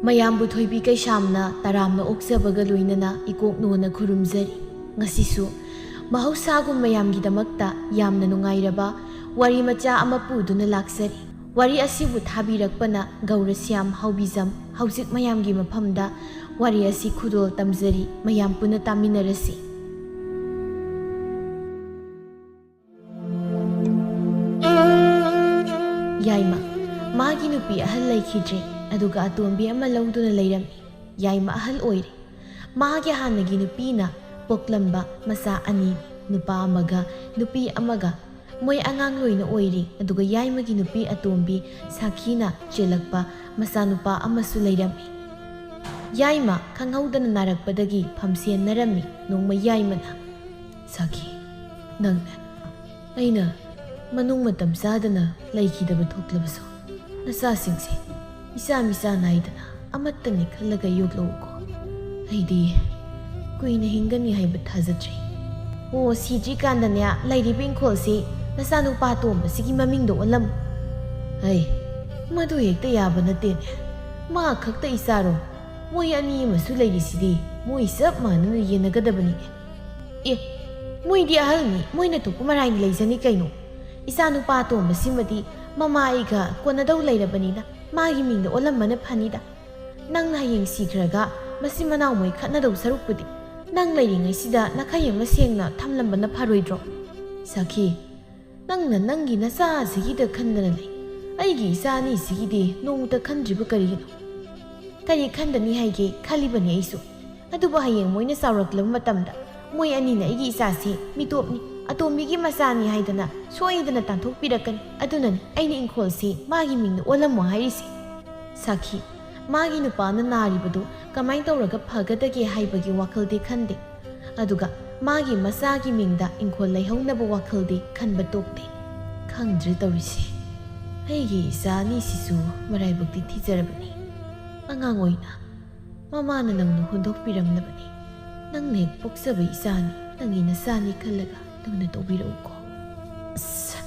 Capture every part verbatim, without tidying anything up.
ꯃꯌꯥꯝꯕꯨ ꯊꯣꯏꯕꯤ ꯀꯩꯁꯥꯝꯅ ꯇꯔꯥꯝꯅ ꯑꯣꯛꯆꯕꯒ ꯂꯣꯏꯅꯅ ꯏꯀꯣꯛ ꯅꯣꯟꯅ ꯈꯨꯔꯨꯝꯖꯔꯤ꯫ ꯉꯁꯤꯁꯨ ꯃꯍꯧꯁꯥꯒꯨꯝ ꯃꯌꯥꯝꯒꯤꯗꯃꯛꯇ ꯌꯥꯝꯅ ꯅꯨꯡꯉꯥꯏꯔꯕ ꯋꯥꯔꯤ ꯃꯆꯥ ꯑꯃ ꯄꯨꯗꯨꯅ ꯂꯥꯛꯆꯔꯤ꯫ ꯋꯥꯔꯤ ꯑꯁꯤꯕꯨ ꯊꯥꯕꯤꯔꯛꯄꯅ ꯒꯧꯔꯁ꯭ꯌꯥꯝ ꯍꯥꯎꯕꯤꯖꯝ꯫ ꯍꯧꯖꯤꯛ ꯃꯌꯥꯝꯒꯤ ꯃꯐꯝꯗ ꯋꯥꯔꯤ ꯑꯁꯤ ꯈꯨꯗꯣꯜ ꯇꯝꯖꯔꯤ꯫ ꯃꯌꯥꯝ ꯄꯨꯟꯅ ꯇꯥꯃꯤꯟꯅꯔꯁꯤ꯫ ꯌꯥꯏꯃ, ꯃꯥꯒꯤ ꯅꯨꯄꯤ ꯑꯍꯜ ꯂꯩꯈꯤꯗ꯭ꯔꯦ, ꯑꯗꯨꯒ ꯑꯇꯣꯝꯕꯤ ꯑꯃ ꯂꯧꯗꯨꯅ ꯂꯩꯔꯝꯃꯤ꯫ ꯌꯥꯏꯃ ꯑꯍꯜ ꯑꯣꯏꯔꯦ꯫ ꯃꯥꯒꯤ ꯍꯥꯟꯅꯒꯤ ꯅꯨꯄꯤꯅ ꯄꯣꯛꯂꯝꯕ ꯃꯆꯥ ꯑꯅꯤ, ꯅꯨꯄꯥ ꯑꯃꯒ ꯅꯨꯄꯤ ꯑꯃꯒ, ꯃꯣꯏ ꯑꯉꯥꯡ ꯂꯣꯏꯅ ꯑꯣꯏꯔꯤ꯫ ꯑꯗꯨꯒ ꯌꯥꯏꯃꯒꯤ ꯅꯨꯄꯤ ꯑꯇꯣꯝꯕꯤ ꯁꯥꯈꯤꯅ ꯆꯦꯜꯂꯛꯄ ꯃꯆꯥꯅꯨꯄꯥ ꯑꯃꯁꯨ ꯂꯩꯔꯝꯃꯤ꯫ ꯌꯥꯏꯃ ꯈꯪꯍꯧꯗꯅ ꯅꯥꯔꯛꯄꯗꯒꯤ ꯐꯝꯁꯦꯟꯅꯔꯝꯃꯤ꯫ ꯅꯣꯡꯃ ꯌꯥꯏꯃꯅ, "ꯁꯥꯈꯤ, ꯅꯪꯅꯦ ꯑꯩꯅ ꯃꯅꯨꯡ ꯃꯇꯝ ꯆꯥꯗꯅ ꯂꯩꯈꯤꯗꯕ ꯊꯣꯛꯂꯕꯁꯨ, ꯅꯆꯥꯁꯤꯡꯁꯦ ꯏꯆꯥ ꯃꯤꯆꯥ ꯅꯥꯏꯗꯅ ꯑꯃꯠꯇꯅꯤ ꯈꯜꯂꯒ ꯌꯣꯛꯂꯛꯎꯀꯣ꯫ ꯑꯩꯗꯤ ꯀꯨꯏꯅ ꯍꯤꯡꯒꯅꯤ ꯍꯥꯏꯕ ꯊꯥꯖꯗ꯭ꯔꯦ꯫ ꯑꯣ, ꯁꯤꯗ꯭ꯔꯤꯀꯥꯟꯗꯅꯦ, ꯂꯩꯔꯤꯕ ꯏꯪꯈꯣꯜꯁꯤ ꯅꯆꯥꯅꯨꯄꯥ ꯑꯇꯣꯝꯕꯁꯤꯒꯤ ꯃꯃꯤꯡꯗ ꯑꯣꯜꯂꯝꯃꯨ꯫" "ꯍꯩ, ꯃꯗꯨ ꯍꯦꯛꯇ ꯌꯥꯕ ꯅꯠꯇꯦꯅꯦ꯫ ꯃꯥ ꯈꯛꯇ ꯏꯆꯥꯔꯣ? ꯃꯣꯏ ꯑꯅꯤ ꯑꯃꯁꯨ ꯂꯩꯔꯤꯁꯤꯗꯤ, ꯃꯣꯏ ꯆꯞ ꯃꯥꯟꯅꯅ ꯌꯦꯟꯅꯒꯗꯕꯅꯤꯅꯦ꯫ ꯑꯦ, ꯃꯣꯏꯗꯤ ꯑꯍꯜꯅꯤ, ꯃꯣꯏꯅ ꯊꯣꯛꯄ ꯃꯔꯥꯏꯅ ꯂꯩꯖꯅꯤ ꯀꯩꯅꯣ꯫ ꯏꯆꯥꯅꯨꯄꯥ ꯑꯇꯣꯝꯕꯁꯤꯃꯗꯤ ꯃꯃꯥ ꯑꯩꯒ ꯀꯣꯟꯅꯗꯧ ꯂꯩꯔꯕꯅꯤꯅ ꯃꯥꯒꯤ ꯃꯤꯡꯗ ꯑꯣꯜꯂꯝꯕꯅ ꯐꯅꯤꯗ꯫ ꯅꯪꯅ ꯍꯌꯦꯡ ꯁꯤꯈ꯭ꯔꯒ ꯃꯆꯤꯟ ꯃꯅꯥꯎ ꯃꯣꯏ ꯈꯠꯅꯗꯧ ꯁꯔꯨꯛꯄꯨꯗꯤ ꯅꯪ ꯂꯩꯔꯤꯉꯩꯁꯤꯗ ꯅꯥꯈꯩ ꯑꯃ ꯁꯦꯡꯅ ꯊꯝꯂꯝꯕꯅ ꯐꯔꯣꯏꯗ꯭ꯔꯣ?" "ꯁꯥꯈꯤ, ꯅꯪꯅ ꯅꯪꯒꯤ ꯅꯆꯥꯁꯤꯒꯤꯗ ꯈꯟꯗꯅ ꯂꯩ꯫ ꯑꯩꯒꯤ ꯏꯆꯥ ꯑꯅꯤꯁꯤꯒꯤꯗꯤ ꯅꯣꯡꯃꯇ ꯈꯟꯗ꯭ꯔꯤꯕ ꯀꯔꯤꯒꯤꯅꯣ?" "ꯀꯔꯤ ꯈꯟꯗꯅꯤ ꯍꯥꯏꯒꯦ ꯈꯜꯂꯤꯕꯅꯤ ꯑꯩꯁꯨ꯫ ꯑꯗꯨꯕꯨ ꯍꯌꯦꯡ ꯃꯣꯏꯅ ꯆꯥꯎꯔꯛꯂꯕ ꯃꯇꯝꯗ ꯃꯣꯏ ꯑꯅꯤꯅ ꯑꯩꯒꯤ ꯏꯆꯥꯁꯤ ꯃꯤꯇꯣꯞꯅꯤ, ꯑꯇꯣꯝꯕꯤꯒꯤ ꯃꯆꯥꯅꯤ ꯍꯥꯏꯗꯅ ꯁꯣꯏꯗꯅ ꯇꯥꯟꯊꯣꯛꯄꯤꯔꯛꯀꯅꯤ꯫ ꯑꯗꯨꯅꯅꯤ ꯑꯩꯅ ꯏꯪꯈꯣꯜꯁꯤ ꯃꯥꯒꯤ ꯃꯤꯡꯗ ꯑꯣꯜꯂꯝꯃꯣ ꯍꯥꯏꯔꯤꯁꯦ꯫" "ꯁꯥꯈꯤ, ꯃꯥꯒꯤ ꯅꯨꯄꯥꯅ ꯅꯥꯔꯤꯕꯗꯨ ꯀꯃꯥꯏꯅ ꯇꯧꯔꯒ ꯐꯒꯗꯒꯦ ꯍꯥꯏꯕꯒꯤ ꯋꯥꯈꯜꯗꯤ ꯈꯟꯗꯦ꯫ ꯑꯗꯨꯒ ꯃꯥꯒꯤ ꯃꯆꯥꯒꯤ ꯃꯤꯡꯗ ꯏꯪꯈꯣꯜ ꯂꯩꯍꯧꯅꯕ ꯋꯥꯈꯜꯗꯤ ꯈꯟꯕ ꯇꯣꯛꯇꯦ꯫ ꯈꯪꯗ꯭ꯔꯦ ꯇꯧꯔꯤꯁꯦ꯫ ꯑꯩꯒꯤ ꯏꯆꯥ ꯑꯅꯤꯁꯤꯁꯨ ꯃꯔꯥꯏꯕꯛꯇꯤ ꯊꯤꯖꯔꯕꯅꯤ꯫ ꯑꯉꯥꯡ ꯑꯣꯏꯅ ꯃꯃꯥꯅ ꯅꯪꯅ ꯍꯨꯟꯗꯣꯛꯄꯤꯔꯝꯂꯕꯅꯤ꯫ ꯅꯪꯅ ꯍꯦꯛ ꯄꯣꯛꯆꯕ ꯏꯆꯥꯅꯤ꯫ ꯅꯪꯒꯤ ꯅꯆꯥꯅꯤ ꯈꯜꯂꯒ ꯂꯨꯅ ꯇꯧꯕꯤꯔꯛꯎꯀꯣ꯫ ꯑꯁ,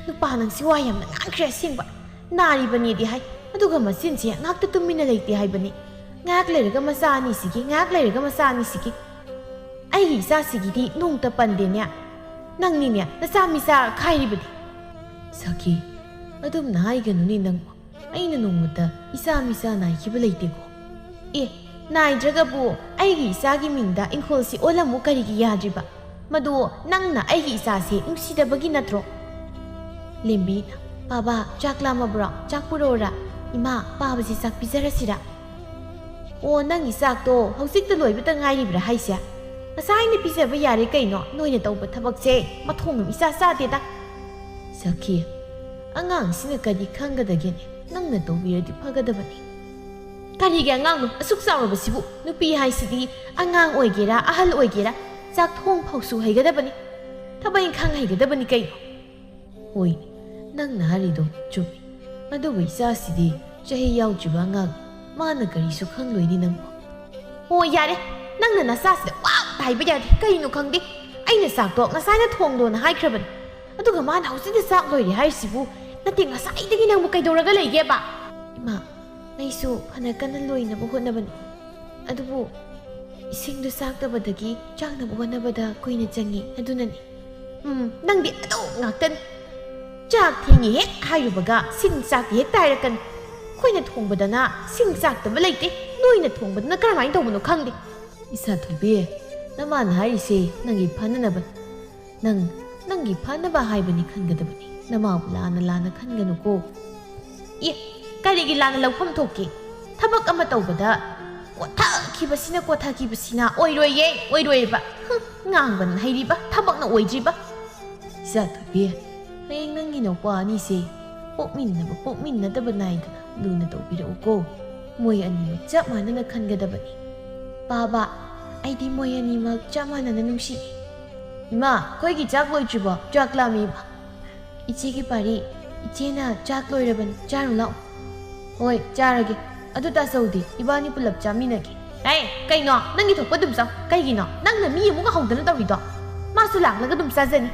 ꯅꯨꯄꯥ ꯅꯪꯁꯤ ꯋꯥ ꯌꯥꯝꯅ ꯉꯥꯡꯈ꯭ꯔꯦ ꯑꯁꯦꯡꯕ꯫ ꯅꯥꯔꯤꯕꯅꯦꯗꯤ ꯍꯥꯏ, ꯑꯗꯨꯒ ꯃꯆꯤꯟꯁꯦ ꯉꯥꯛꯇ ꯇꯨꯃꯤꯟꯅ ꯂꯩꯇꯦ ꯍꯥꯏꯕꯅꯤ꯫ ꯉꯥꯏꯍꯥꯛ ꯂꯩꯔꯒ ꯃꯆꯥ ꯑꯅꯤꯁꯤꯒꯤ, ꯉꯥꯏꯍꯥꯛ ꯂꯩꯔꯒ ꯃꯆꯥ ꯑꯅꯤꯁꯤꯒꯤ꯫ ꯑꯩꯒꯤ ꯏꯆꯥꯁꯤꯒꯤꯗꯤ ꯅꯣꯡꯇ ꯄꯟꯗꯦꯅꯦ꯫ ꯅꯪꯅꯤꯅꯦ ꯅꯆꯥ ꯃꯤꯆꯥ ꯈꯥꯏꯔꯤꯕꯗꯤ꯫ ꯁꯈꯤ, ꯑꯗꯨꯝꯅ ꯍꯥꯏꯒꯅꯨꯅꯦ ꯅꯪꯕꯨ꯫ ꯑꯩꯅ ꯅꯣꯡꯃꯇ ꯏꯆꯥ ꯃꯤꯆꯥ ꯅꯥꯏꯈꯤꯕ ꯂꯩꯇꯦꯀꯣ꯫ ꯑꯦ, ꯅꯥꯏꯗ꯭ꯔꯒꯕꯨ ꯑꯩꯒꯤ ꯏꯆꯥꯒꯤ ꯃꯤꯡꯗ ꯏꯪꯈꯣꯜꯁꯤ ꯑꯣꯜꯂꯝꯃꯨ ꯀꯔꯤꯒꯤ ꯌꯥꯗ꯭ꯔꯤꯕ? ꯃꯗꯨ ꯅꯪꯅ ꯑꯩꯒꯤ ꯏꯆꯥꯁꯦ ꯅꯨꯡꯁꯤꯗꯕꯒꯤ ꯅꯠꯇ꯭ꯔꯣ? ꯂꯦꯝꯕꯤꯅ, "ꯄꯥꯕꯥ, ꯆꯥꯛ ꯂꯥꯝꯃꯕ꯭ꯔꯣ? ꯆꯥꯛ ꯄꯨꯔꯛꯑꯣꯔꯥ? ꯏꯃꯥ, ꯄꯥꯕꯁꯤ ꯆꯥꯛ ꯄꯤꯖꯔꯁꯤꯔꯥ?" "ꯑꯣ, ꯅꯪꯒꯤ ꯆꯥꯛꯇꯣ ꯍꯧꯖꯤꯛꯇ ꯂꯣꯏꯕꯇ ꯉꯥꯏꯔꯤꯕ꯭ꯔꯥ ꯍꯥꯏꯁꯦ? ꯉꯁꯥꯏꯅ ꯄꯤꯖꯕ ꯌꯥꯔꯦ ꯀꯩꯅꯣ, ꯅꯣꯏꯅ ꯇꯧꯕ ꯊꯕꯛꯁꯦ ꯃꯊꯣꯡ ꯑꯃ ꯏꯆꯥ ꯆꯥꯗꯦꯗ꯫" ꯁꯈꯤ, "ꯑꯉꯥꯡꯁꯤꯅ ꯀꯔꯤ ꯈꯪꯒꯗꯒꯦꯅꯦ? ꯅꯪꯅ ꯇꯧꯕꯤꯔꯗꯤ ꯐꯒꯗꯕꯅꯤ꯫" "ꯀꯔꯤꯒꯤ ꯑꯉꯥꯡꯅꯣ? ꯑꯁꯨꯛ ꯆꯥꯎꯔꯕꯁꯤꯕꯨ?" "ꯅꯨꯄꯤ ꯍꯥꯏꯁꯤꯗꯤ ꯑꯉꯥꯡ ꯑꯣꯏꯒꯦꯔꯥ ꯑꯍꯜ ꯑꯣꯏꯒꯦꯔꯥ ꯆꯥꯛ ꯊꯣꯡ ꯐꯥꯎꯁꯨ ꯍꯩꯒꯗꯕꯅꯤ, ꯊꯕꯛ ꯏꯪꯈꯥꯡ ꯍꯩꯒꯗꯕꯅꯤ ꯀꯩꯅꯣ?" "ꯍꯣꯏ, ꯅꯪꯅ ꯍꯥꯏꯔꯤꯗꯣ ꯆꯨꯝꯃꯤ꯫ ꯑꯗꯨꯕꯨ ꯏꯆꯥꯁꯤꯗꯤ ꯆꯍꯤ ꯌꯥꯎꯗ꯭ꯔꯤꯕ ꯑꯉꯥꯡ, ꯃꯥꯅ ꯀꯔꯤꯁꯨ ꯈꯪꯂꯣꯏꯅꯤ ꯅꯪꯕꯨ꯫" "ꯑꯣ, ꯌꯥꯔꯦ, ꯅꯪꯅ ꯅꯆꯥꯁꯤꯗ ꯋꯥ ꯑꯝꯇ ꯍꯥꯏꯕ ꯌꯥꯗꯦ꯫ ꯀꯩꯅꯣ ꯈꯪꯗꯦ, ꯑꯩꯅ ꯆꯥꯛꯇꯣ ꯉꯁꯥꯏꯅ ꯊꯣꯡꯗꯣꯅ ꯍꯥꯏꯈ꯭ꯔꯕꯅꯤ, ꯑꯗꯨꯒ ꯃꯥꯅ ꯍꯧꯖꯤꯛꯇ ꯆꯥꯛ ꯂꯣꯏꯔꯦ ꯍꯥꯏꯔꯤꯁꯤꯕꯨ꯫ ꯅꯠꯇꯦ, ꯉꯁꯥꯏꯗꯒꯤ ꯅꯪꯕꯨ ꯀꯩꯗꯧꯔꯒ ꯂꯩꯒꯦꯕ?" "ꯏꯃꯥ, ꯑꯩꯁꯨ ꯐꯅ ꯀꯟꯅ ꯂꯣꯏꯅꯕ ꯍꯣꯠꯅꯕꯅꯤ, ꯑꯗꯨꯕꯨ ꯏꯁꯤꯡꯗꯨ ꯆꯥꯛꯇꯕꯗꯒꯤ ꯆꯥꯛꯅꯕ ꯍꯣꯠꯅꯕꯗ ꯀꯨꯏꯅ ꯆꯪꯉꯤ, ꯑꯗꯨꯅꯅꯤ꯫" "ꯎꯝ, ꯅꯪꯗꯤ ꯑꯗꯨ ꯉꯥꯛꯇꯅꯤ꯫ ꯆꯥꯛ ꯊꯦꯡꯉꯤ ꯍꯦꯛ ꯍꯥꯏꯔꯨꯕꯒ ꯁꯤꯡ ꯆꯥꯛꯇꯤ ꯍꯦꯛ ꯇꯥꯏꯔꯛꯀꯅꯤ꯫ ꯑꯩꯈꯣꯏꯅ ꯊꯣꯡꯕꯗꯅ ꯁꯤꯡ ꯆꯥꯛꯇꯕ ꯂꯩꯇꯦ, ꯅꯣꯏꯅ ꯊꯣꯡꯕꯗꯅ ꯀꯔꯝꯍꯥꯏꯅ ꯇꯧꯕꯅꯣ ꯈꯪꯗꯦ꯫" "ꯏꯆꯥ ꯊꯣꯏꯕꯤ, ꯅꯃꯥꯅ ꯍꯥꯏꯔꯤꯁꯦ ꯅꯪꯒꯤ ꯐꯅꯅꯕꯅꯤ꯫ ꯅꯪ ꯅꯪꯒꯤ ꯐꯅꯕ ꯍꯥꯏꯕꯅꯤ ꯈꯟꯒꯗꯕꯅꯤ, ꯅꯃꯥꯕꯨ ꯂꯥꯟꯅ ꯂꯥꯟꯅ ꯈꯟꯒꯅꯨꯀꯣ꯫" "ꯑꯦ, ꯀꯔꯤꯒꯤ ꯂꯥꯟꯅ ꯂꯧꯐꯝ ꯊꯣꯛꯀꯦ? ꯊꯕꯛ ꯑꯃ ꯇꯧꯕꯗ ꯀꯣꯊꯈꯤꯕꯁꯤꯅ, ꯀꯣꯊꯈꯤꯕꯁꯤꯅ ꯑꯣꯏꯔꯣꯏꯌꯦ, ꯑꯣꯏꯔꯣꯏꯌꯦꯕ꯫ ꯍꯨꯝ, ꯉꯥꯡꯕꯅ ꯍꯩꯔꯤꯕ, ꯊꯕꯛꯅ ꯑꯣꯏꯗ꯭ꯔꯤꯕ꯫" "ꯏꯆꯥ ꯊꯣꯏꯕꯤ, ꯍꯌꯦꯡ ꯅꯪꯒꯤ ꯅꯨꯄꯥ ꯑꯅꯤꯁꯦ ꯄꯣꯛꯃꯤꯟꯅꯕ ꯄꯣꯛꯃꯤꯟꯅꯗꯕ ꯅꯥꯏꯗꯅ ꯂꯨꯅ ꯇꯧꯕꯤꯔꯛꯎꯀꯣ꯫ ꯃꯣꯏ ꯑꯅꯤꯃꯛ ꯆꯞ ꯃꯥꯟꯅꯅ ꯈꯟꯒꯗꯕꯅꯤ꯫" "ꯄꯥꯕ, ꯑꯩꯗꯤ ꯃꯣꯏ ꯑꯅꯤꯃꯛ ꯆꯞ ꯃꯥꯟꯅꯅ ꯅꯨꯡꯁꯤ꯫" "ꯏꯃꯥ, ꯑꯩꯈꯣꯏꯒꯤ ꯆꯥꯛ ꯂꯣꯏꯗ꯭ꯔꯤꯕꯣ? ꯆꯥꯛ ꯂꯥꯝꯃꯤ, ꯏꯃꯥ꯫" "ꯏꯆꯦꯒꯤ ꯄꯥꯔꯤ, ꯏꯆꯦꯅ ꯆꯥꯛ ꯂꯣꯏꯔꯕꯅꯤ, ꯆꯥꯔꯨ ꯂꯥꯛꯑꯣ꯫" "ꯍꯣꯏ, ꯆꯥꯔꯒꯦ꯫ ꯑꯗꯨ ꯇꯥꯆꯧꯗꯤ? ꯏꯕꯥꯅꯤ ꯄꯨꯂꯞ ꯆꯥꯃꯤꯟꯅꯒꯦ꯫" ꯑꯦ, ꯀꯩꯅꯣ? ꯅꯪꯒꯤ ꯊꯣꯛꯄ ꯑꯗꯨꯝ ꯆꯥꯎ꯫ ꯀꯩꯒꯤꯅꯣ ꯅꯪꯅ ꯃꯤ ꯑꯃꯨꯛ ꯍꯧꯗꯅ ꯇꯧꯔꯤꯗꯣ? ꯃꯥꯁꯨ ꯂꯥꯛꯂꯒ ꯑꯗꯨꯝ ꯆꯥꯖꯅꯤ꯫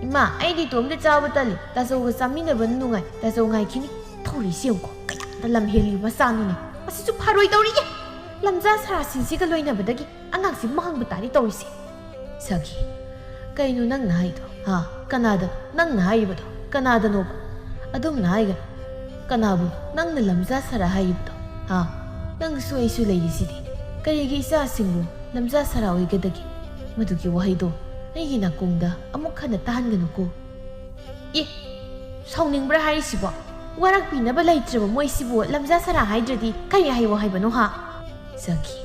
ꯏꯃꯥ, ꯑꯩꯗꯤ ꯏꯇꯣꯝꯇ ꯆꯥꯕ ꯇꯜꯂꯤ꯫ ꯇꯥꯆꯧꯒ ꯆꯥꯃꯤꯟꯅꯕꯅ ꯅꯨꯡꯉꯥꯏ꯫ ꯇꯥꯆꯧ ꯉꯥꯏꯈꯤꯅꯤ꯫ ꯇꯧꯔꯤꯁꯤ ꯌꯦꯡꯉꯨꯀꯣ, ꯀꯌꯥꯗ ꯂꯝ ꯍꯦꯜꯂꯤꯕ ꯃꯆꯥꯅꯣꯅꯦ꯫ ꯃꯁꯤꯁꯨ ꯐꯔꯣꯏꯗꯧꯔꯤꯌꯦ꯫ ꯂꯝꯖꯥ ꯁꯔꯥꯁꯤꯡꯁꯤꯒ ꯂꯣꯏꯅꯕꯗꯒꯤ ꯑꯉꯥꯡꯁꯤ ꯃꯥꯡꯕ ꯇꯥꯔꯦ ꯇꯧꯔꯤꯁꯦ꯫ ꯁꯈꯤ, ꯀꯩꯅꯣ ꯅꯪꯅ ꯍꯥꯏꯗꯣ? ꯍꯥ? ꯀꯅꯥꯗꯅꯣ ꯅꯪꯅ ꯍꯥꯏꯔꯤꯕꯗꯣ? ꯀꯅꯥꯗꯅꯣꯕ? ꯑꯗꯨꯝꯅ ꯍꯥꯏꯒꯅꯨ꯫ ꯀꯅꯥꯕꯨ ꯅꯪꯅ ꯂꯝꯖꯥ ꯁꯔꯥ ꯍꯥꯏꯔꯤꯕꯗꯣ? ꯍꯥ? ꯅꯪꯁꯨ ꯑꯩꯁꯨ ꯂꯩꯔꯤꯁꯤꯗꯤ꯫ ꯀꯔꯤꯒꯤ ꯏꯆꯥꯁꯤꯡꯕꯨ ꯂꯝꯖꯥ ꯁꯔꯥ ꯑꯣꯏꯒꯗꯒꯦ? ꯃꯗꯨꯒꯤ ꯋꯥꯍꯩꯗꯣ ꯑꯩꯒꯤ ꯅꯥꯀꯣꯡꯗ ꯑꯃꯨꯛ ꯍꯟꯅ ꯇꯥꯍꯟꯒꯅꯨꯀꯣ꯫ ꯑꯦ, ꯁꯥꯎꯅꯤꯡꯕ꯭ꯔꯥ ꯍꯥꯏꯔꯤꯁꯤꯕꯣ? ꯋꯥꯔꯛꯄꯤꯅꯕ ꯂꯩꯇ꯭ꯔꯕ ꯃꯣꯏꯁꯤꯕꯨ ꯂꯝꯖꯥ ꯁꯔꯥ ꯍꯥꯏꯗ꯭ꯔꯗꯤ ꯀꯔꯤ ꯍꯥꯏꯌꯣ ꯍꯥꯏꯕꯅꯣ ꯍꯥ? ꯁꯈꯤ,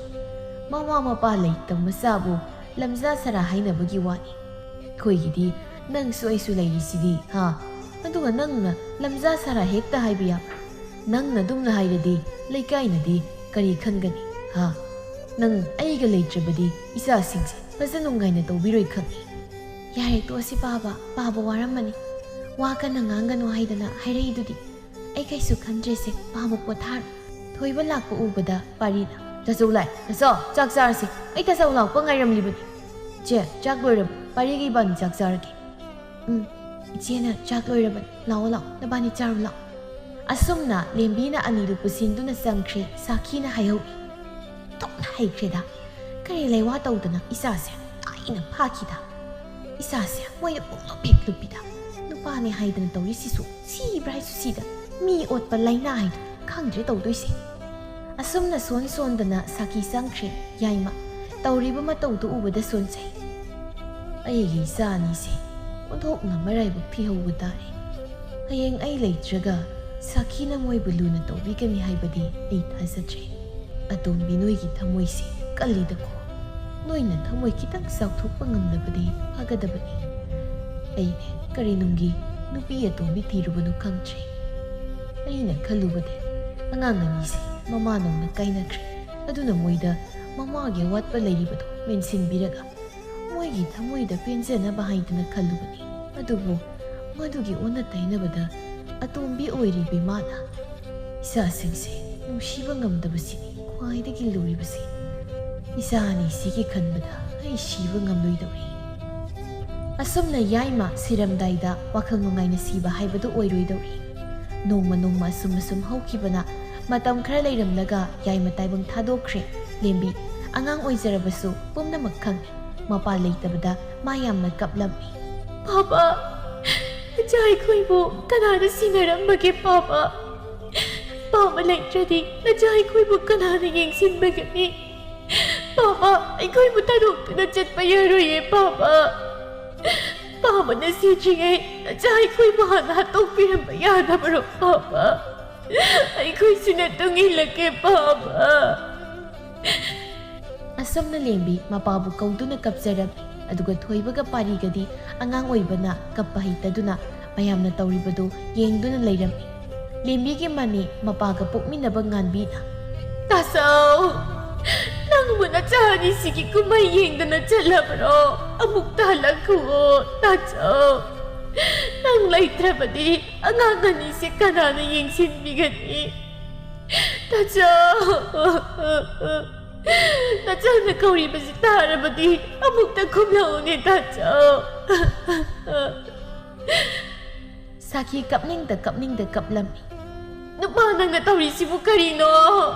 ꯃꯃꯥ ꯃꯄꯥ ꯂꯩꯇꯕ ꯃꯆꯥꯕꯨ ꯂꯝꯖꯥ ꯁꯔꯥ ꯍꯥꯏꯅꯕꯒꯤ ꯋꯥꯅꯤ꯫ ꯑꯩꯈꯣꯏꯒꯤꯗꯤ ꯅꯪꯁꯨ ꯑꯩꯁꯨ ꯂꯩꯔꯤꯁꯤꯗꯤ ꯍꯥ? ꯑꯗꯨꯒ ꯅꯪꯅ ꯂꯝꯖꯥ ꯁꯔꯥ ꯍꯦꯛꯇ ꯍꯥꯏꯕ ꯌꯥꯕ꯭ꯔꯥ? ꯅꯪꯅ ꯑꯗꯨꯝꯅ ꯍꯥꯏꯔꯗꯤ ꯂꯩꯀꯥꯏꯅꯗꯤ ꯀꯔꯤ ꯈꯟꯒꯅꯤ ꯍꯥ? ꯅꯪ ꯑꯩꯒ ꯂꯩꯇ꯭ꯔꯕꯗꯤ ꯏꯆꯥꯁꯤꯡꯁꯦ ꯐꯖ ꯅꯨꯡꯉꯥꯏꯅ ꯇꯧꯕꯤꯔꯣꯏ ꯈꯪꯉꯤ꯫ ꯌꯥꯔꯦ, ꯇꯣꯛꯑꯁꯤ ꯄꯥꯕ, ꯄꯥꯕ ꯋꯥꯔꯝꯃꯅꯤ꯫ ꯋꯥ ꯀꯟꯅ ꯉꯥꯡꯒꯅꯨ ꯍꯥꯏꯗꯅ ꯍꯥꯏꯔꯛꯏꯗꯨꯗꯤ꯫ ꯑꯩ ꯀꯩꯁꯨ ꯈꯟꯗ꯭ꯔꯦꯁꯦ, ꯄꯥꯕ ꯄꯣꯊꯥꯔꯣ꯫ ꯊꯣꯏꯕ ꯂꯥꯛꯄ ꯎꯕꯗ ꯄꯥꯔꯤꯅ, "ꯇꯥꯆꯧ ꯂꯥꯏ, ꯇꯥꯆꯧ, ꯆꯥꯛ ꯆꯥꯔꯁꯤ꯫ ꯑꯩ ꯇꯥꯆꯧ ꯂꯥꯛꯄ ꯉꯥꯏꯔꯝꯂꯤꯕꯅꯤ꯫ ꯆꯦ, ꯆꯥꯛ ꯂꯣꯏꯔꯕ? ꯄꯥꯔꯤꯒ ꯏꯕꯥꯅꯤ ꯆꯥꯛ ꯆꯥꯔꯒꯦ꯫" "ꯎꯝ, ꯏꯆꯦꯅ ꯆꯥꯛ ꯂꯣꯏꯔꯕꯅꯤ꯫ ꯂꯥꯛꯑꯣ, ꯂꯥꯛꯑꯣ, ꯅꯕꯥꯅꯤ ꯆꯥꯔꯨ ꯂꯥꯛꯑꯣ꯫" ꯑꯁꯨꯝꯅ ꯂꯦꯝꯕꯤꯅ ꯑꯅꯤꯗꯨ ꯄꯨꯁꯤꯟꯗꯨꯅ ꯆꯪꯈ꯭ꯔꯦ꯫ ꯁꯥꯈꯤꯅ ꯍꯥꯏꯍꯧꯏ꯫ ꯊꯣꯛꯅ ꯍꯩꯈ꯭ꯔꯦꯗ꯫ ꯀꯔꯤ ꯂꯩꯋꯥ ꯇꯧꯗꯅ ꯏꯆꯥꯁꯦ ꯇꯥꯏꯅ ꯐꯥꯈꯤꯗ꯫ ꯏꯆꯥꯁꯦ ꯃꯣꯏꯅ ꯄꯨꯡꯂꯨꯞ ꯍꯦꯛ ꯂꯨꯞꯄꯤꯗ꯫ ꯅꯨꯄꯥꯅꯦ ꯍꯥꯏꯗꯅ ꯇꯧꯔꯤꯁꯤꯁꯨ ꯁꯤꯕ꯭ꯔꯥ ꯍꯥꯏꯁꯨ ꯁꯤꯗ꯫ ꯃꯤ ꯑꯣꯠꯄ ꯂꯥꯏꯅꯥ ꯍꯥꯏꯗꯨ ꯈꯪꯗ꯭ꯔꯦ ꯇꯧꯗꯣꯏꯁꯦ꯫ ꯑꯁꯨꯝꯅ ꯁꯣꯟ ꯁꯣꯟꯗꯅ ꯁꯥꯈꯤ ꯆꯪꯈ꯭ꯔꯦ꯫ ꯌꯥꯏꯃ, ꯇꯧꯔꯤꯕ ꯃꯇꯧꯗꯨ ꯎꯕꯗ ꯁꯣꯟꯖꯩ꯫ ꯑꯩꯒꯤ ꯏꯆꯥ ꯑꯅꯤꯁꯦ ꯑꯣꯟꯊꯣꯛꯅ ꯃꯔꯥꯏꯕꯛ ꯊꯤꯍꯧꯕ ꯇꯥꯔꯦ꯫ ꯍꯌꯦꯡ ꯑꯩ ꯂꯩꯇ꯭ꯔꯒ ꯁꯥꯈꯤꯅ ꯃꯣꯏꯕꯨ ꯂꯨꯅ ꯇꯧꯕꯤꯒꯅꯤ ꯍꯥꯏꯕꯗꯤ ꯑꯩ ꯊꯥꯖꯗ꯭ꯔꯦ꯫ ꯑꯇꯣꯝꯕꯤ, ꯅꯣꯏꯒꯤ ꯊꯃꯣꯏꯁꯦ ꯀꯜꯂꯤꯗꯀꯣ꯫ ꯅꯣꯏꯅ ꯊꯃꯣꯏ ꯈꯤꯇꯪ ꯆꯥꯎꯊꯣꯛꯄ ꯉꯝꯂꯕꯗꯤ ꯐꯒꯗꯕꯅꯤ꯫ ꯑꯩꯅꯦ ꯀꯔꯤ ꯅꯨꯡꯒꯤ ꯅꯨꯄꯤ ꯑꯇꯣꯝꯕꯤ ꯊꯤꯔꯨꯕꯅꯣ ꯈꯪꯗ꯭ꯔꯦ꯫ ꯑꯩꯅ ꯈꯜꯂꯨꯕꯗꯤ ꯑꯉꯥꯡ ꯑꯅꯤꯁꯦ ꯃꯃꯥ ꯅꯧꯅ ꯀꯥꯏꯅꯈ꯭ꯔꯦ꯫ ꯑꯗꯨꯅ ꯃꯣꯏꯗ ꯃꯃꯥꯒꯤ ꯑꯋꯥꯠꯄ ꯂꯩꯔꯤꯕꯗꯣ ꯃꯦꯟꯁꯤꯟꯕꯤꯔꯒ ꯃꯣꯏꯒꯤ ꯊꯃꯣꯏꯗ ꯄꯦꯟꯖꯅꯕ ꯍꯥꯏꯗꯅ ꯈꯜꯂꯨꯕꯅꯤ꯫ ꯑꯗꯨꯕꯨ ꯃꯗꯨꯒꯤ ꯑꯣꯟꯅ ꯇꯩꯅꯕꯗ ꯑꯇꯣꯝꯕꯤ ꯑꯣꯏꯔꯤꯕ ꯏꯃꯥꯅ ꯏꯆꯥꯁꯤꯡꯁꯦ ꯅꯨꯡꯁꯤꯕ ꯉꯝꯗꯕꯁꯤꯅꯤ꯫ ꯈ꯭ꯋꯥꯏꯗꯒꯤ ꯂꯨꯔꯤꯕꯁꯤ ꯏꯆꯥ ꯑꯅꯤꯁꯤꯒꯤ ꯈꯟꯕꯗ ꯑꯩ ꯁꯤꯕ ꯉꯝꯂꯣꯏꯗꯧꯔꯤ꯫ ꯑꯁꯨꯝꯅ ꯌꯥꯏꯃ ꯁꯤꯔꯝꯗꯥꯏꯗ ꯋꯥꯈꯜ ꯅꯨꯡꯉꯥꯏꯅ ꯁꯤꯕ ꯍꯥꯏꯕꯗꯨ ꯑꯣꯏꯔꯣꯏꯗꯧꯔꯤ꯫ ꯅꯣꯡꯃ ꯅꯣꯡꯃ ꯑꯁꯨꯝ ꯑꯁꯨꯝ ꯍꯧꯈꯤꯕꯅ ꯃꯇꯝ ꯈꯔ ꯂꯩꯔꯝꯂꯒ ꯌꯥꯏꯃ ꯇꯥꯏꯕꯪ ꯊꯥꯗꯣꯛꯈ꯭ꯔꯦ꯫ ꯂꯦꯝꯕꯤ ꯑꯉꯥꯡ ꯑꯣꯏꯖꯔꯕꯁꯨ ꯄꯨꯝꯅꯃꯛ ꯈꯪꯏ꯫ ꯃꯄꯥ ꯂꯩꯇꯕꯗ ꯃꯥ ꯌꯥꯝꯅ ꯀꯞꯂꯝꯃꯤ꯫ "ꯄꯥꯕ, ꯅꯆꯥ ꯑꯩꯈꯣꯏꯕꯨ ꯀꯅꯥꯅ ꯁꯤꯟꯅꯔꯝꯕꯒꯦ ꯄꯥꯕ? ꯄꯥꯕ ꯂꯩꯇ꯭ꯔꯗꯤ ꯅꯆꯥ ꯑꯩꯈꯣꯏꯕꯨ ꯀꯅꯥꯅ ꯌꯦꯡꯁꯤꯟꯕꯒꯅꯤ? ꯄꯥꯕ, ꯑꯩꯈꯣꯏꯕꯨ ꯊꯥꯗꯣꯛꯇꯨꯅ ꯆꯠꯄ ꯌꯥꯔꯣꯏꯌꯦ ꯄꯥꯕ꯫ ꯄꯥꯕꯅ ꯁꯤꯗ꯭ꯔꯤꯉꯩ ꯅꯆꯥ ꯑꯩꯈꯣꯏꯕꯨ ꯍꯥꯟꯅ ꯍꯥꯠꯇꯣꯛꯄꯤꯔꯝꯕ ꯌꯥꯗꯕ꯭ꯔꯣ ꯄꯥꯕ? ꯑꯩꯈꯣꯏꯁꯨ ꯅꯇꯨꯡ ꯏꯜꯂꯛꯀꯦ ꯄꯥꯕ꯫" ꯑꯁꯨꯝꯅ ꯂꯦꯝꯕꯤ ꯃꯄꯥꯕꯨ ꯀꯧꯗꯨꯅ ꯀꯞꯆꯔꯝꯃꯤ꯫ ꯑꯗꯨꯒ ꯊꯣꯏꯕꯒ ꯄꯥꯔꯤꯒꯗꯤ ꯑꯉꯥꯡ ꯑꯣꯏꯕꯅ ꯀꯞꯄ ꯍꯩꯇꯗꯨꯅ ꯃꯌꯥꯝꯅ ꯇꯧꯔꯤꯕꯗꯨ ꯌꯦꯡꯗꯨꯅ ꯂꯩꯔꯝꯃꯤ꯫ ꯂꯦꯝꯕꯤꯒꯤ ꯃꯅꯤ ꯃꯄꯥꯒ ꯄꯣꯛꯃꯤꯟꯅꯕ ꯉꯥꯟꯕꯤꯅ, "ꯇꯥꯆꯧ, ꯅꯪꯕꯨ ꯅꯆꯥ ꯑꯅꯤꯁꯤꯒꯤ ꯀꯨꯝꯍꯩ ꯌꯦꯡꯗꯅ ꯆꯠꯂꯕ꯭ꯔꯣ? ꯑꯃꯨꯛꯇ ꯍꯜꯂꯛꯈꯨꯑꯣ ꯇꯥꯆꯧ꯫ ꯅꯪ ꯂꯩꯇ꯭ꯔꯕꯗꯤ ꯑꯉꯥꯡ ꯑꯅꯤꯁꯦ ꯀꯅꯥꯅ ꯌꯦꯡꯁꯤꯟꯕꯤꯒꯅꯤ? ꯇꯥꯆꯧ, ꯅꯆꯥꯅ ꯀꯧꯔꯤꯕꯁꯤ ꯇꯥꯔꯕꯗꯤ ꯑꯃꯨꯛꯇ ꯈꯨꯝꯂꯛꯎꯅꯦ ꯇꯥꯆꯧ꯫" ꯁꯥꯈꯤ ꯀꯞꯅꯤꯡꯗ ꯀꯞꯅꯤꯡꯗ ꯀꯞꯂꯝꯃꯤ꯫ "ꯅꯨꯄꯥ, ꯅꯪꯅ ꯇꯧꯔꯤꯁꯤꯕꯨ ꯀꯔꯤꯅꯣ?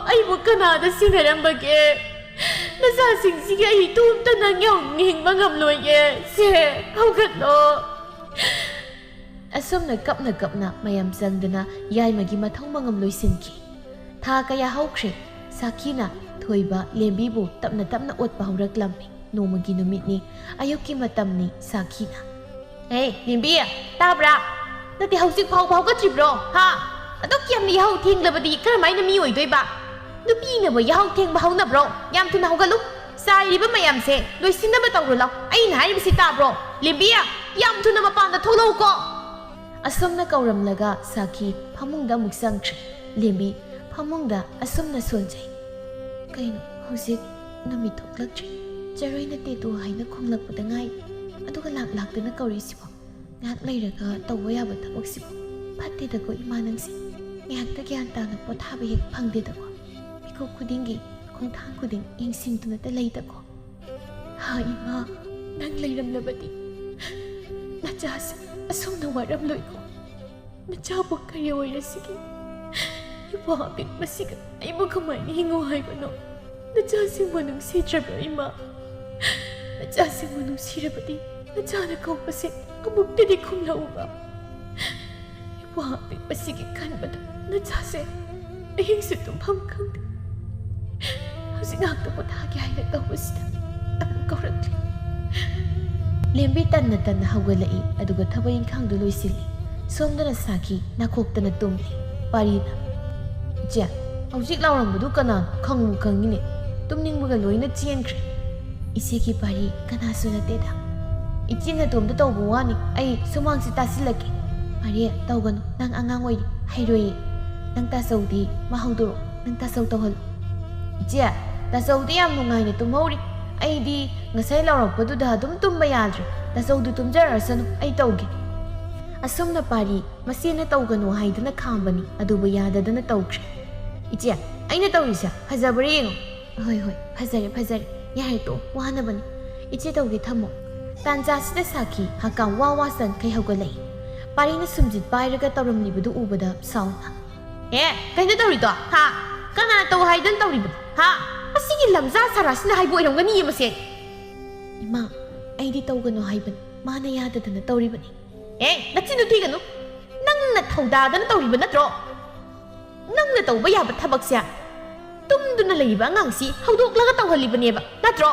ꯑꯩꯕꯨ ꯀꯅꯥꯗ ꯁꯤꯟꯅꯔꯝꯕꯒꯦ? ꯅꯆꯥꯁꯤꯡꯁꯤꯒꯤ ꯑꯩ ꯏꯇꯣꯝꯇ ꯅꯪ ꯌꯥꯎꯅ ꯍꯤꯡꯕ ꯉꯝꯂꯣꯏꯌꯦ꯫ ꯁꯦ, ꯍꯧꯒꯠꯂꯣ꯫" ꯑꯁꯨꯝꯅ ꯀꯞꯅ ꯀꯞꯅ ꯃꯌꯥꯝ ꯆꯪꯗꯅ ꯌꯥꯏꯃꯒꯤ ꯃꯊꯧ ꯃꯉꯝ ꯂꯣꯏꯁꯤꯟꯈꯤ꯫ ꯊꯥ ꯀꯌꯥ ꯍꯧꯈ꯭ꯔꯦ꯫ ꯁꯥꯈꯤꯅ ꯊꯣꯏꯕ ꯂꯦꯝꯕꯤꯕꯨ ꯇꯞꯅ ꯇꯞꯅ ꯑꯣꯠꯄ ꯍꯧꯔꯛꯂꯝꯃꯤ꯫ ꯅꯣꯡꯃꯒꯤ ꯅꯨꯃꯤꯠꯅꯤ꯫ ꯑꯌꯨꯛꯀꯤ ꯃꯇꯝꯅꯤ꯫ ꯁꯥꯈꯤꯅ, "ꯍꯦ, ꯂꯦꯝꯕꯤ, ꯇꯥꯕ꯭ꯔꯥ? ꯅꯠꯇꯦ, ꯍꯧꯖꯤꯛ ꯐꯥꯎꯕ ꯍꯧꯒꯠꯇ꯭ꯔꯤꯕ꯭ꯔꯣ? ꯍꯥ? ꯑꯗꯨꯛ ꯌꯥꯝꯅ ꯌꯥꯍꯧ ꯊꯦꯡꯂꯕꯗꯤ ꯀꯔꯝꯍꯥꯏꯅ ꯃꯤ ꯑꯣꯏꯗꯣꯏꯕ? ꯅꯨꯄꯤꯅꯕꯨ ꯌꯥꯍꯧ ꯊꯦꯡꯕ ꯍꯧꯅꯕ꯭ꯔꯣ? ꯌꯥꯝ ꯊꯨꯅ ꯍꯧꯒꯠꯂꯨ꯫ ꯆꯥꯏꯔꯤꯕ ꯃꯌꯥꯝꯁꯦ ꯂꯣꯏꯁꯤꯟꯅꯕ ꯇꯧꯔꯨ ꯂꯥꯎ꯫ ꯑꯩꯅ ꯍꯥꯏꯔꯤꯕꯁꯤ ꯇꯥꯕ꯭ꯔꯣ? ꯂꯦꯝꯕꯤ, ꯌꯥꯝ ꯊꯨꯅ ꯃꯄꯥꯟꯗ ꯊꯣꯛꯂꯛꯎꯀꯣ꯫" ꯑꯁꯨꯝꯅ ꯀꯧꯔꯝꯂꯒ ꯁꯥꯈꯤ ꯐꯃꯨꯡꯗ ꯑꯃꯨꯛ ꯆꯪꯈ꯭ꯔꯦ꯫ ꯂꯦꯝꯕꯤ ꯐꯃꯨꯡꯗ ꯑꯁꯨꯝꯅ ꯁꯣꯟꯖꯩ꯫ "ꯀꯩꯅꯣ, ꯍꯧꯖꯤꯛ ꯅꯨꯃꯤꯠ ꯊꯣꯛꯂꯛꯇ꯭ꯔꯤ? ꯆꯔꯣꯏꯅ ꯇꯦꯇꯨ ꯍꯥꯏꯅ ꯈꯨꯝꯂꯛꯄꯗ ꯉꯥꯏ꯫ ꯑꯗꯨꯒ ꯂꯥꯛ ꯂꯥꯛꯇꯅ ꯀꯧꯔꯤꯁꯤꯕꯣ? ꯉꯥꯏꯍꯥꯛ ꯂꯩꯔꯒ ꯇꯧꯕ ꯌꯥꯕ ꯊꯕꯛꯁꯤꯕꯨ꯫ ꯐꯠꯇꯦꯗꯀꯣ ꯏꯃꯥ ꯅꯪꯁꯦ꯫ ꯉꯥꯏꯍꯥꯛꯇ ꯒ꯭ꯌꯥꯟ ꯇꯥꯅ ꯄꯣꯊꯥꯕ ꯍꯦꯛ ꯐꯪꯗꯦꯗꯀꯣ꯫ ꯃꯤ ꯃꯤꯀꯨꯞ ꯈꯨꯗꯤꯡꯒꯤ, ꯈꯣꯡꯊꯥꯡ ꯈꯨꯗꯤꯡ ꯌꯦꯡꯁꯤꯟꯗꯨꯅꯇ ꯂꯩꯗꯀꯣ꯫ ꯍꯥ, ꯏꯃꯥ, ꯅꯪ ꯂꯩꯔꯝꯂꯕꯗꯤ ꯅꯆꯥꯁꯦ ꯑꯁꯨꯝꯅ ꯋꯥꯔꯝꯂꯣꯏꯀꯣ꯫ ꯅꯆꯥꯕꯨ ꯀꯔꯤ ꯑꯣꯏꯔꯁꯤꯒꯦ? ꯏꯄ꯭ꯋꯥ ꯑꯄꯤꯛꯄꯁꯤꯒ ꯑꯩꯕꯨ ꯀꯃꯥꯏꯅ ꯍꯤꯡꯉꯨ ꯍꯥꯏꯕꯅꯣ? ꯅꯆꯥꯁꯤꯡꯕꯨ ꯅꯨꯡꯁꯤꯗ꯭ꯔꯕ ꯏꯃꯥ? ꯅꯆꯥꯁꯤꯡꯕꯨ ꯅꯨꯡꯁꯤꯔꯕꯗꯤ ꯅꯆꯥꯅ ꯀꯧꯕꯁꯦ ꯑꯃꯨꯛꯇꯗꯤ ꯈꯨꯝꯂꯛꯎꯕ꯫ ꯏꯄ꯭ꯋꯥ ꯑꯄꯤꯛꯄꯁꯤꯒꯤ ꯈꯟꯕꯗ ꯅꯆꯥꯁꯦ ꯑꯍꯤꯡꯁꯨ ꯇꯨꯝꯐꯝ ꯈꯪꯗꯦ꯫ ꯍꯧꯖꯤꯛ ꯉꯥꯛꯇ ꯄꯣꯊꯥꯒꯦ ꯍꯥꯏꯅ ꯇꯧꯕꯁꯤꯗ ꯑꯃꯨꯛ ꯀꯧꯔꯛꯂꯤ꯫ ꯂꯦꯝꯕꯤ ꯇꯟꯅ ꯇꯟꯅ ꯍꯧꯒꯠꯂꯛꯏ, ꯑꯗꯨꯒ ꯊꯕꯛ ꯏꯪꯈꯥꯡꯗꯨ ꯂꯣꯏꯁꯤꯜꯂꯤ꯫ ꯁꯣꯝꯗꯅ ꯁꯥꯈꯤ ꯅꯥꯈꯣꯛꯇꯅ ꯇꯨꯝꯂꯤ꯫ ꯄꯥꯔꯤꯅ, "ꯏꯆꯦ, ꯍꯧꯖꯤꯛ ꯂꯥꯎꯔꯝꯕꯗꯨ ꯀꯅꯥꯅꯣ? ꯈꯪꯕꯨ ꯈꯪꯉꯤꯅꯦ꯫ ꯇꯨꯝꯅꯤꯡꯕꯒ ꯂꯣꯏꯅ ꯆꯦꯟꯈ꯭ꯔꯦ꯫" "ꯏꯆꯦꯒꯤ ꯄꯥꯔꯤ ꯀꯅꯥꯁꯨ ꯅꯠꯇꯦꯗ꯫ ꯏꯆꯦ ꯅꯇꯣꯝꯇ ꯇꯧꯕ ꯋꯥꯅꯤ꯫ ꯑꯩ ꯁꯨꯃꯥꯡꯁꯤ ꯇꯥꯁꯤꯜꯂꯛꯀꯦ꯫" "ꯄꯥꯔꯤ, ꯇꯧꯒꯅꯨ꯫ ꯅꯪ ꯑꯉꯥꯡ ꯑꯣꯏꯔꯤ, ꯍꯩꯔꯣꯏꯌꯦ꯫ ꯅꯪ ꯇꯥꯆꯧꯗꯤ ꯃꯥ ꯍꯧꯗꯣꯔꯛꯑꯣ꯫ ꯅꯪ ꯇꯥꯆꯧ ꯇꯧꯍꯜꯂꯨ꯫" "ꯏꯆꯦ, ꯇꯥꯆꯧꯗꯤ ꯌꯥꯝ ꯅꯨꯡꯉꯥꯏꯅ ꯇꯨꯝꯍꯧꯔꯤ꯫ ꯑꯩꯗꯤ ꯉꯁꯥꯏ ꯂꯥꯎꯔꯛꯄꯗꯨꯗ ꯑꯗꯨꯝ ꯇꯨꯝꯕ ꯌꯥꯗ꯭ꯔꯦ꯫ ꯇꯥꯆꯧꯗꯨ ꯇꯨꯝꯖꯔꯁꯅꯨ, ꯑꯩ ꯇꯧꯒꯦ꯫" ꯑꯁꯨꯝꯅ ꯄꯥꯔꯤ ꯃꯆꯦꯅ ꯇꯧꯒꯅꯨ ꯍꯥꯏꯗꯨꯅ ꯈꯥꯝꯕꯅꯤ, ꯑꯗꯨꯕꯨ ꯌꯥꯗꯗꯅ ꯇꯧꯈ꯭ꯔꯦ꯫ "ꯏꯆꯦ, ꯑꯩꯅ ꯇꯧꯔꯤꯁꯦ ꯐꯖꯕ꯭ꯔꯥ ꯌꯦꯡꯉꯣ꯫" "ꯍꯣꯏ, ꯍꯣꯏ, ꯐꯖꯔꯦ, ꯐꯖꯔꯦ꯫ ꯌꯥꯔꯦ, ꯇꯣꯛꯑꯣ, ꯋꯥꯅꯕꯅꯤ꯫ ꯏꯆꯦ ꯇꯧꯒꯦ, ꯊꯝꯃꯣ꯫" ꯇꯥꯟꯖꯥꯁꯤꯗ ꯁꯥꯈꯤ ꯍꯀꯥꯝ ꯋꯥ ꯋꯥ ꯆꯟꯈꯩ ꯍꯧꯒꯠꯂꯛꯏ꯫ ꯄꯥꯔꯤꯅ ꯁꯨꯝꯖꯤꯠ ꯄꯥꯏꯔꯒ ꯇꯧꯔꯝꯂꯤꯕꯗꯨ ꯎꯕꯗ ꯁꯥꯎꯅ, "ꯑꯦ, ꯀꯩꯅꯣ ꯇꯧꯔꯤꯗꯣ? ꯍꯥ? ꯀꯅꯥꯅ ꯇꯧ ꯍꯥꯏꯗꯅ ꯇꯧꯔꯤꯕꯅꯣ? ꯍꯥ? ꯑꯁꯤꯒꯤ ꯂꯝꯖꯥ ꯁꯔꯥꯁꯤꯅ ꯍꯥꯏꯕ ꯑꯣꯏꯔꯝꯒꯅꯤꯌꯦ ꯃꯁꯦ꯫" "ꯏꯃꯥ, ꯑꯩꯗꯤ ꯇꯧꯒꯅꯨ ꯍꯥꯏꯕꯅꯤ, ꯃꯥꯅ ꯌꯥꯗꯗꯅ ꯇꯧꯔꯤꯕꯅꯤ꯫" "ꯑꯦ, ꯅꯆꯤꯟꯗꯨ ꯊꯤꯒꯅꯨ꯫ ꯅꯪꯅ ꯊꯧꯗꯥꯗꯅ ꯇꯧꯔꯤꯕ ꯅꯠꯇ꯭ꯔꯣ? ꯅꯪꯅ ꯇꯧꯕ ꯌꯥꯕ ꯊꯕꯛꯁꯦ ꯇꯨꯝꯗꯨꯅ ꯂꯩꯔꯤꯕ ꯑꯉꯥꯡꯁꯤ ꯍꯧꯗꯣꯛꯂꯒ ꯇꯧꯍꯜꯂꯤꯕꯅꯦꯕ, ꯅꯠꯇ꯭ꯔꯣ?"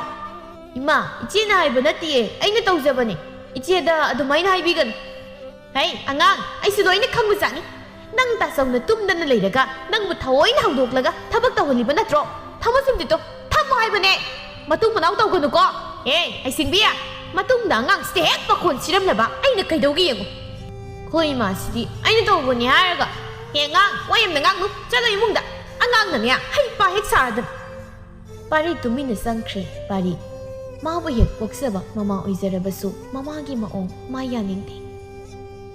"ꯏꯃꯥ, ꯏꯆꯦꯅ ꯍꯥꯏꯕ ꯅꯠꯇꯤꯌꯦ, ꯑꯩꯅ ꯇꯧꯖꯕꯅꯦ꯫ ꯏꯆꯦꯗ ꯑꯗꯨꯃꯥꯏꯅ ꯍꯥꯏꯕꯤꯒꯅꯨ꯫" "ꯍꯩ, ꯑꯉꯥꯡ, ꯑꯩꯁꯨ ꯂꯣꯏꯅ ꯈꯪꯕꯖꯥꯠꯅꯤ꯫ ꯅꯪ ꯇꯥꯆꯧꯅ ꯇꯨꯝꯗꯅ ꯂꯩꯔꯒ ꯅꯪꯕꯨ ꯊꯑꯣꯏꯅ ꯍꯧꯗꯣꯛꯂꯒ ꯊꯕꯛ ꯇꯧꯍꯜꯂꯤꯕ ꯅꯠꯇ꯭ꯔꯣ? ꯊꯝꯃꯣ ꯁꯨꯝꯖꯤꯠꯇꯣ, ꯊꯝꯃꯣ ꯍꯥꯏꯕꯅꯦ꯫ ꯃꯇꯨꯡ ꯃꯅꯥꯎ ꯇꯧꯒꯅꯨꯀꯣ꯫ ꯑꯦ, ꯑꯩꯁꯤꯡꯕꯤ, ꯃꯇꯨꯡꯗ ꯑꯉꯥꯡꯁꯤꯗ ꯍꯦꯛ ꯄꯥꯈꯣꯟ ꯁꯤꯔꯝꯅꯕ ꯑꯩꯅ ꯀꯩꯗꯧꯒꯦ ꯌꯦꯡꯉꯨ꯫" "ꯈꯣꯏ ꯏꯃꯥꯁꯤꯗꯤ ꯑꯩꯅ ꯇꯧꯕꯅꯤ ꯍꯥꯏꯔꯒ꯫ ꯍꯦ ꯑꯉꯥꯡ, ꯋꯥ ꯌꯥꯝꯅ ꯉꯥꯡꯅꯨ, ꯆꯠꯂꯣ ꯏꯃꯨꯡꯗ꯫ ꯑꯉꯥꯡꯅꯅꯦ, ꯍꯩ ꯄꯥ ꯍꯦꯛ ꯁꯥꯔꯗꯅ꯫" ꯄꯥꯔꯤ ꯇꯨꯃꯤꯟꯅ ꯆꯪꯈ꯭ꯔꯦ꯫ ꯄꯥꯔꯤ, ꯃꯥꯕꯨ ꯍꯦꯛ ꯄꯣꯛꯆꯕ ꯃꯃꯥ ꯑꯣꯏꯖꯔꯕꯁꯨ ꯃꯃꯥꯒꯤ ꯃꯑꯣꯡ ꯃꯥ ꯌꯥꯅꯤꯡꯗꯦ꯫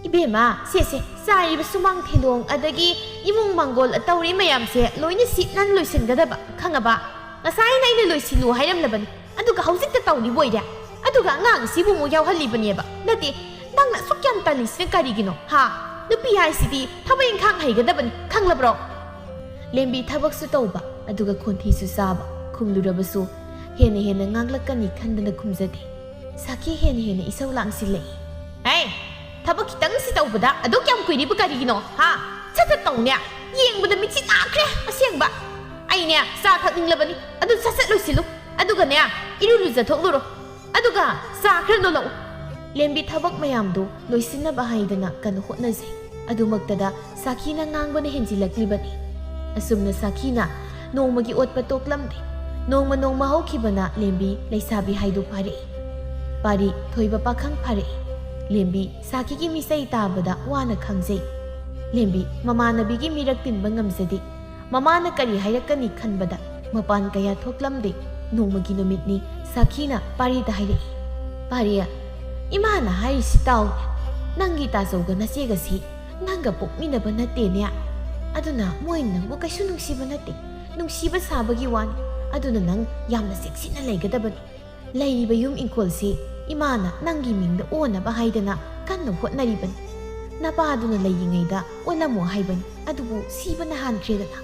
ꯏꯕꯦꯝꯃ, ꯁꯦ ꯁꯦ, ꯆꯥꯏꯔꯤꯕ ꯁꯨꯃꯥꯡ ꯊꯦꯂꯣꯡ ꯑꯗꯒꯤ ꯏꯃꯨꯡ ꯃꯥꯡꯒꯣꯜ ꯑꯇꯧꯔꯤ ꯃꯌꯥꯝꯁꯦ ꯂꯣꯏꯅ ꯁꯤꯠ ꯅꯥꯟ ꯂꯣꯏꯁꯤꯟꯒꯗꯕ, ꯈꯪꯉꯕ? ꯉꯁꯥꯏꯅ ꯑꯩꯅ ꯂꯣꯏꯁꯤꯜꯂꯨ ꯍꯥꯏꯔꯝꯂꯕꯅꯤ, ꯑꯗꯨꯒ ꯍꯧꯖꯤꯛꯇ ꯇꯧꯔꯤꯕ ꯑꯣꯏꯔꯦ꯫ ꯑꯗꯨꯒ ꯑꯉꯥꯡꯁꯤꯕꯨ ꯑꯃꯨꯛ ꯌꯥꯎꯍꯜꯂꯤꯕꯅꯦꯕ꯫ ꯅꯠꯇꯦ, ꯅꯪꯅ ꯑꯁꯨꯛ ꯌꯥꯝ ꯇꯜꯂꯤꯁꯤꯅ ꯀꯔꯤꯒꯤꯅꯣ, ꯍꯥ? ꯅꯨꯄꯤ ꯍꯥꯏꯁꯤꯗꯤ ꯊꯕꯛ ꯏꯪꯈꯥꯡ ꯍꯩꯒꯗꯕꯅꯤ, ꯈꯪꯂꯕ꯭ꯔꯣ? ꯂꯦꯝꯕꯤ ꯊꯕꯛꯁꯨ ꯇꯧꯕ, ꯑꯗꯨꯒ ꯈꯣꯟꯊꯤꯁꯨ ꯆꯥꯕ꯫ ꯈꯨꯝꯂꯨꯔꯕꯁꯨ ꯍꯦꯟꯅ ꯍꯦꯟꯅ ꯉꯥꯡꯂꯛꯀꯅꯤ ꯈꯟꯗꯅ ꯈꯨꯝꯖꯗꯦ꯫ ꯁꯥꯈꯤ ꯍꯦꯟꯅ ꯍꯦꯟꯅ ꯏꯁꯧ ꯂꯥꯡꯁꯤꯜꯂꯛꯏ꯫ "ꯍꯦ, ꯊꯕꯛ ꯈꯤꯇꯪꯁꯤ ꯇꯧꯕꯗ ꯑꯗꯨꯛ ꯌꯥꯝ ꯀꯨꯏꯔꯤꯕ ꯀꯔꯤꯒꯤꯅꯣ, ꯍꯥ? ꯁꯠ ꯁꯠ ꯇꯧꯅꯦ꯫ ꯌꯦꯡꯕꯗ ꯃꯤꯠꯁꯤ ꯅꯥꯈ꯭ꯔꯦ ꯑꯁꯦꯡꯕ꯫ ꯑꯩꯅꯦ, ꯆꯥ ꯊꯛꯅꯤꯡꯂꯕꯅꯤ, ꯑꯗꯨ ꯁꯠ ꯁꯠ ꯂꯣꯏꯁꯤꯜꯂꯨ꯫ ꯑꯗꯨꯒꯅꯦ, ꯏꯔꯨ ꯂꯨꯖꯊꯣꯛꯂꯨꯔꯣ꯫ ꯑꯗꯨꯒ ꯆꯥ ꯈꯔ ꯂꯣꯜꯂꯛꯎ꯫" ꯂꯦꯝꯕꯤ ꯊꯕꯛ ꯃꯌꯥꯝꯗꯨ ꯂꯣꯏꯁꯤꯟꯅꯕ ꯍꯥꯏꯗꯅ ꯀꯟꯅ ꯍꯣꯠꯅꯖꯩ꯫ ꯑꯗꯨꯃꯛꯇꯗ ꯁꯥꯈꯤꯅ ꯉꯥꯡꯕꯅ ꯍꯦꯟꯖꯤꯜꯂꯛꯂꯤꯕꯅꯤ꯫ ꯑꯁꯨꯝꯅ ꯁꯥꯈꯤꯅ ꯅꯣꯡꯃꯒꯤ ꯑꯣꯠꯄ ꯇꯣꯛꯂꯝꯗꯦ꯫ ꯅꯣꯡꯃ ꯅꯣꯡꯃ ꯍꯧꯈꯤꯕꯅ ꯂꯦꯝꯕꯤ ꯂꯩꯁꯥꯕꯤ ꯍꯥꯏꯗꯨ ꯐꯥꯔꯛꯏ꯫ ꯄꯥꯔꯤ ꯊꯣꯏꯕ ꯄꯥꯈꯪ ꯐꯥꯔꯛꯏ꯫ ꯂꯦꯝꯕꯤ ꯁꯥꯈꯤꯒꯤ ꯃꯤꯆꯩ ꯇꯥꯕꯗ ꯋꯥꯅ ꯈꯥꯡꯖꯩ꯫ ꯂꯦꯝꯕꯤ ꯃꯃꯥꯟꯅꯕꯤꯒꯤ ꯃꯤꯔꯛ ꯇꯤꯟꯕ ꯉꯝꯖꯗꯦ꯫ ꯃꯃꯥꯅ ꯀꯔꯤ ꯍꯥꯏꯔꯛꯀꯅꯤ ꯈꯟꯕꯗ ꯃꯄꯥꯟ ꯀꯌꯥ ꯊꯣꯛꯂꯝꯗꯦ꯫ ꯅꯣꯡꯃꯒꯤ ꯅꯨꯃꯤꯠꯅꯤ꯫ ꯁꯥꯈꯤꯅ ꯄꯥꯔꯤꯗ ꯍꯥꯏꯔꯛꯏ, "ꯄꯥꯔꯤ, ꯏꯃꯥꯅ ꯍꯥꯏꯔꯤꯁꯤ ꯇꯥꯎ꯫ ꯅꯪꯒꯤ ꯇꯥꯆꯧꯒ ꯅꯆꯦꯒꯁꯤ ꯅꯪꯒ ꯄꯣꯛꯃꯤꯟꯅꯕ ꯅꯠꯇꯦꯅꯦ꯫ ꯑꯗꯨꯅ ꯃꯣꯏꯅ ꯅꯪꯕꯨ ꯀꯩꯁꯨ ꯅꯨꯡꯁꯤꯕ ꯅꯠꯇꯦ꯫ ꯅꯨꯡꯁꯤꯕ ꯁꯥꯕꯒꯤ ꯋꯥꯅꯤ꯫ ꯑꯗꯨꯅ ꯅꯪ ꯌꯥꯝꯅ ꯆꯦꯛꯁꯤꯟꯅ ꯂꯩꯒꯗꯕꯅꯤ꯫ ꯂꯩꯔꯤꯕ ꯌꯨꯝ ꯏꯪꯈꯣꯜꯁꯤ ꯏꯃꯥꯅ ꯅꯪꯒꯤ ꯃꯤꯡꯗ ꯑꯣꯟꯅꯕ ꯍꯥꯏꯗꯅ ꯀꯟꯅ ꯍꯣꯠꯅꯔꯤꯕꯅꯤ꯫ ꯅꯄꯥꯗꯨꯅ ꯂꯩꯔꯤꯉꯩꯗ ꯑꯣꯜꯂꯝꯃꯣ ꯍꯥꯏꯕꯅꯤ, ꯑꯗꯨꯕꯨ ꯁꯤꯕꯅ ꯍꯥꯟꯈ꯭ꯔꯦꯗꯅ꯫"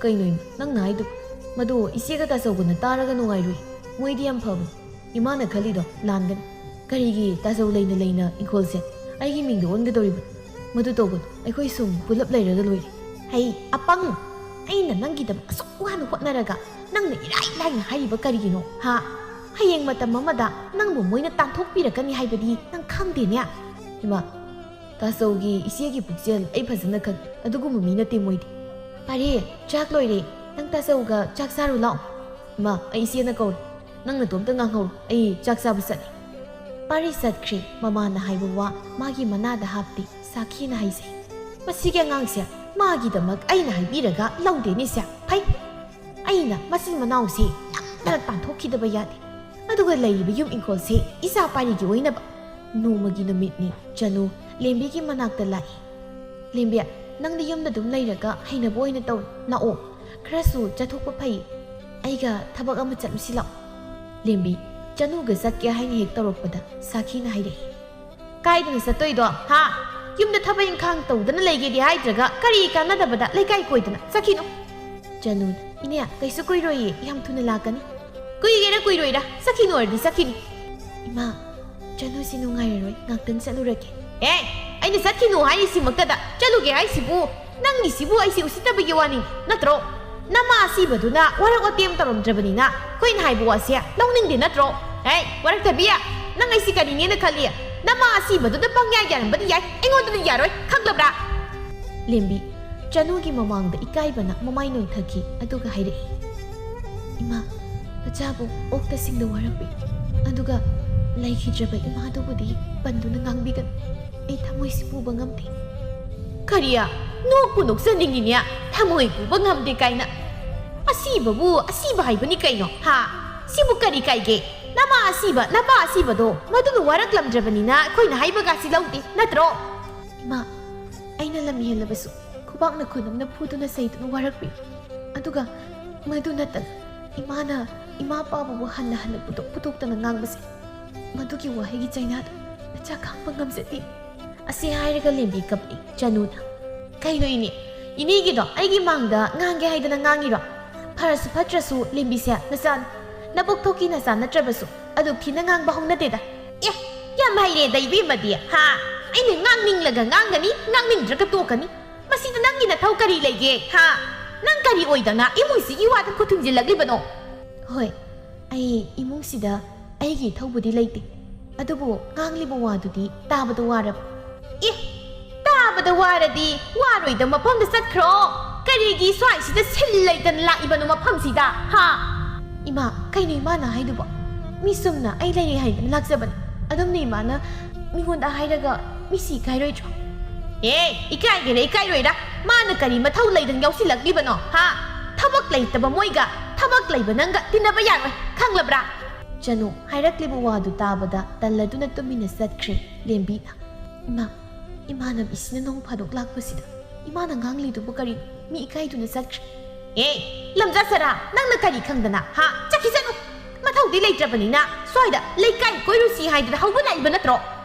"ꯀꯩꯅꯣ ꯏꯃꯥ, ꯅꯪꯅ ꯍꯥꯏꯗꯨꯕꯨ? ꯃꯗꯨ ꯏꯆꯦꯒ ꯇꯥꯆꯧꯒꯅ ꯇꯥꯔꯒ ꯅꯨꯡꯉꯥꯏꯔꯣꯏ꯫ ꯃꯣꯏꯗꯤ ꯌꯥꯝ ꯐꯕꯅꯤ꯫ ꯏꯃꯥꯅ ꯈꯜꯂꯤꯗꯣ ꯂꯥꯟꯒꯅꯤ꯫ ꯀꯔꯤꯒꯤ ꯇꯥꯆꯧ ꯂꯩꯅ ꯂꯩꯅ ꯏꯪꯈꯣꯜꯁꯦ ꯑꯩꯒꯤ ꯃꯤꯡꯗ ꯑꯣꯟꯒꯗꯧꯔꯤꯕꯅꯣ? ꯃꯗꯨ ꯇꯧꯒꯅꯨ꯫ ꯑꯩꯈꯣꯏ ꯁꯨꯝ ꯄꯨꯂꯞ ꯂꯩꯔꯒ ꯂꯣꯏꯔꯦ꯫" "ꯍꯩ, ꯑꯄꯪ! ꯑꯩꯅ ꯅꯪꯒꯤꯗꯃꯛ ꯑꯁꯨꯛ ꯋꯥꯅ ꯍꯣꯠꯅꯔꯒ ꯅꯪꯅ ꯏꯔꯥꯏ ꯂꯥꯏꯅ ꯍꯥꯏꯔꯤꯕ ꯀꯔꯤꯒꯤꯅꯣ, ꯍꯥ? ꯍꯌꯦꯡ ꯃꯇꯝ ꯑꯃꯗ ꯅꯪꯕꯨ ꯃꯣꯏꯅ ꯇꯥꯟꯊꯣꯛꯄꯤꯔꯛꯀꯅꯤ ꯍꯥꯏꯕꯗꯤ ꯅꯪ ꯈꯪꯗꯦꯅꯦ?" "ꯏꯃꯥ, ꯇꯥꯆꯧꯒꯤ ꯏꯆꯦꯒꯤ ꯄꯨꯛꯆꯦꯜ ꯑꯩ ꯐꯖꯅ ꯈꯪꯏ꯫ ꯑꯗꯨꯒꯨꯝꯕ ꯃꯤ ꯅꯠꯇꯦ ꯃꯣꯏꯗꯤ꯫" "ꯄꯥꯔꯤ, ꯆꯥꯛ ꯂꯣꯏꯔꯦ꯫ ꯅꯪ ꯇꯥꯆꯧꯒ ꯆꯥꯛ ꯆꯥꯔꯨ ꯂꯥꯛꯑꯣ꯫" "ꯏꯃꯥ, ꯑꯩ ꯏꯆꯦꯅ ꯀꯧꯔꯦ꯫ ꯅꯪ ꯅꯇꯣꯝꯇ ꯉꯥꯡꯍꯧꯔꯣ꯫ ꯑꯩ ꯆꯥꯛ ꯆꯥꯕ ꯆꯠꯂꯤ꯫" ꯄꯥꯔꯤ ꯆꯠꯈ꯭ꯔꯦ꯫ ꯃꯃꯥꯅ ꯍꯥꯏꯕ ꯋꯥ ꯃꯥꯒꯤ ꯃꯅꯥꯗ ꯍꯥꯞꯇꯦ꯫ ꯁꯥꯈꯤꯅ ꯍꯥꯏꯖꯩ, "ꯃꯁꯤꯒꯤ ꯑꯉꯥꯡꯁꯦ ꯃꯥꯒꯤꯗꯃꯛ ꯑꯩꯅ ꯍꯥꯏꯕꯤꯔꯒ ꯂꯧꯗꯦꯅꯦ ꯁꯦ꯫ ꯐꯩ꯫ ꯑꯩꯅ ꯃꯆꯤꯟ ꯃꯅꯥꯎꯁꯤ ꯅꯝꯗꯅ ꯇꯥꯟꯊꯣꯛꯈꯤꯗꯕ ꯌꯥꯗꯦ꯫ ꯑꯗꯨꯒ ꯂꯩꯔꯤꯕ ꯌꯨꯝ ꯏꯪꯈꯣꯜꯁꯤ ꯏꯆꯥ ꯄꯥꯔꯤꯒꯤ ꯑꯣꯏꯅꯕ꯫" ꯅꯣꯡꯃꯒꯤ ꯅꯨꯃꯤꯠꯅꯤ꯫ ꯆꯅꯨ ꯂꯦꯝꯕꯤꯒꯤ ꯃꯅꯥꯛꯇ ꯂꯥꯛꯏ꯫ "ꯂꯦꯝꯕꯤ, ꯅꯪꯗꯤ ꯌꯨꯝꯗ ꯑꯗꯨꯝ ꯂꯩꯔꯒ ꯍꯩꯅꯕ ꯑꯣꯏꯅ ꯇꯧ꯫ ꯂꯥꯛꯑꯣ, ꯈꯔꯁꯨ ꯆꯠꯊꯣꯛꯄ ꯐꯩ꯫ ꯑꯩꯒ ꯊꯕꯛ ꯑꯃ ꯆꯠꯂꯨꯁꯤ ꯂꯥꯛꯑꯣ꯫" ꯂꯦꯝꯕꯤ, ꯆꯅꯨꯒ ꯆꯠꯀꯦ ꯍꯥꯏꯅ ꯍꯦꯛ ꯇꯧꯔꯛꯄꯗ ꯁꯥꯈꯤꯅ ꯍꯥꯏꯔꯛꯏ꯫ "ꯀꯥꯏꯗꯅ ꯆꯠꯇꯣꯏꯗꯣ, ꯍꯥ? ꯌꯨꯝꯗ ꯊꯕꯛ ꯏꯪꯈꯥꯡ ꯇꯧꯗꯅ ꯂꯩꯒꯦꯗꯤ ꯍꯥꯏꯗ꯭ꯔꯒ ꯀꯔꯤ ꯀꯥꯟꯅꯗꯕꯗ ꯂꯩꯀꯥꯏ ꯀꯣꯏꯗꯅ ꯆꯠꯈꯤꯅꯣ?" ꯆꯅꯨꯅ, "ꯏꯅꯦ, ꯀꯩꯁꯨ ꯀꯨꯏꯔꯣꯏꯌꯦ, ꯌꯥꯝ ꯊꯨꯅ ꯂꯥꯛꯀꯅꯤ꯫" "ꯀꯨꯏꯒꯦꯔꯥ ꯀꯨꯏꯔꯣꯏꯔꯥ, ꯆꯠꯈꯤꯅꯣ ꯍꯥꯏꯔꯗꯤ ꯆꯠꯈꯤꯅꯤ꯫" "ꯏꯃꯥ, ꯆꯅꯨꯁꯤ ꯅꯨꯡꯉꯥꯏꯔꯔꯣꯏ, ꯉꯥꯛꯇꯪ ꯆꯠꯂꯨꯔꯒꯦ꯫" "ꯑꯦ, ꯑꯩꯅ ꯆꯠꯈꯤꯅꯨ ꯍꯥꯏꯔꯤꯁꯤꯃꯛꯇꯗ ꯆꯠꯂꯨꯒꯦ ꯍꯥꯏꯁꯤꯕꯨ? ꯅꯪꯒꯤꯁꯤꯕꯨ ꯑꯩꯁꯤ ꯎꯁꯤꯠꯇꯕꯒꯤ ꯋꯥꯅꯤ ꯅꯠꯇ꯭ꯔꯣ? ꯅꯃꯥ ꯑꯁꯤꯕꯗꯨꯅ ꯋꯥꯔꯛ ꯋꯥꯇꯦꯝ ꯇꯧꯔꯝꯗ꯭ꯔꯕꯅꯤꯅ ꯑꯩꯈꯣꯏꯅ ꯍꯥꯏꯕ ꯋꯥꯁꯦ ꯂꯧꯅꯤꯡꯗꯦ ꯅꯠꯇ꯭ꯔꯣ? ꯑꯦ, ꯋꯥꯔꯛꯇꯕꯤ, ꯅꯪ ꯑꯩꯁꯤ ꯀꯔꯤꯅꯦꯅ ꯈꯜꯂꯤ? ꯅꯃꯥ ꯑꯁꯤꯕꯗꯨꯗ ꯄꯪꯌꯥ ꯌꯥꯔꯝꯕꯗꯤ ꯌꯥꯏ, ꯑꯩꯉꯣꯟꯗꯗꯤ ꯌꯥꯔꯣꯏ, ꯈꯪꯂꯕ꯭ꯔꯥ?" ꯂꯦꯝꯕꯤ, ꯆꯅꯨꯒꯤ ꯃꯃꯥꯡꯗ ꯏꯀꯥꯏꯕꯅ ꯃꯃꯥꯏ ꯅꯣꯏꯊꯈꯤ, ꯑꯗꯨꯒ ꯍꯥꯏꯔꯛꯏ, "ꯏꯃꯥ, ꯃꯆꯥꯕꯨ ꯑꯣꯛꯇ ꯁꯤꯡꯗ ꯋꯥꯔꯛꯄꯤ, ꯑꯗꯨꯒ ꯂꯩꯈꯤꯗ꯭ꯔꯕ ꯏꯃꯥꯗꯨꯕꯨꯗꯤ ꯄꯟꯗꯨꯅ ꯉꯥꯡꯕꯤꯒꯅꯨ꯫ ꯑꯩ ꯊꯃꯣꯏꯁꯤ ꯄꯨꯕ ꯉꯝꯗꯦ꯫" "ꯀꯔꯤ? ꯅꯣꯛꯄꯨ ꯅꯣꯛꯆꯅꯤꯡꯉꯤꯅꯦ, ꯊꯃꯣꯏ ꯄꯨꯕ ꯉꯝꯗꯦ ꯀꯥꯏꯅ꯫ ꯑꯁꯤꯕꯕꯨ ꯑꯁꯤꯕ ꯍꯥꯏꯕꯅꯤ ꯀꯩꯅꯣ, ꯍꯥ? ꯁꯤꯕꯨ ꯀꯔꯤ ꯀꯥꯏꯒꯦ? ꯅꯃꯥ ꯑꯁꯤꯕ, ꯅꯄꯥ ꯑꯁꯤꯕꯗꯣ ꯃꯗꯨꯅ ꯋꯥꯔꯛꯂꯝꯗ꯭ꯔꯕꯅꯤꯅ ꯑꯩꯈꯣꯏꯅ ꯍꯥꯏꯕꯒꯁꯤ ꯂꯧꯗꯦ ꯅꯠꯇ꯭ꯔꯣ?" "ꯏꯃꯥ, ꯑꯩꯅ ꯂꯝ ꯍꯦꯜꯂꯕꯁꯨ ꯈꯨꯕꯥꯛꯅ ꯈꯨꯅꯝꯅ ꯐꯨꯗꯨꯅ ꯆꯩꯗꯨꯅ ꯋꯥꯔꯛꯄꯤ꯫ ꯑꯗꯨꯒ ꯃꯗꯨ ꯅꯠꯇꯅ ꯏꯃꯥꯅ ꯏꯃꯥ ꯄꯥꯕꯕꯨ ꯍꯟꯅ ꯍꯟꯅ ꯄꯨꯊꯣꯛ ꯄꯨꯊꯣꯛꯇꯅ ꯉꯥꯡꯕꯁꯦ, ꯃꯗꯨꯒꯤ ꯋꯥꯍꯩꯒꯤ ꯆꯩꯅꯥꯗꯣ ꯃꯆꯥ ꯈꯥꯡꯕ ꯉꯝꯖꯗꯦ꯫" ꯑꯁꯤ ꯍꯥꯏꯔꯒ ꯂꯦꯝꯕꯤ ꯀꯞꯂꯤ꯫ ꯆꯅꯨꯅ, "ꯀꯩꯅꯣ ꯏꯅꯦ? ꯏꯅꯦꯒꯤꯗꯣ ꯑꯩꯒꯤ ꯃꯥꯡꯗ ꯉꯥꯡꯒꯦ ꯍꯥꯏꯗꯅ ꯉꯥꯡꯉꯤꯔꯣ? ꯐꯔꯁꯨ ꯐꯠꯇ꯭ꯔꯁꯨ ꯂꯦꯝꯕꯤꯁꯦ ꯅꯆꯥ, ꯅꯕꯣꯛ ꯊꯣꯛꯀꯤ ꯅꯆꯥ ꯅꯠꯇ꯭ꯔꯕꯁꯨ ꯑꯗꯨꯛ ꯊꯤꯅ ꯉꯥꯡꯕ ꯍꯧꯅꯗꯦꯗ꯫" "ꯑꯦ, ꯌꯥꯝ ꯍꯩꯔꯦꯗ ꯏꯕꯦꯝꯃꯗꯤ, ꯍꯥ? ꯑꯩꯅ ꯉꯥꯡꯅꯤꯡꯂꯒ ꯉꯥꯡꯒꯅꯤ, ꯉꯥꯡꯅꯤꯡꯗ꯭ꯔꯒ ꯇꯣꯛꯀꯅꯤ꯫ ꯃꯁꯤꯗ ꯅꯪꯒꯤ ꯅꯊꯧ ꯀꯔꯤ ꯂꯩꯒꯦ, ꯍꯥ? ꯅꯪ ꯀꯔꯤ ꯑꯣꯏꯗꯅ ꯏꯃꯨꯡꯁꯤꯒꯤ ꯋꯥꯗ ꯈꯨꯠ ꯊꯤꯡꯖꯤꯜꯂꯛꯂꯤꯕꯅꯣ?" "ꯍꯣꯏ, ꯑꯩ ꯏꯃꯨꯡꯁꯤꯗ ꯑꯩꯒꯤ ꯏꯊꯧꯕꯨꯗꯤ ꯂꯩꯇꯦ, ꯑꯗꯨꯕꯨ ꯉꯥꯡꯂꯤꯕ ꯋꯥꯗꯨꯗꯤ ꯇꯥꯕꯗ ꯋꯥꯔꯕ꯫" "ꯑꯦ, ꯇꯥꯕꯗ ꯋꯥꯔꯗꯤ ꯋꯥꯔꯣꯏꯗ ꯃꯐꯝꯗ ꯆꯠꯈ꯭ꯔꯣ꯫ ꯀꯔꯤꯒꯤ ꯁ꯭ꯋꯥꯏꯁꯤꯗ ꯁꯤꯜ ꯂꯩꯇꯅ ꯂꯥꯛꯏꯕꯅꯣ ꯃꯐꯝꯁꯤꯗ, ꯍꯥ?" "ꯏꯃꯥ, ꯀꯩꯅꯣ ꯏꯃꯥꯅ ꯍꯥꯏꯗꯨꯕꯣ? ꯃꯤ ꯆꯨꯝꯅ ꯑꯩ ꯂꯩꯔꯦ ꯍꯥꯏꯗꯅ ꯂꯥꯛꯆꯕꯅꯤ꯫ ꯑꯗꯨꯝꯅ ꯏꯃꯥꯅ ꯃꯤꯉꯣꯟꯗ ꯍꯥꯏꯔꯒ ꯃꯤꯁꯤ ꯏꯀꯥꯏꯔꯣꯏꯗ꯭ꯔꯣ?" "ꯑꯦ, ꯏꯀꯥꯏꯒꯦꯔꯥ ꯏꯀꯥꯏꯔꯣꯏꯔꯥ? ꯃꯥꯅ ꯀꯔꯤ ꯃꯊꯧ ꯂꯩꯗꯅ ꯌꯥꯎꯁꯤꯜꯂꯛꯂꯤꯕꯅꯣ, ꯍꯥ? ꯊꯕꯛ ꯂꯩꯇꯕ ꯃꯣꯏꯒ ꯊꯕꯛ ꯂꯩꯕ ꯅꯪꯒ ꯇꯤꯟꯅꯕ ꯌꯥꯔꯣꯏ, ꯈꯪꯂꯕ꯭ꯔꯥ?" ꯆꯅꯨ ꯍꯥꯏꯔꯛꯂꯤꯕ ꯋꯥꯗꯨ ꯇꯥꯕꯗ ꯇꯜꯂꯗꯨꯅ ꯇꯨꯃꯤꯟꯅ ꯆꯠꯈ꯭ꯔꯦ ꯂꯦꯝꯕꯤꯅ꯫ "ꯏꯃꯥ, ꯏꯃꯥꯟꯅꯕꯤꯁꯤꯅ ꯅꯣꯡ ꯐꯥꯗꯣꯛ ꯂꯥꯛꯄꯁꯤꯗ ꯏꯃꯥꯅ ꯉꯥꯡꯂꯤꯗꯨꯕꯨ ꯀꯔꯤ? ꯃꯤ ꯏꯀꯥꯏꯗꯨꯅ ꯆꯠꯈ꯭ꯔꯦ꯫ ꯑꯦ, ꯂꯝꯖꯥ ꯁꯔꯥ, ꯅꯪꯅ ꯀꯔꯤ ꯈꯪꯗꯅ, ꯍꯥ? ꯆꯠꯈꯤꯁꯅꯨ꯫ ꯃꯊꯧꯗꯤ ꯂꯩꯇ꯭ꯔꯕꯅꯤꯅ ꯁ꯭ꯋꯥꯏꯗ ꯂꯩꯀꯥꯏ ꯀꯣꯏꯔꯨꯁꯤ ꯍꯥꯏꯗꯅ ꯍꯧꯒꯠꯂꯛꯏꯕ ꯅꯠꯇ꯭ꯔꯣ?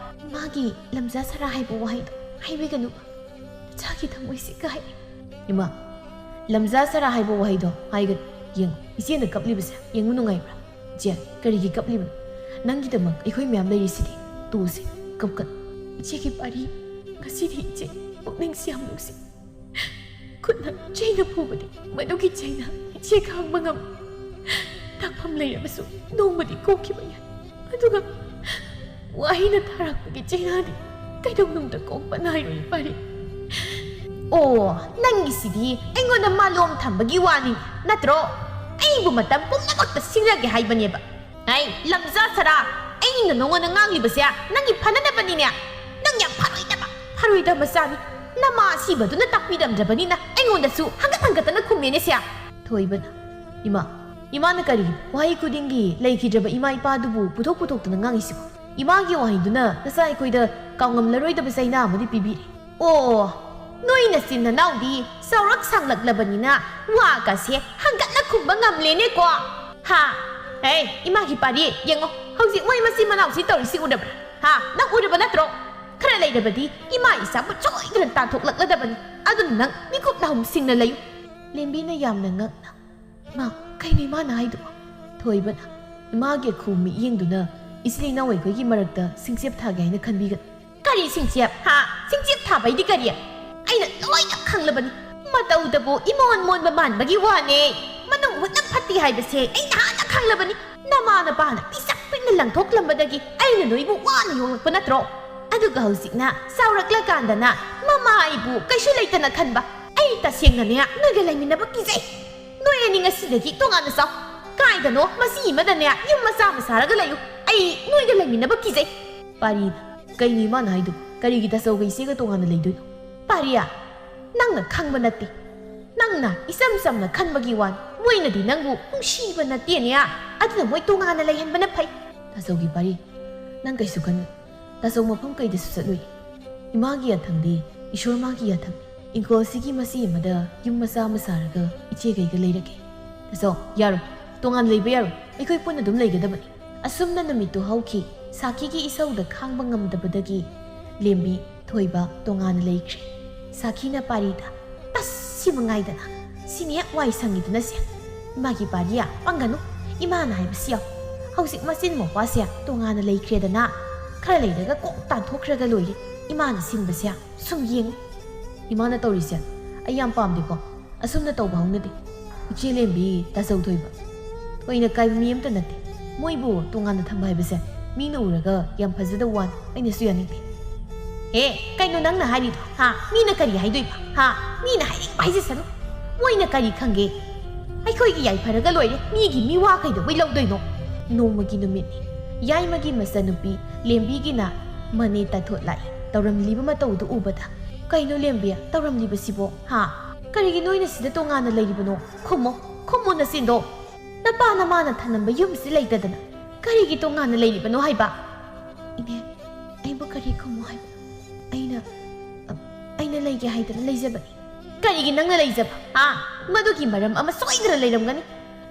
ꯏꯃꯥꯒꯤ ꯂꯝꯖꯥ ꯁꯔꯥ ꯍꯥꯏꯕ ꯋꯥꯍꯩꯗꯣ ꯍꯥꯏꯕꯤꯒꯅꯨ꯫ ꯏꯆꯥꯒꯤ ꯊꯃꯣꯏꯁꯦ ꯀꯥꯏ꯫ ꯏꯃꯥ, ꯂꯝꯖꯥ ꯁꯔꯥ ꯍꯥꯏꯕ ꯋꯥꯍꯩꯗꯣ ꯍꯥꯏꯒꯅꯨ꯫ ꯌꯦꯡꯉꯨ, ꯏꯆꯦꯅ ꯀꯞꯂꯤꯕꯁꯦ ꯌꯦꯡꯕ ꯅꯨꯡꯉꯥꯏꯕ꯭ꯔꯥ? ꯏꯆꯦ, ꯀꯔꯤꯒꯤ ꯀꯞꯂꯤꯕꯅꯣ? ꯅꯪꯒꯤꯗꯃꯛ ꯑꯩꯈꯣꯏ ꯃꯌꯥꯝ ꯂꯩꯔꯤꯁꯤꯗꯤ꯫ ꯇꯣꯛꯁꯤ, ꯀꯞꯀꯅꯨ꯫ ꯏꯆꯦꯒꯤ ꯄꯥꯔꯤ, ꯉꯁꯤꯗꯤ ꯏꯆꯦ ꯄꯨꯛꯅꯤꯡꯁꯤ ꯌꯥꯝ ꯅꯨꯡꯁꯤ꯫ ꯈꯨꯠꯅ ꯆꯩꯅ ꯐꯨꯕꯗꯤ ꯃꯗꯨꯒꯤ ꯆꯩꯅ ꯏꯆꯦ ꯈꯥꯡꯕ ꯉꯝ꯫ ꯇꯥꯛꯐꯝ ꯂꯩꯔꯕꯁꯨ ꯅꯣꯡꯃꯗꯤ ꯀꯣꯛꯈꯤꯕ ꯌꯥꯏ꯫ ꯑꯗꯨꯒ ꯋꯥꯍꯩꯅ ꯊꯥꯔꯛꯄꯒꯤ ꯆꯩꯅꯥꯗꯤ ꯀꯩꯗꯧꯅꯨꯡꯗ ꯀꯣꯛꯄ ꯅꯥꯏꯔꯣꯏ ꯄꯥꯔꯤ꯫ ꯑꯣ, ꯅꯪꯒꯤꯁꯤꯗꯤ ꯑꯩꯉꯣꯟꯗ ꯃꯥꯂꯣꯝ ꯊꯝꯕꯒꯤ ꯋꯥꯅꯤ ꯅꯠꯇ꯭ꯔꯣ? ꯑꯩꯕꯨ ꯃꯇꯝ ꯄꯨꯝꯅꯃꯛꯇ ꯁꯤꯡꯅꯒꯦ ꯍꯥꯏꯕꯅꯦꯕ꯫ ꯑꯩ ꯂꯝꯖꯥ ꯁꯔꯥ, ꯑꯩꯅ ꯅꯉꯣꯟꯗ ꯉꯥꯡꯂꯤꯕꯁꯦ ꯅꯪꯒꯤ ꯐꯅꯅꯕꯅꯤꯅꯦ꯫ ꯅꯪ ꯌꯥꯝ ꯐꯔꯣꯏꯗꯕ, ꯐꯔꯣꯏꯗꯕ ꯃꯆꯥꯅꯤ꯫ ꯅꯃꯥ ꯑꯁꯤꯕꯗꯨꯅ ꯇꯥꯛꯄꯤꯔꯝꯗ꯭ꯔꯕꯅꯤꯅ ꯑꯩꯉꯣꯟꯗꯁꯨ ꯍꯪꯒꯠ ꯍꯪꯒꯠꯇꯅ ꯈꯨꯝꯃꯦꯅꯦ ꯁꯦ꯫ ꯊꯣꯏꯕꯅ, ꯏꯃꯥ, ꯏꯃꯥꯅ ꯀꯔꯤ ꯋꯥꯍꯩ ꯈꯨꯗꯤꯡꯒꯤ ꯂꯩꯈꯤꯗ꯭ꯔꯕ ꯏꯃꯥ ꯏꯄꯥꯗꯨꯕꯨ ꯄꯨꯊꯣꯛ ꯄꯨꯊꯣꯛꯇꯅ ꯉꯥꯡꯉꯤꯁꯤꯕꯣ? ꯏꯃꯥꯒꯤ ꯋꯥꯍꯩꯗꯨꯅ ꯅꯆꯥ ꯑꯩꯈꯣꯏꯗ ꯀꯥꯎꯉꯝꯂꯔꯣꯏꯗꯕ ꯆꯩꯅꯥ ꯑꯃꯗꯤ ꯄꯤꯕꯤꯔꯦ꯫ ꯑꯣ, ꯅꯣꯏ ꯅꯆꯤꯟ ꯅꯅꯥꯎꯗꯤ ꯆꯥꯎꯔꯛ ꯁꯥꯡꯂꯛꯂꯕꯅꯤꯅ ꯋꯥꯒꯁꯦ ꯍꯪꯒꯠꯅ ꯈꯨꯝꯕ ꯉꯝꯂꯦꯅꯦꯀꯣ꯫ ꯍꯥ? ꯍꯦ, ꯏꯃꯥꯒꯤ ꯄꯥꯔꯤ, ꯌꯦꯡꯉꯣ, ꯍꯧꯖꯤꯛ ꯃꯣꯏ ꯃꯆꯤꯟ ꯃꯅꯥꯎꯁꯤ ꯇꯧꯔꯤꯁꯤ ꯎꯔꯕ꯭ꯔꯥ? ꯍꯥ? ꯅꯪ ꯎꯔꯕ ꯅꯠꯇ꯭ꯔꯣ? ꯈꯔ ꯂꯩꯔꯕꯗꯤ ꯏꯃꯥ ꯏꯆꯥꯕꯨ ꯁꯣꯏꯗꯅ ꯇꯥꯟꯊꯣꯛꯂꯛꯂꯗꯕꯅꯤ꯫ ꯑꯗꯨꯅ ꯅꯪ ꯃꯤꯀꯨꯞ ꯅꯥꯍꯨꯝ ꯁꯤꯡꯅ ꯂꯩꯌꯨ꯫ ꯂꯦꯝꯕꯤꯅ ꯌꯥꯝꯅ ꯉꯛꯅ, "ꯏꯃꯥ, ꯀꯩꯅꯣ ꯏꯃꯥꯅ ꯍꯥꯏꯗꯨꯕꯣ?" ꯊꯣꯏꯕꯅ ꯏꯃꯥꯒꯤ ꯑꯈꯨ ꯃꯤꯠꯌꯦꯡꯗꯨꯅ, "ꯏꯆꯤꯜ ꯏꯅꯥꯎ ꯑꯩꯈꯣꯏꯒꯤ ꯃꯔꯛꯇ ꯁꯤꯡꯆꯦꯞ ꯊꯥꯒꯦ ꯍꯥꯏꯅ ꯈꯟꯕꯤꯒꯅꯨ꯫" "ꯀꯔꯤ ꯁꯤꯡꯆꯦꯞ? ꯍꯥ? ꯁꯤꯡꯆꯦꯞ ꯊꯥꯕꯩꯗꯤ ꯀꯔꯤ? ꯑꯩꯅ ꯂꯣꯏꯅ ꯈꯪꯂꯕꯅꯤ꯫ ꯃꯇꯧꯗꯕꯨ ꯏꯃꯣꯟ ꯃꯣꯟꯕ ꯃꯥꯟꯕꯒꯤ ꯋꯥꯅꯦ꯫ ꯃꯅꯨꯡ ꯍꯨꯠꯅ ꯐꯠꯇꯦ ꯍꯥꯏꯕꯁꯦ ꯑꯩ ꯅꯍꯥꯟꯅ ꯈꯪꯂꯕꯅꯤ꯫ ꯅꯃꯥ ꯅꯄꯥꯅ ꯄꯤꯁꯛ ꯄꯤꯛꯅ ꯂꯪꯊꯣꯛꯂꯝꯕꯗꯒꯤ ꯑꯩꯅ ꯅꯣꯏꯕꯨ ꯋꯥꯅ ꯌꯣꯛꯂꯛꯄ ꯅꯠꯇ꯭ꯔꯣ? ꯑꯗꯨꯒ ꯍꯧꯖꯤꯛꯅ ꯆꯥꯎꯔꯛꯂꯀꯥꯟꯗꯅ ꯃꯃꯥ ꯑꯩꯕꯨ ꯀꯩꯁꯨ ꯂꯩꯇꯅ ꯈꯟꯕ꯫ ꯑꯩ ꯇꯁꯦꯡꯅꯅꯦ ꯅꯣꯏꯒ ꯂꯩꯃꯤꯟꯅꯕ ꯀꯤꯖꯩ꯫ ꯅꯣꯏ ꯑꯅꯤ ꯉꯁꯤꯗꯒꯤ ꯇꯣꯉꯥꯟꯅ ꯆꯥꯎ꯫ ꯀꯥꯏꯗꯅꯣ ꯃꯁꯤ ꯑꯃꯗꯅꯦ ꯌꯨꯝ ꯃꯆꯥ ꯑꯃ ꯁꯥꯔꯒ ꯂꯩꯌꯨ꯫ ꯑꯩ ꯅꯣꯏꯒ ꯂꯩꯃꯤꯟꯅꯕ ꯀꯤꯖꯩ꯫" ꯄꯥꯔꯤꯅ, "ꯀꯩꯅꯣ ꯏꯃꯥꯅ ꯍꯥꯏꯗꯨꯕꯨ? ꯀꯔꯤꯒꯤ ꯇꯥꯆꯧꯒ ꯏꯆꯦꯒ ꯇꯣꯉꯥꯟꯅ ꯂꯩꯗꯣꯏꯅꯣ?" "ꯄꯥꯔꯤꯌꯥ, ꯅꯪꯅ ꯈꯪꯕ ꯅꯠꯇꯦ꯫ ꯅꯪꯅ ꯏꯆꯝ ꯆꯝꯅ ꯈꯟꯕꯒꯤ ꯋꯥꯅꯤ꯫ ꯃꯣꯏꯅꯗꯤ ꯅꯪꯕꯨ ꯅꯨꯡꯁꯤꯕ ꯅꯠꯇꯦꯅꯦ꯫ ꯑꯗꯨꯅ ꯃꯣꯏ ꯇꯣꯉꯥꯟꯅ ꯂꯩꯍꯟꯕꯅ ꯐꯩ꯫" "ꯇꯥꯆꯧꯒꯤ ꯄꯥꯔꯤ, ꯅꯪ ꯀꯩꯁꯨ ꯈꯟꯒꯅꯨ꯫ ꯇꯥꯆꯧ ꯃꯐꯝ ꯀꯩꯗꯁꯨ ꯆꯠꯂꯨꯏ꯫ ꯏꯃꯥꯒꯤ ꯌꯥꯊꯪꯗꯤ ꯏꯁꯣꯔ ꯃꯥꯒꯤ ꯌꯥꯊꯪꯅꯤ꯫ ꯏꯪꯈꯣꯜꯁꯤꯒꯤ ꯃꯆꯤ ꯑꯃꯗ ꯌꯨꯝ ꯃꯆꯥ ꯑꯃ ꯁꯥꯔꯒ ꯏꯆꯦꯒꯩꯒ ꯂꯩꯔꯒꯦ꯫ ꯇꯥꯆꯧ, ꯌꯥꯔꯣꯏ꯫ ꯇꯣꯉꯥꯟꯅ ꯂꯩꯕ ꯌꯥꯔꯣꯏ꯫ ꯑꯩꯈꯣꯏ ꯄꯨꯟꯅ ꯑꯗꯨꯝ ꯂꯩꯒꯗꯕꯅꯤ꯫ ꯑꯁꯨꯝꯅ ꯅꯨꯃꯤꯠꯇꯨ ꯍꯧꯈꯤ꯫ ꯁꯥꯈꯤꯒꯤ ꯏꯁꯧꯗ ꯈꯥꯡꯕ ꯉꯝꯗꯕꯗꯒꯤ ꯂꯦꯝꯕꯤ, ꯊꯣꯏꯕ ꯇꯣꯉꯥꯟꯅ ꯂꯩꯈ꯭ꯔꯦ꯫ ꯁꯥꯈꯤꯅ ꯄꯥꯔꯤꯗ, "ꯑꯁ, ꯁꯤ ꯃꯉꯥꯏꯗꯅ꯫ ꯁꯤꯅ ꯍꯦꯛ ꯋꯥꯏ ꯁꯪꯉꯤꯗꯅ ꯁꯦ꯫ ꯏꯃꯥꯒꯤ ꯄꯥꯔꯤ ꯄꯪꯒꯅꯨ꯫ ꯏꯃꯥꯅ ꯍꯥꯏꯕꯁꯤ ꯌꯥꯎ꯫ ꯍꯧꯖꯤꯛ ꯃꯆꯤꯟ ꯃꯧꯄ꯭ꯋꯥꯁꯦ ꯇꯣꯉꯥꯟꯅ ꯂꯩꯈ꯭ꯔꯦꯗꯅ꯫ ꯈꯔ ꯂꯩꯔꯒ ꯀꯣꯛ ꯇꯥꯟꯊꯣꯛꯈ꯭ꯔꯒ ꯂꯣꯏꯔꯦ꯫ ꯏꯃꯥꯅ ꯁꯤꯟꯕꯁꯦ ꯁꯨꯝ ꯌꯦꯡꯉꯨ꯫ ꯏꯃꯥꯅ ꯇꯧꯔꯤꯁꯦ ꯑꯩ ꯌꯥꯝ ꯄꯥꯝꯗꯦꯀꯣ꯫ ꯑꯁꯨꯝꯅ ꯇꯧꯕ ꯍꯧꯅꯗꯦ꯫ ꯏꯆꯦ ꯂꯦꯝꯕꯤ, ꯇꯥꯆꯧ ꯊꯣꯏꯕ꯫ ꯊꯣꯏꯅ ꯀꯥꯏꯕ ꯃꯤ ꯑꯝꯇ ꯅꯠꯇꯦ꯫ ꯃꯣꯏꯕꯨ ꯇꯣꯉꯥꯟꯅ ꯊꯝꯕ ꯍꯥꯏꯕꯁꯦ ꯃꯤꯅ ꯎꯔꯒ ꯌꯥꯝ ꯐꯖꯗꯕ ꯋꯥꯅꯤ꯫ ꯑꯩꯅꯁꯨ ꯌꯥꯅꯤꯡꯗꯦ꯫ ꯍꯦ, ꯀꯩꯅꯣ ꯅꯪꯅ ꯍꯥꯏꯔꯤꯗꯣ? ꯍꯥ? ꯃꯤꯅ ꯀꯔꯤ ꯍꯥꯏꯗꯣꯏꯕ? ꯍꯥ? ꯃꯤꯅ ꯍꯥꯏꯅꯤꯡꯕ ꯍꯥꯏꯖꯁꯅꯨ꯫ ꯃꯣꯏꯅ ꯀꯔꯤ ꯈꯪꯒꯦ? ꯑꯩꯈꯣꯏꯒꯤ ꯌꯥꯏꯐꯔꯒ ꯂꯣꯏꯔꯦ꯫ ꯃꯤꯒꯤ ꯃꯤꯋꯥ ꯀꯩꯗꯧꯕꯩ ꯂꯧꯗꯣꯏꯅꯣ? ꯅꯣꯡꯃꯒꯤ ꯅꯨꯃꯤꯠꯅꯤ꯫ ꯌꯥꯏꯃꯒꯤ ꯃꯆꯟꯅꯨꯄꯤ ꯂꯦꯝꯕꯤꯒꯤꯅ ꯃꯅꯦ ꯇꯥꯊꯣꯠ ꯂꯥꯛꯏ꯫ ꯇꯧꯔꯝꯂꯤꯕ ꯃꯇꯧꯗꯨ ꯎꯕꯗ, "ꯀꯩꯅꯣ ꯂꯦꯝꯕꯤ, ꯇꯧꯔꯝꯂꯤꯕꯁꯤꯕꯣ? ꯍꯥ? ꯀꯔꯤꯒꯤ ꯅꯣꯏꯅ ꯁꯤꯗ ꯇꯣꯉꯥꯟꯅ ꯂꯩꯔꯤꯕꯅꯣ? ꯈꯨꯝꯃꯣ, ꯈꯨꯝꯃꯣ ꯅꯆꯤꯟꯗꯣ꯫ ꯅꯄꯥ ꯅꯃꯥꯅ ꯊꯅꯝꯕ ꯌꯨꯝꯁꯤ ꯂꯩꯇꯗꯅ ꯀꯔꯤꯒꯤ ꯇꯣꯉꯥꯟꯅ ꯂꯩꯔꯤꯕꯅꯣ ꯍꯥꯏꯕ?" "ꯏꯅꯦ, ꯑꯩꯕꯨ ꯀꯔꯤ ꯈꯨꯝꯃꯣ ꯍꯥꯏꯕꯅꯣ? ꯑꯩꯅ, ꯑ, ꯑꯩꯅ ꯂꯩꯒꯦ ꯍꯥꯏꯗꯅ ꯂꯩꯖꯕꯅꯤ꯫" "ꯀꯔꯤꯒꯤ ꯅꯪꯅ ꯂꯩꯖꯕ? ꯍꯥ? ꯃꯗꯨꯒꯤ ꯃꯔꯝ ꯑꯃ ꯁꯣꯏꯗꯅ ꯂꯩꯔꯝꯒꯅꯤ꯫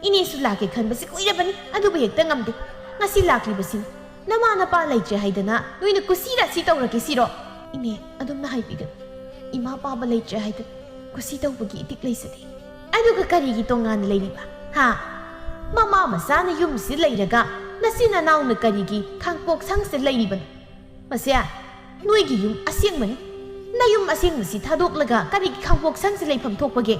ꯏꯅꯦꯁꯨ ꯂꯥꯛꯀꯦ ꯈꯟꯕꯁꯤ ꯀꯨꯏꯔꯕꯅꯤ, ꯑꯗꯨꯕꯨ ꯍꯦꯛꯇ ꯉꯝꯗꯦ꯫ ꯉꯁꯤ ꯂꯥꯛꯂꯤꯕꯁꯤꯅꯤ꯫ ꯅꯃꯥ ꯅꯄꯥ ꯂꯩꯇ꯭ꯔꯦ ꯍꯥꯏꯗꯅ ꯅꯣꯏꯅ ꯀꯨꯁꯤ ꯔꯥꯁꯤ ꯇꯧꯔꯒꯦ ꯁꯤꯔꯣ?" "ꯏꯅꯦ, ꯑꯗꯨꯝꯅ ꯍꯥꯏꯕꯤꯒꯅꯨ꯫ ꯏꯃꯥ ꯄꯥꯕ ꯂꯩꯇ꯭ꯔꯦ ꯍꯥꯏꯗꯅ ꯀꯨꯁꯤ ꯇꯧꯕꯒꯤ ꯏꯇꯤꯛ ꯂꯩꯖꯗꯦ꯫" "ꯑꯗꯨꯒ ꯀꯔꯤꯒꯤ ꯇꯣꯉꯥꯟꯅ ꯂꯩꯔꯤꯕ? ꯍꯥ? ꯃꯃꯥ ꯃꯆꯥꯅ ꯌꯨꯝꯁꯤ ꯂꯩꯔꯒ ꯅꯆꯤꯟ ꯅꯅꯥꯎꯅ ꯀꯔꯤꯒꯤ ꯈꯥꯡꯄꯣꯛ ꯁꯪꯁꯤꯗ ꯂꯩꯔꯤꯕꯅꯣ? ꯃꯁꯦ, ꯅꯣꯏꯒꯤ ꯌꯨꯝ ꯑꯁꯦꯡꯕꯅꯤ꯫ ꯅꯌꯨꯝ ꯑꯁꯦꯡꯕꯁꯤ ꯊꯥꯗꯣꯛꯂꯒ ꯀꯔꯤꯒꯤ ꯈꯥꯡꯄꯣꯛ ꯁꯪꯁꯤꯗ ꯂꯩꯐꯝ ꯊꯣꯛꯄꯒꯦ?"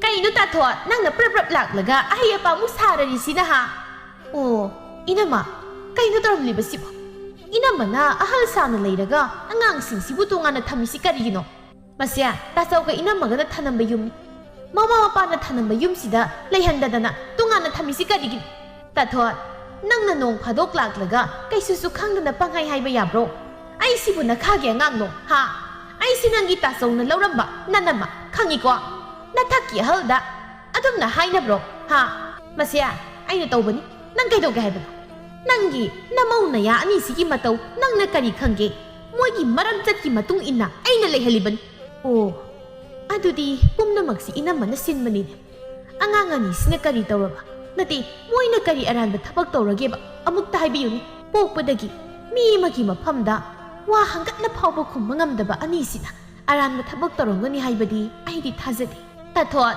"ꯀꯩꯅꯣ ꯇꯥꯊꯣꯠ, ꯅꯪꯅ ꯄ꯭ꯔꯞ ꯄ꯭ꯔꯞ ꯂꯥꯛꯂꯒ ꯑꯍꯩ ꯑꯄꯥꯃꯨꯛ ꯁꯥꯔꯔꯤꯁꯤꯅ, ꯍꯥ?" "ꯑꯣ, ꯏꯅꯝꯃ, ꯀꯩꯅꯣ ꯇꯧꯔꯝꯂꯤꯕꯁꯤꯕꯣ? ꯏꯅꯝꯃꯅ ꯑꯍꯜ ꯁꯥꯅ ꯂꯩꯔꯒ ꯑꯉꯥꯡꯁꯤꯡꯁꯤꯕꯨ ꯇꯣꯉꯥꯟꯅ ꯊꯝꯃꯤꯁꯤ ꯀꯔꯤꯒꯤꯅꯣ?" "ꯃꯁꯦ, ꯇꯥꯆꯧꯒ ꯏꯅꯝꯃꯒꯅ ꯊꯅꯝꯕ ꯌꯨꯝꯅꯤ꯫ ꯃꯃꯥ ꯃꯄꯥꯅ ꯊꯅꯝꯕ ꯌꯨꯝꯁꯤꯗ ꯂꯩꯍꯟꯗꯗꯅ ꯇꯣꯉꯥꯟꯅ ꯊꯝꯃꯤꯁꯤ ꯀꯔꯤꯒꯤꯅꯣ?" "ꯇꯥꯊꯣꯠ, ꯅꯪꯅ ꯅꯣꯡ ꯐꯥꯗꯣꯛ ꯂꯥꯛꯂꯒ ꯀꯩꯁꯨꯁꯨ ꯈꯪꯗꯅ ꯄꯪꯍꯥꯏ ꯍꯥꯏꯕ ꯌꯥꯕ꯭ꯔꯣ? ꯑꯩꯁꯤꯕꯨ ꯅꯈꯥꯒꯤ ꯑꯉꯥꯡꯂꯣ, ꯍꯥ? ꯑꯩꯁꯤ ꯅꯪꯒꯤ ꯇꯥꯆꯧꯅ ꯂꯧꯔꯝꯕ ꯅꯅꯝꯃ, ꯈꯪꯉꯤꯀꯣ? ꯅꯊꯛꯀꯤ ꯑꯍꯜꯗ ꯑꯗꯨꯝꯅ ꯍꯥꯏꯅꯕ꯭ꯔꯣ, ꯍꯥ? ꯃꯁꯦ, ꯑꯩꯅ ꯇꯧꯕꯅꯤ, ꯅꯪ ꯀꯩꯗꯧꯒꯦ ꯍꯥꯏꯕꯅꯣ? ꯅꯪꯒꯤ ꯅꯃꯧ ꯅꯌꯥ ꯑꯅꯤꯁꯤꯒꯤ ꯃꯇꯧ ꯅꯪꯅ ꯀꯔꯤ ꯈꯪꯒꯦ? ꯃꯣꯏꯒꯤ ꯃꯔꯝ ꯆꯠꯀꯤ ꯃꯇꯨꯡ ꯏꯟꯅ ꯑꯩꯅ ꯂꯩꯍꯜꯂꯤꯕꯅꯤ꯫ ꯑꯣ, ꯑꯗꯨꯗꯤ ꯄꯨꯝꯅꯃꯛꯁꯤ ꯏꯅꯝꯃꯅ ꯁꯤꯟꯕꯅꯤꯅꯦ꯫ ꯑꯉꯥꯡ ꯑꯅꯤꯁꯤꯅ ꯀꯔꯤ ꯇꯧꯔꯕ? ꯅꯠꯇꯦ, ꯃꯣꯏꯅ ꯀꯔꯤ ꯑꯔꯥꯟꯕ ꯊꯕꯛ ꯇꯧꯔꯒꯦꯕ? ꯑꯃꯨꯛꯇ ꯍꯥꯏꯕꯤꯌꯨꯅꯦ꯫ ꯄꯣꯛꯄꯗꯒꯤ ꯃꯤ ꯑꯃꯒꯤ ꯃꯐꯝꯗ ꯋꯥ ꯍꯪꯒꯠꯅ ꯐꯥꯎꯕ ꯈꯨꯝꯕ ꯉꯝꯗꯕ ꯑꯅꯤꯁꯤꯅ ꯑꯔꯥꯟꯕ ꯊꯕꯛ ꯇꯧꯔꯝꯒꯅꯤ ꯍꯥꯏꯕꯗꯤ ꯑꯩꯗꯤ ꯊꯥꯖꯗꯦ꯫ ꯇꯥꯊꯣꯠ,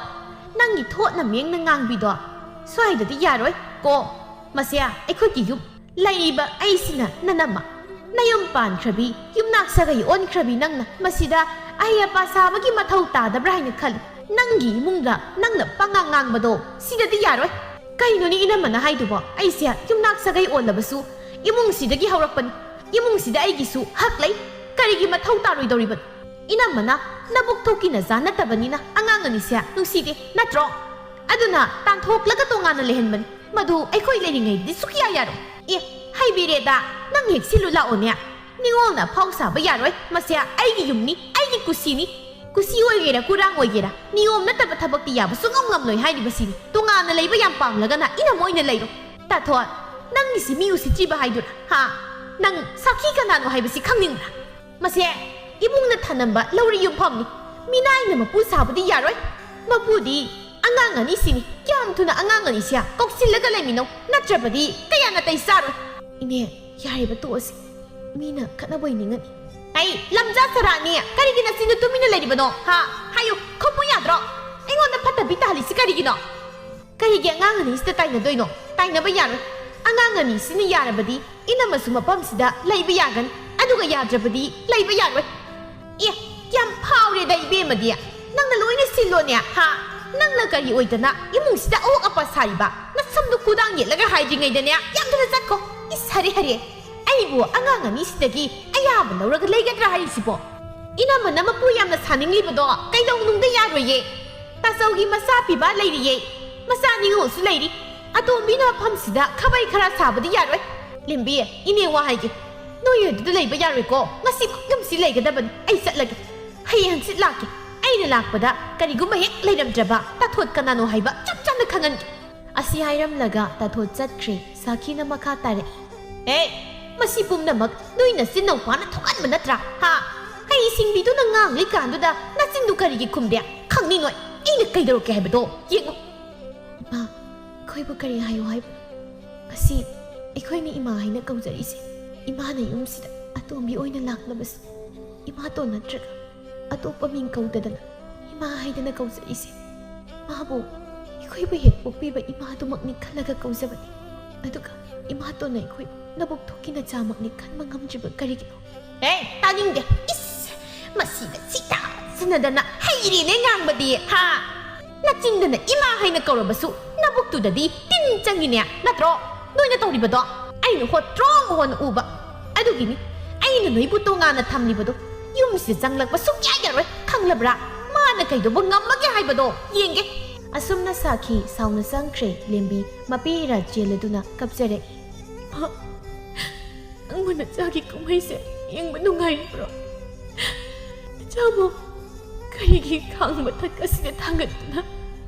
ꯅꯪꯒꯤ ꯊꯣꯠꯅ ꯃꯦꯡꯅ ꯉꯥꯡꯕꯤꯗꯣ ꯁ꯭ꯋꯥꯏꯗꯗꯤ ꯌꯥꯔꯣꯏ ꯀꯣ꯫ ꯃꯁꯦ ꯑꯩꯈꯣꯏꯒꯤ ꯌꯨꯝ꯫ ꯂꯩꯔꯤꯕ ꯑꯩꯁꯤꯅ ꯅꯅꯝꯃ, ꯅꯌꯨꯝ ꯄꯥꯟꯈ꯭ꯔꯕꯤ, ꯌꯨꯝꯅꯥꯛ ꯁꯥꯒꯩ ꯑꯣꯟꯈ꯭ꯔꯕꯤ ꯅꯪꯅ ꯃꯁꯤꯗ ꯑꯍꯩ ꯑꯄꯥ ꯁꯥꯕꯒꯤ ꯃꯊꯧ ꯇꯥꯗꯕ꯭ꯔꯥ ꯍꯥꯏꯅ ꯈꯜꯂꯤ꯫ ꯅꯪꯒꯤ ꯏꯃꯨꯡꯗ ꯅꯪꯅ ꯄꯉꯥꯡ ꯉꯥꯡꯕꯗꯣ ꯁꯤꯗꯗꯤ ꯌꯥꯔꯣꯏ꯫ ꯀꯩꯅꯣꯅꯦ ꯏꯅꯝꯃꯅ ꯍꯥꯏꯗꯨꯕꯣ? ꯑꯩꯁꯦ ꯌꯨꯝꯅꯥꯛ ꯁꯥꯒꯩ ꯑꯣꯜꯂꯕꯁꯨ ꯏꯃꯨꯡꯁꯤꯗꯒꯤ ꯍꯧꯔꯛꯄꯅꯤ꯫ ꯏꯃꯨꯡꯁꯤꯗ ꯑꯩꯒꯤꯁꯨ ꯍꯛ ꯂꯩ꯫ ꯀꯔꯤꯒꯤ ꯃꯊꯧ ꯇꯥꯔꯣꯏꯗꯧꯔꯤꯕꯅꯣ? ꯏꯅꯝꯃꯅ ꯅꯕꯨꯛ ꯊꯣꯛꯀꯤ ꯅꯆꯥ ꯅꯠꯇꯕꯅꯤꯅ ꯑꯉꯥꯡ ꯑꯅꯤꯁꯦ ꯅꯨꯡꯁꯤꯗꯦ ꯅꯠꯇ꯭ꯔꯣ? ꯑꯗꯨꯅ ꯇꯥꯟꯊꯣꯛꯂꯒ ꯇꯣꯉꯥꯟꯅ ꯂꯩꯍꯟꯕꯅꯤ꯫ ꯃꯗꯨ ꯑꯩꯈꯣꯏ ꯂꯩꯔꯤꯉꯩꯗꯗꯤ ꯁꯨꯛꯌꯥ ꯌꯥꯔꯣꯏ꯫ ꯑꯦ, ꯍꯩꯕꯤꯔꯦꯗ, ꯅꯪ ꯍꯦꯛ ꯁꯤꯜꯂꯨ ꯂꯥꯛꯑꯣꯅꯦ꯫ ꯅꯤꯉꯣꯜꯅ ꯑꯐꯥꯎ ꯁꯥꯕ ꯌꯥꯔꯣꯏ꯫ ꯃꯁꯦ ꯑꯩꯒꯤ ꯌꯨꯝꯅꯤ, ꯑꯩꯒꯤ ꯀꯨꯁꯤꯅꯤ꯫ ꯀꯨꯁꯤ ꯑꯣꯏꯒꯦꯔꯥ ꯀꯨꯔꯥꯡ ꯑꯣꯏꯒꯦꯔꯥ, ꯅꯤꯌꯣꯝ ꯅꯠꯇꯕ ꯊꯕꯛꯇꯤ ꯌꯥꯕ ꯁꯨꯡꯉꯝ ꯉꯝꯂꯣꯏ ꯍꯥꯏꯔꯤꯕꯁꯤꯅꯤ꯫ ꯇꯣꯉꯥꯟꯅ ꯂꯩꯕ ꯌꯥꯝ ꯄꯥꯝꯂꯒꯅ ꯏꯅꯝ ꯑꯣꯏꯅ ꯂꯩꯔꯣ꯫ ꯇꯥꯊꯣꯠ, ꯅꯪꯒꯤꯁꯤ ꯃꯤ ꯎꯁꯤꯠꯇ꯭ꯔꯤꯕ ꯍꯥꯏꯗꯨꯔꯥ? ꯍꯥ? ꯅꯪ ꯁꯥꯈꯤ ꯀꯅꯥꯅꯣ ꯍꯥꯏꯕꯁꯤ ꯈꯪꯅꯤꯡꯕ꯭ꯔꯥ? ꯃꯁꯦ ꯏꯃꯨꯡꯅ ꯊꯅꯝꯕ ꯂꯧꯔꯤ ꯌꯨꯝꯐꯝꯅꯤ꯫ ꯃꯤꯅꯥꯏꯅ ꯃꯄꯨ ꯁꯥꯕꯗꯤ ꯌꯥꯔꯣꯏ꯫ ꯃꯄꯨꯗꯤ ꯑꯉꯥꯡ ꯑꯅꯤꯁꯤꯅꯤ꯫ ꯀꯌꯥꯝ ꯊꯨꯅ ꯑꯉꯥꯡ ꯑꯅꯤꯁꯦ ꯀꯧꯁꯤꯜꯂꯒ ꯂꯩꯃꯤꯟꯅꯧ, ꯅꯠꯇ꯭ꯔꯕꯗꯤ ꯀꯌꯥ ꯅꯥꯇꯩ ꯆꯥꯔꯣꯏ꯫ ꯏꯅꯦ, ꯌꯥꯔꯦꯕ, ꯇꯣꯛꯑꯁꯤ꯫ ꯃꯤꯅ ꯈꯠꯅꯕ ꯑꯣꯏꯅꯤꯡꯉꯅꯤ꯫ ꯑꯩ ꯂꯝꯖꯥ ꯁꯔꯥꯅꯤ, ꯀꯔꯤꯒꯤ ꯅꯆꯤꯟꯗꯨ ꯇꯨꯃꯤꯟꯅ ꯂꯩꯔꯤꯕꯅꯣ? ꯍꯥ? ꯍꯥꯏꯌꯨ, ꯈꯨꯝꯃꯨ ꯌꯥꯗ꯭ꯔꯣ? ꯑꯩꯉꯣꯟꯗ ꯐꯠꯇꯕꯤ ꯇꯥꯍꯜꯂꯤꯁꯤ ꯀꯔꯤꯒꯤꯅꯣ? ꯀꯔꯤꯒꯤ ꯑꯉꯥꯡ ꯑꯅꯤꯁꯤꯗ ꯇꯥꯏꯅꯗꯣꯏꯅꯣ? ꯇꯥꯏꯅꯕ ꯌꯥꯔꯣꯏ꯫ ꯑꯉꯥꯡ ꯑꯅꯤꯁꯤꯅ ꯌꯥꯔꯕꯗꯤ ꯏꯅꯝꯃꯁꯨ ꯃꯐꯝꯁꯤꯗ ꯂꯩꯕ ꯌꯥꯒꯅꯤ, ꯑꯗꯨꯒ ꯌꯥꯗ꯭ꯔꯕꯗꯤ ꯂꯩꯕ ꯌꯥꯔꯣꯏ꯫ ꯑꯦ, ꯌꯥꯝ ꯐꯥꯎꯔꯦꯗ ꯏꯕꯦꯝꯃꯗꯤ꯫ ꯅꯪꯅ ꯂꯣꯏꯅ ꯁꯤꯜꯂꯣꯅꯦ, ꯍꯥ? ꯅꯪꯅ ꯀꯔꯤ ꯑꯣꯏꯗꯅ ꯏꯃꯨꯡꯁꯤꯗ ꯑꯋꯣꯛ ꯑꯄꯥ ꯁꯥꯔꯤꯕ? ꯅꯁꯝꯗꯨ ꯈꯨꯗꯥꯡ ꯌꯦꯠꯂꯒ ꯍꯥꯏꯗ꯭ꯔꯤꯉꯩꯗꯅꯦ, ꯌꯥꯝ ꯊꯨꯅ ꯆꯠꯈꯣ꯫ ꯏꯁ, ꯍꯔꯦ, ꯍꯔꯦ꯫ ꯑꯩꯕꯨ ꯑꯉꯥꯡ ꯑꯅꯤꯁꯤꯗꯒꯤ ꯑꯌꯥꯕ ꯂꯧꯔꯒ ꯂꯩꯒꯗ꯭ꯔꯥ ꯍꯥꯏꯔꯤꯁꯤꯕꯣ? ꯏꯅꯝꯃꯅ ꯃꯄꯨ ꯌꯥꯝꯅ ꯁꯥꯅꯤꯡꯂꯤꯕꯗꯣ ꯀꯩꯗꯧꯅꯨꯡꯗ ꯌꯥꯔꯣꯏꯌꯦ꯫ ꯇꯥꯆꯧꯒꯤ ꯃꯆꯥ ꯄꯤꯕ ꯂꯩꯔꯤꯌꯦ, ꯃꯆꯥ ꯅꯤꯉꯣꯜꯁꯨ ꯂꯩꯔꯤ꯫ ꯑꯇꯣꯝꯕꯤꯅ ꯃꯐꯝꯁꯤꯗ ꯈꯥꯕꯩ ꯈꯔ ꯁꯥꯕꯗꯤ ꯌꯥꯔꯣꯏ꯫ ꯂꯦꯝꯕꯤ, ꯏꯅꯦ ꯋꯥ ꯍꯥꯏꯒꯦ꯫ ꯅꯣꯏ ꯑꯗꯨꯗ ꯂꯩꯕ ꯌꯥꯔꯣꯏꯀꯣ꯫ ꯉꯁꯤꯃꯛ ꯌꯨꯝꯁꯤ ꯂꯩꯒꯗꯕꯅꯤ꯫ ꯑꯩ ꯆꯠꯂꯒꯦ꯫ ꯍꯌꯦꯡ ꯍꯪꯆꯤꯠ ꯂꯥꯛꯀꯦ꯫ ꯑꯩꯅ ꯂꯥꯛꯄꯗ ꯀꯔꯤꯒꯨꯝꯕ ꯍꯦꯛ ꯂꯩꯔꯝꯗ꯭ꯔꯕ, ꯇꯥꯊꯣꯠ ꯀꯅꯥꯅꯣ ꯍꯥꯏꯕ ꯆꯞ ꯆꯥꯅ ꯈꯪꯍꯟꯒꯦ꯫ ꯑꯁꯤ ꯍꯥꯏꯔꯝꯂꯒ ꯇꯥꯊꯣꯠ ꯆꯠꯈ꯭ꯔꯦ꯫ ꯁꯥꯈꯤꯅ ꯃꯈꯥ ꯇꯥꯔꯛꯏ꯫ ꯑꯦ, ꯃꯁꯤ ꯄꯨꯝꯅꯃꯛ ꯅꯣꯏ ꯅꯆꯤꯟ ꯅꯧꯄꯥꯅ ꯊꯣꯛꯍꯟꯕ ꯅꯠꯇ꯭ꯔꯥ? ꯍꯥ? ꯍꯩ ꯁꯤꯡꯕꯤꯗꯨꯅ ꯉꯥꯡꯂꯤꯀꯥꯟꯗꯨꯗ ꯅꯆꯤꯟꯗꯨ ꯀꯔꯤꯒꯤ ꯈꯨꯝꯗꯦ? ꯈꯪꯅꯤꯡꯉꯣꯏ꯫ ꯑꯩꯅ ꯀꯩꯗꯧꯔꯛꯀꯦ ꯍꯥꯏꯕꯗꯣ ꯌꯦꯡꯉꯨ꯫ ꯏꯃꯥ, ꯑꯩꯈꯣꯏꯕꯨ ꯀꯔꯤ ꯍꯥꯏꯌꯨ ꯍꯥꯏꯕꯅꯣ? ꯉꯁꯤ ꯑꯩꯈꯣꯏꯅ ꯏꯃꯥ ꯍꯥꯏꯅ ꯀꯧꯖꯔꯤꯁꯦ, ꯏꯃꯥꯅ ꯌꯨꯝꯁꯤꯗ ꯑꯇꯣꯝꯕꯤ ꯑꯣꯏꯅ ꯂꯥꯛꯂꯕꯁꯨ, ꯏꯃꯥꯇꯣꯟ ꯅꯠꯇ꯭ꯔꯒ ꯑꯇꯣꯞꯄ ꯃꯤꯡ ꯀꯧꯗꯗꯅ ꯏꯃꯥ ꯍꯥꯏꯗꯅ ꯀꯧꯖꯔꯤꯁꯦ, ꯃꯥꯕꯨ ꯑꯩꯈꯣꯏꯕꯨ ꯍꯦꯛ ꯄꯣꯛꯄꯤꯕ ꯏꯃꯥꯗꯨꯃꯛꯅꯤ ꯈꯜꯂꯒ ꯀꯧꯖꯕꯅꯤ꯫ ꯑꯗꯨꯒ ꯏꯃꯥꯇꯣꯟꯅ ꯑꯩꯈꯣꯏ ꯅꯕꯨꯛ ꯊꯣꯛꯀꯤ ꯅꯆꯥꯃꯛꯅꯤ ꯈꯟꯕ ꯉꯝꯗ꯭ꯔꯤꯕ ꯀꯔꯤꯒꯤꯅꯣ? ꯑꯦ, ꯇꯥꯅꯤꯡꯗꯦ꯫ ꯏꯁ, ꯃꯁꯤꯒ ꯁꯤꯊꯥ ꯁꯤꯟꯅꯗꯅ ꯍꯩꯔꯦꯅꯦ ꯉꯥꯡꯕꯗꯤ, ꯍꯥ? ꯅꯆꯤꯟꯗꯅ ꯏꯃꯥ ꯍꯥꯏꯅ ꯀꯧꯔꯕꯁꯨ ꯅꯕꯨꯛꯇꯨꯗꯗꯤ ꯇꯤꯟ ꯆꯪꯉꯤꯅꯦ, ꯅꯠꯇ꯭ꯔꯣ? ꯅꯣꯏꯅ ꯇꯧꯔꯤꯕꯗꯣ ꯑꯩꯅ ꯍꯣꯠꯇ꯭ꯔꯣꯡ ꯍꯣꯟꯅ ꯎꯕ꯫ ꯑꯗꯨꯒꯤꯅꯤ ꯑꯩꯅ ꯅꯣꯏꯕꯨ ꯇꯣꯉꯥꯟꯅ ꯊꯝꯂꯤꯕꯗꯣ꯫ ꯌꯨꯝꯁꯤꯗ ꯆꯪꯂꯛꯄ ꯁꯨꯡꯌꯥ ꯌꯥꯔꯣꯏ, ꯈꯪꯂꯕ꯭ꯔꯥ? ꯃꯥꯅ ꯀꯩꯗꯧꯕ ꯉꯝꯃꯒꯦ ꯍꯥꯏꯕꯗꯣ ꯌꯦꯡꯒꯦ꯫ ꯑꯁꯨꯝꯅ ꯁꯥꯈꯤ ꯁꯥꯎꯅ ꯆꯪꯈ꯭ꯔꯦ꯫ ꯂꯦꯝꯕꯤ ꯃꯄꯤ ꯏꯔꯥ ꯆꯦꯜꯂꯗꯨꯅ ꯀꯞꯆꯔꯛꯏ꯫ ꯏꯃꯥ, ꯅꯪꯕꯨ ꯅꯆꯥꯒꯤ ꯀꯨꯝꯍꯩꯁꯦ ꯌꯦꯡꯕ ꯅꯨꯡꯉꯥꯏꯕ꯭ꯔꯣ? ꯅꯆꯥꯕꯨ ꯀꯔꯤꯒꯤ ꯈꯥꯡ ꯃꯊꯛ ꯑꯁꯤꯗ ꯊꯥꯡꯒꯠꯇꯨꯅ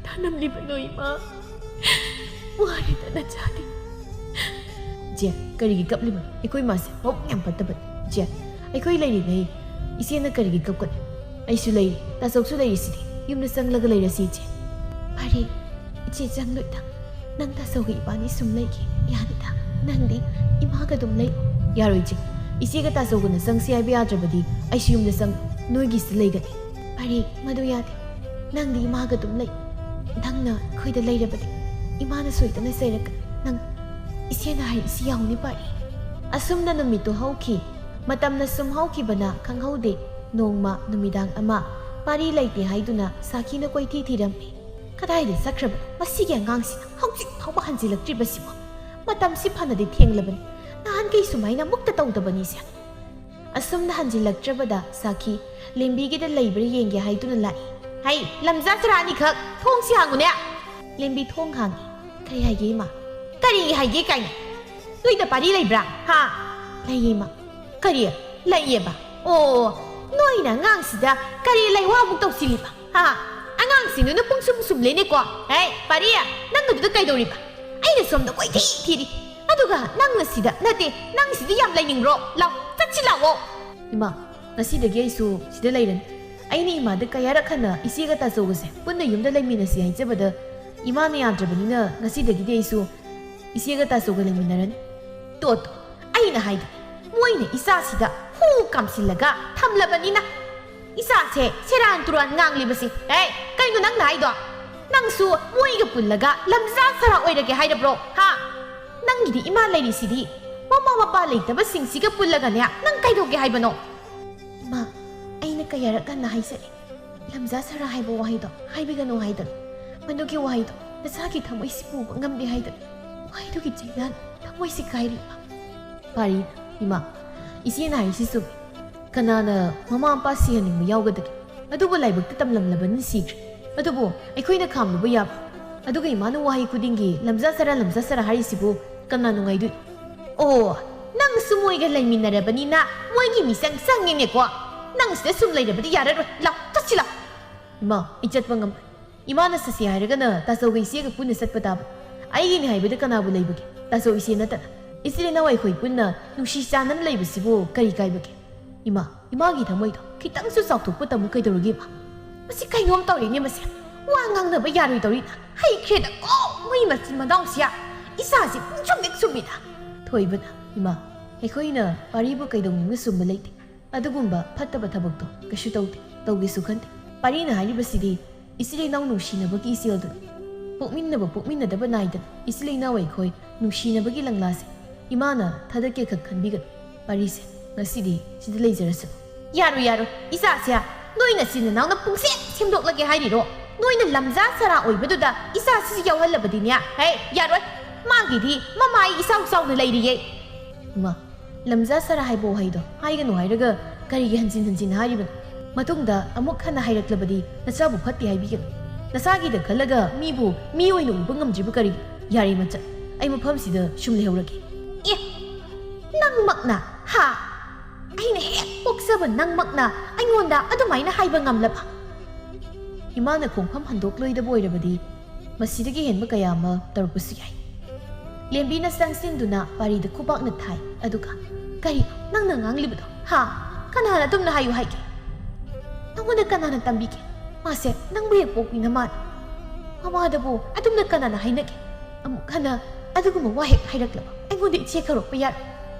ꯊꯥꯅꯝꯂꯤꯕꯅꯣ, ꯏꯃꯥ? ꯋꯥꯔꯤꯗ ꯅꯆꯥꯗꯤ꯫ ꯏꯆꯦ, ꯀꯔꯤꯒꯤ ꯀꯞꯂꯤꯕꯅꯣ? ꯑꯩꯈꯣꯏ ꯃꯥꯁꯦ ꯃꯕꯨꯛ ꯌꯥꯝ ꯐꯠꯇꯕꯅꯤ꯫ ꯏꯆꯦ, ꯑꯩꯈꯣꯏ ꯂꯩꯔꯤꯉꯩ ꯏꯆꯦꯅ ꯀꯔꯤꯒꯤ ꯀꯞꯀꯅꯤ? ꯑꯩꯁꯨ ꯂꯩꯔꯤ, ꯇꯥꯆꯧꯁꯨ ꯂꯩꯔꯤꯁꯤꯗꯤ꯫ ꯌꯨꯝꯗ ꯆꯪꯂꯒ ꯂꯩꯔꯁꯤ, ꯏꯆꯦ꯫ ꯐꯔꯦ, ꯏꯆꯦ ꯆꯪꯂꯣꯏꯗ꯫ ꯅꯪ ꯇꯥꯆꯧꯒ ꯏꯕꯥꯅꯤ ꯁꯨꯝ ꯂꯩꯒꯦ꯫ ꯌꯥꯅꯤꯗ꯫ ꯅꯪꯗꯤ ꯏꯃꯥꯒ ꯑꯗꯨꯝ ꯂꯩ꯫ ꯌꯥꯔꯣꯏ, ꯏꯆꯦ꯫ ꯏꯆꯦꯒ ꯇꯥꯆꯧꯒꯅ ꯆꯪꯁꯤ ꯍꯥꯏꯕ ꯌꯥꯗ꯭ꯔꯕꯗꯤ ꯑꯩꯁꯨ ꯌꯨꯝꯗ ꯆꯪ-, ꯅꯣꯏꯒꯤꯁꯤꯗ ꯂꯩꯒꯅꯤ꯫ ꯐꯔꯦ, ꯃꯗꯨ ꯌꯥꯗꯦ꯫ ꯅꯪꯗꯤ ꯏꯃꯥꯒ ꯑꯗꯨꯝ ꯂꯩ꯫ ꯅꯪꯅ ꯑꯩꯈꯣꯏꯗ ꯂꯩꯔꯕꯗꯤ ꯏꯃꯥꯅ ꯁꯣꯏꯗꯅ ꯆꯩꯔꯛꯀꯅꯤ꯫ ꯅꯪ ꯏꯆꯦꯅ ꯍꯥꯏꯔꯤꯁꯤ ꯌꯥꯎꯅꯤ, ꯄꯥꯔꯤ꯫ ꯑꯁꯨꯝꯅ ꯅꯨꯃꯤꯠꯇꯨ ꯍꯧꯈꯤ꯫ ꯃꯇꯝꯅ ꯁꯨꯝ ꯍꯧꯈꯤꯕꯅ ꯈꯪꯍꯧꯗꯦ꯫ ꯅꯣꯡꯃ ꯅꯨꯃꯤꯗꯥꯡ ꯑꯃ ꯄꯥꯔꯤ ꯂꯩꯇꯦ ꯍꯥꯏꯗꯨꯅ ꯁꯥꯈꯤꯅ ꯀꯣꯏꯊꯤ ꯊꯤꯔꯝꯃꯤ꯫ ꯀꯗꯥꯏꯗ ꯆꯠꯈ꯭ꯔꯕꯅꯣ ꯃꯁꯤꯒꯤ ꯑꯉꯥꯡꯁꯤꯅ ꯍꯧꯖꯤꯛ ꯐꯥꯎꯕ ꯍꯟꯖꯤꯜꯂꯛꯇ꯭ꯔꯤꯕꯁꯤꯕꯣ? ꯃꯇꯝꯁꯤ ꯐꯅꯗꯤ ꯊꯦꯡꯂꯕꯅꯤ꯫ ꯅꯍꯥꯟꯈꯩ ꯁꯨꯃꯥꯏꯅ ꯑꯃꯨꯛꯇ ꯇꯧꯗꯕꯅꯤꯁꯦ꯫ ꯑꯁꯨꯝꯅ ꯍꯟꯖꯤꯜꯂꯛꯇ꯭ꯔꯕꯗ ꯁꯥꯈꯤ ꯂꯦꯝꯕꯤꯒꯤꯗ ꯂꯩꯕ꯭ꯔꯥ ꯌꯦꯡꯒꯦ ꯍꯥꯏꯗꯨꯅ ꯂꯥꯛꯏ꯫ ꯍꯩ, ꯂꯝꯖꯥ ꯆꯔꯥ ꯑꯅꯤꯈꯛ, ꯊꯣꯡꯁꯤ ꯍꯥꯡꯉꯨꯅꯦ꯫ ꯂꯦꯝꯕꯤ ꯊꯣꯡ ꯍꯥꯡꯉꯤ꯫ ꯀꯔꯤ ꯍꯥꯏꯒꯦ, ꯏꯃꯥ? ꯀꯔꯤ ꯍꯥꯏꯒꯦ ꯀꯥꯏꯅ? ꯅꯣꯏꯗ ꯄꯥꯔꯤ ꯂꯩꯕ꯭ꯔꯥ? ꯍꯥ? ꯂꯩꯌꯦ, ꯏꯃꯥ꯫ ꯀꯔꯤ? ꯂꯩꯌꯦꯕ? ꯑꯣ, ꯅꯣꯏꯅ ꯑꯉꯥꯡꯁꯤꯗ ꯀꯔꯤ ꯂꯩꯋꯥ ꯑꯃꯨꯛ ꯇꯧꯁꯤꯜꯂꯤꯕ? ꯍꯥ? ꯑꯉꯥꯡꯁꯤꯡꯗꯨꯅ ꯄꯨꯡꯁꯨꯝ ꯁꯨꯝꯂꯦꯅꯦꯀꯣ꯫ ꯍꯦ, ꯄꯥꯔꯤ, ꯅꯪ ꯑꯗꯨꯗ ꯀꯩꯗꯧꯔꯤꯕ? ꯑꯩꯅ ꯁꯣꯝꯗ ꯀꯣꯏꯊꯤ ꯊꯤꯔꯤ꯫ ꯑꯗꯨꯒ ꯅꯪꯅ ꯁꯤꯗ, ꯅꯠꯇꯦ, ꯅꯪ ꯁꯤꯗ ꯌꯥꯝ ꯂꯩꯅꯤꯡꯕ꯭ꯔꯣ? ꯂꯥꯎ, ꯆꯠꯁꯤ ꯂꯥꯛꯑꯣ꯫ ꯏꯃꯥ, ꯉꯁꯤꯗꯒꯤ ꯑꯩꯁꯨ ꯁꯤꯗ ꯂꯩꯔꯅꯤ꯫ ꯑꯩꯅ ꯏꯃꯥꯗ ꯀꯌꯥꯔꯛ ꯍꯟꯅ ꯏꯆꯦꯒ ꯇꯥꯆꯧꯒꯁꯦ ꯄꯨꯟꯅ ꯌꯨꯝꯗ ꯂꯩꯃꯤꯟꯅꯁꯤ ꯍꯥꯏꯖꯕꯗ, ꯏꯃꯥꯅ ꯌꯥꯗ꯭ꯔꯕꯅꯤꯅ ꯉꯁꯤꯗꯒꯤꯗꯤ ꯑꯩꯁꯨ ꯏꯆꯦꯒ ꯇꯥꯆꯧꯒ ꯂꯩꯃꯤꯟꯅꯔꯅꯤ꯫ ꯇꯣ, ꯇꯣ, ꯑꯩꯅ ꯍꯥꯏꯗꯣ, ꯃꯣꯏꯅ ꯏꯆꯥꯁꯤꯗ ꯍꯨ ꯀꯥꯝꯁꯤꯜꯂꯒ ꯊꯝꯂꯕꯅꯤꯅ, ꯏꯆꯥꯁꯦ ꯁꯦꯔꯥꯟ ꯇꯨꯔꯥꯟ ꯉꯥꯡꯂꯤꯕꯁꯦ꯫ ꯑꯦ, ꯀꯩꯅꯣ ꯅꯪꯅ ꯍꯥꯏꯗꯣ? ꯅꯪꯁꯨ ꯃꯣꯏꯒ ꯄꯨꯜꯂꯒ ꯂꯝꯖꯥ ꯁꯔꯥ ꯑꯣꯏꯔꯒꯦ ꯍꯥꯏꯔꯕ꯭ꯔꯣ? ꯍꯥ? ꯅꯪꯒꯤꯗꯤ ꯏꯃꯥ ꯂꯩꯔꯤꯁꯤꯗꯤ꯫ ꯃꯃꯥ ꯃꯄꯥ ꯂꯩꯇꯕꯁꯤꯡꯁꯤꯒ ꯄꯨꯜꯂꯒꯅꯦ, ꯅꯪ ꯀꯩꯗꯧꯒꯦ ꯍꯥꯏꯕꯅꯣ? ꯏꯃꯥ, ꯑꯩꯅ ꯀꯌꯥꯔꯛ ꯍꯟꯅ ꯍꯥꯏꯖꯔꯦ, ꯂꯝꯖꯥ ꯁꯔꯥ ꯍꯥꯏꯕ ꯋꯥꯍꯩꯗꯣ ꯍꯥꯏꯕꯤꯒꯅꯨ ꯍꯥꯏꯗꯅ꯫ ꯃꯗꯨꯒꯤ ꯋꯥꯍꯩꯗꯣ ꯅꯆꯥꯒꯤ ꯊꯃꯣꯏꯁꯤ ꯄꯨꯕ ꯉꯝꯗꯦ ꯍꯥꯏꯗꯅ꯫ ꯋꯥꯍꯩꯗꯨꯒꯤ ꯆꯩꯅꯥꯅ ꯊꯃꯣꯏꯁꯤ ꯀꯥꯏꯔꯤ, ꯏꯃꯥ꯫ ꯄꯥꯔꯤ, ꯏꯃꯥ, ꯏꯆꯦꯅ ꯍꯥꯏꯔꯤꯁꯤ ꯆꯨꯝꯃꯤ꯫ ꯀꯅꯥꯅ ꯃꯃꯥ ꯃꯄꯥ ꯁꯤꯍꯟꯅꯤꯡꯕ ꯌꯥꯎꯒꯗꯒꯦ? ꯑꯗꯨꯕꯨ ꯂꯥꯏꯕꯛꯇ ꯇꯝꯂꯝꯂꯕꯅꯤ, ꯁꯤꯈ꯭ꯔꯦ꯫ ꯑꯗꯨꯕꯨ ꯑꯩꯈꯣꯏꯅ ꯈꯥꯝꯂꯨꯕ ꯌꯥꯕ? ꯑꯗꯨꯒ ꯏꯃꯥꯅ ꯋꯥꯍꯩ ꯈꯨꯗꯤꯡꯒꯤ "ꯂꯝꯖꯥ ꯁꯔꯥ, ꯂꯝꯖꯥ ꯁꯔꯥ" ꯍꯥꯏꯔꯤꯁꯤꯕꯨ ꯀꯅꯥ ꯅꯨꯡꯉꯥꯏꯗꯣꯏ? ꯑꯣ, ꯅꯪꯁꯨ ꯃꯣꯏꯒ ꯂꯩꯃꯤꯟꯅꯔꯕꯅꯤꯅ ꯃꯣꯏꯒꯤ ꯃꯤꯆꯪ ꯆꯪꯉꯤꯅꯦꯀꯣ꯫ ꯅꯪ ꯁꯤꯗ ꯁꯨꯝ ꯂꯩꯔꯕꯗꯤ ꯌꯥꯔꯔꯣꯏ꯫ ꯂꯥꯎ, ꯆꯠꯁꯤ ꯂꯥꯎ꯫ ꯏꯃꯥ, ꯑꯩ ꯆꯠꯄ ꯉꯝꯃꯣꯏ꯫ ꯏꯃꯥꯅ ꯆꯠꯁꯤ ꯍꯥꯏꯔꯒꯅ ꯇꯥꯆꯧꯒ ꯏꯆꯦꯒ ꯄꯨꯟꯅ ꯆꯠꯄ ꯇꯥꯕ꯫ ꯑꯩꯒꯤꯅꯤ ꯍꯥꯏꯕꯗ ꯀꯅꯥꯕꯨ ꯂꯩꯕꯒꯦ? ꯇꯥꯆꯧ ꯏꯆꯦ ꯅꯠꯇꯅ꯫ ꯏꯆꯤꯜ ꯏꯅꯥꯎ ꯑꯩꯈꯣꯏ ꯄꯨꯟꯅ ꯅꯨꯡꯁꯤ ꯆꯥꯟꯅꯅ ꯂꯩꯕꯁꯤꯕꯨ ꯀꯔꯤ ꯀꯥꯏꯕꯒꯦ? ꯏꯃꯥ, ꯏꯃꯥꯒꯤ ꯊꯃꯣꯏꯗꯣ ꯈꯤꯇꯪꯁꯨ ꯆꯥꯎꯊꯣꯛꯄ ꯇꯝꯃꯨ ꯀꯩꯗꯧꯔꯒꯦ, ꯏꯃꯥ? ꯃꯁꯤ ꯀꯩꯅꯣꯝ ꯇꯧꯔꯦꯅꯦ ꯃꯁꯦ꯫ ꯋꯥ ꯉꯥꯡꯅꯕ ꯌꯥꯔꯣꯏꯗꯧꯔꯤꯅ ꯍꯩꯈ꯭ꯔꯦꯗꯀꯣ ꯃꯣꯏ ꯃꯆꯤꯟ ꯃꯅꯥꯎꯁꯤꯌꯥ꯫ ꯏꯆꯥꯁꯤ ꯄꯨꯡꯁꯨꯝ ꯍꯦꯛ ꯁꯨꯝꯃꯤꯗ꯫ ꯊꯣꯏꯕꯅ, ꯏꯃꯥ, ꯑꯩꯈꯣꯏꯅ ꯄꯥꯔꯤꯕꯨ ꯀꯩꯗꯧꯅꯨꯡꯗ ꯁꯨꯝꯕ ꯂꯩꯇꯦ꯫ ꯑꯗꯨꯒꯨꯝꯕ ꯐꯠꯇꯕ ꯊꯕꯛꯇꯣ ꯀꯩꯁꯨ ꯇꯧꯗꯦ, ꯇꯧꯒꯦꯁꯨ ꯈꯟꯗꯦ꯫ ꯄꯥꯔꯤꯅ ꯍꯥꯏꯔꯤꯕꯁꯤꯗꯤ ꯏꯆꯤꯜ ꯏꯅꯥꯎ ꯅꯨꯡꯁꯤꯅꯕꯒꯤ ꯏꯆꯦꯜꯗꯨꯅꯤ꯫ ꯄꯣꯛꯃꯤꯟꯅꯕ ꯄꯣꯛꯃꯤꯟꯅꯗꯕ ꯅꯥꯏꯗꯅ ꯏꯆꯤꯜ ꯏꯅꯥꯎ ꯑꯩꯈꯣꯏ ꯅꯨꯡꯁꯤꯅꯕꯒꯤ ꯂꯪꯂꯥꯁꯦ ꯏꯃꯥꯅ ꯊꯥꯗꯛꯀꯦ ꯈꯛ ꯈꯟꯕꯤꯒꯅꯨ꯫ ꯄꯥꯔꯤꯁꯦ ꯉꯁꯤꯗꯤ ꯁꯤꯗ ꯂꯩꯖꯔꯁꯅꯨ꯫ ꯌꯥꯔꯣꯏ, ꯌꯥꯔꯣꯏ, ꯏꯆꯥꯁꯦ ꯅꯣꯏ ꯅꯆꯤꯟ ꯅꯅꯥꯎꯅ ꯄꯨꯡꯁꯦꯝ ꯁꯦꯝꯗꯣꯛꯂꯒꯦ ꯍꯥꯏꯔꯤꯔꯣ? ꯅꯣꯏꯅ ꯂꯝꯖꯥ ꯁꯔꯥ ꯑꯣꯏꯕꯗꯨꯗ ꯏꯆꯥꯁꯤꯁꯨ ꯌꯥꯎꯍꯜꯂꯕꯗꯤꯅꯦ, ꯍꯦ, ꯌꯥꯔꯣꯏ꯫ ꯃꯥꯒꯤꯗꯤ ꯃꯃꯥꯏ ꯏꯆꯥꯎ ꯆꯥꯎꯅ ꯂꯩꯔꯤꯌꯦ꯫ ꯏꯃꯥ, ꯂꯝꯖꯥ ꯁꯔꯥ ꯍꯥꯏꯕ ꯋꯥꯍꯩꯗꯣ ꯍꯥꯏꯒꯅꯨ ꯍꯥꯏꯔꯒ ꯀꯔꯤꯒꯤ ꯍꯟꯖꯤꯟ ꯍꯟꯖꯤꯟ ꯍꯥꯏꯔꯤꯕꯅꯣ? ꯃꯇꯨꯡꯗ ꯑꯃꯨꯛ ꯍꯟꯅ ꯍꯥꯏꯔꯛꯂꯕꯗꯤ ꯅꯆꯥꯕꯨ ꯐꯠꯇꯦ ꯍꯥꯏꯕꯤꯒꯅꯨ꯫ ꯅꯆꯥꯒꯤꯗ ꯈꯜꯂꯒ ꯃꯤꯕꯨ ꯃꯤ ꯑꯣꯏꯅ ꯎꯕ ꯉꯝꯗ꯭ꯔꯤꯕ ꯀꯔꯤꯒꯤꯅꯣ? ꯌꯥꯔꯦ ꯃꯆꯟ, ꯑꯩ ꯃꯐꯝꯁꯤꯗ ꯁꯨꯝ ꯂꯩꯍꯧꯔꯒꯦ꯫ ꯑꯦ, ꯅꯪꯃꯛꯅ, ꯍꯥ? ꯑꯩꯅ ꯍꯦꯛ ꯄꯣꯛꯆꯕ ꯅꯪꯃꯛꯅ ꯑꯩꯉꯣꯟꯗ ꯑꯗꯨꯃꯥꯏꯅ ꯍꯥꯏꯕ ꯉꯝꯂꯕ? ꯏꯃꯥꯅ ꯈꯣꯡꯐꯝ ꯍꯟꯗꯣꯛꯂꯣꯏꯗꯕ ꯑꯣꯏꯔꯕꯗꯤ ꯃꯁꯤꯗꯒꯤ ꯍꯦꯟꯕ ꯀꯌꯥ ꯑꯃ ꯇꯧꯔꯛꯄꯁꯨ ꯌꯥꯏ꯫ ꯂꯦꯝꯕꯤꯅ ꯆꯪꯁꯤꯟꯗꯨꯅ ꯄꯥꯔꯤꯗ ꯈꯨꯕꯥꯛꯅ ꯊꯥꯏ꯫ ꯑꯗꯨꯒ, "ꯀꯔꯤ ꯅꯪꯅ ꯉꯥꯡꯂꯤꯕꯗꯣ? ꯍꯥ? ꯀꯅꯥꯅ ꯑꯗꯨꯝꯅ ꯍꯥꯏꯌꯨ ꯍꯥꯏꯒꯦ? ꯅꯪꯉꯣꯟꯗ ꯀꯅꯥꯅ ꯇꯝꯕꯤꯒꯦ? ꯃꯥꯁꯦ ꯅꯪꯕꯨ ꯍꯦꯛ ꯄꯣꯛꯄꯤꯅ ꯃꯥꯜꯂꯦ꯫ ꯃꯃꯥꯗꯕꯨ ꯑꯗꯨꯝꯅ ꯀꯅꯥꯅ ꯍꯥꯏꯅꯒꯦ? ꯑꯃꯨꯛ ꯍꯟꯅ ꯑꯗꯨꯒꯨꯝꯕ ꯋꯥ ꯍꯦꯛ ꯍꯥꯏꯔꯛꯂꯕ ꯑꯩꯉꯣꯟꯗ ꯏꯆꯦ ꯀꯧꯔꯛꯄ ꯌꯥꯔꯣꯏ꯫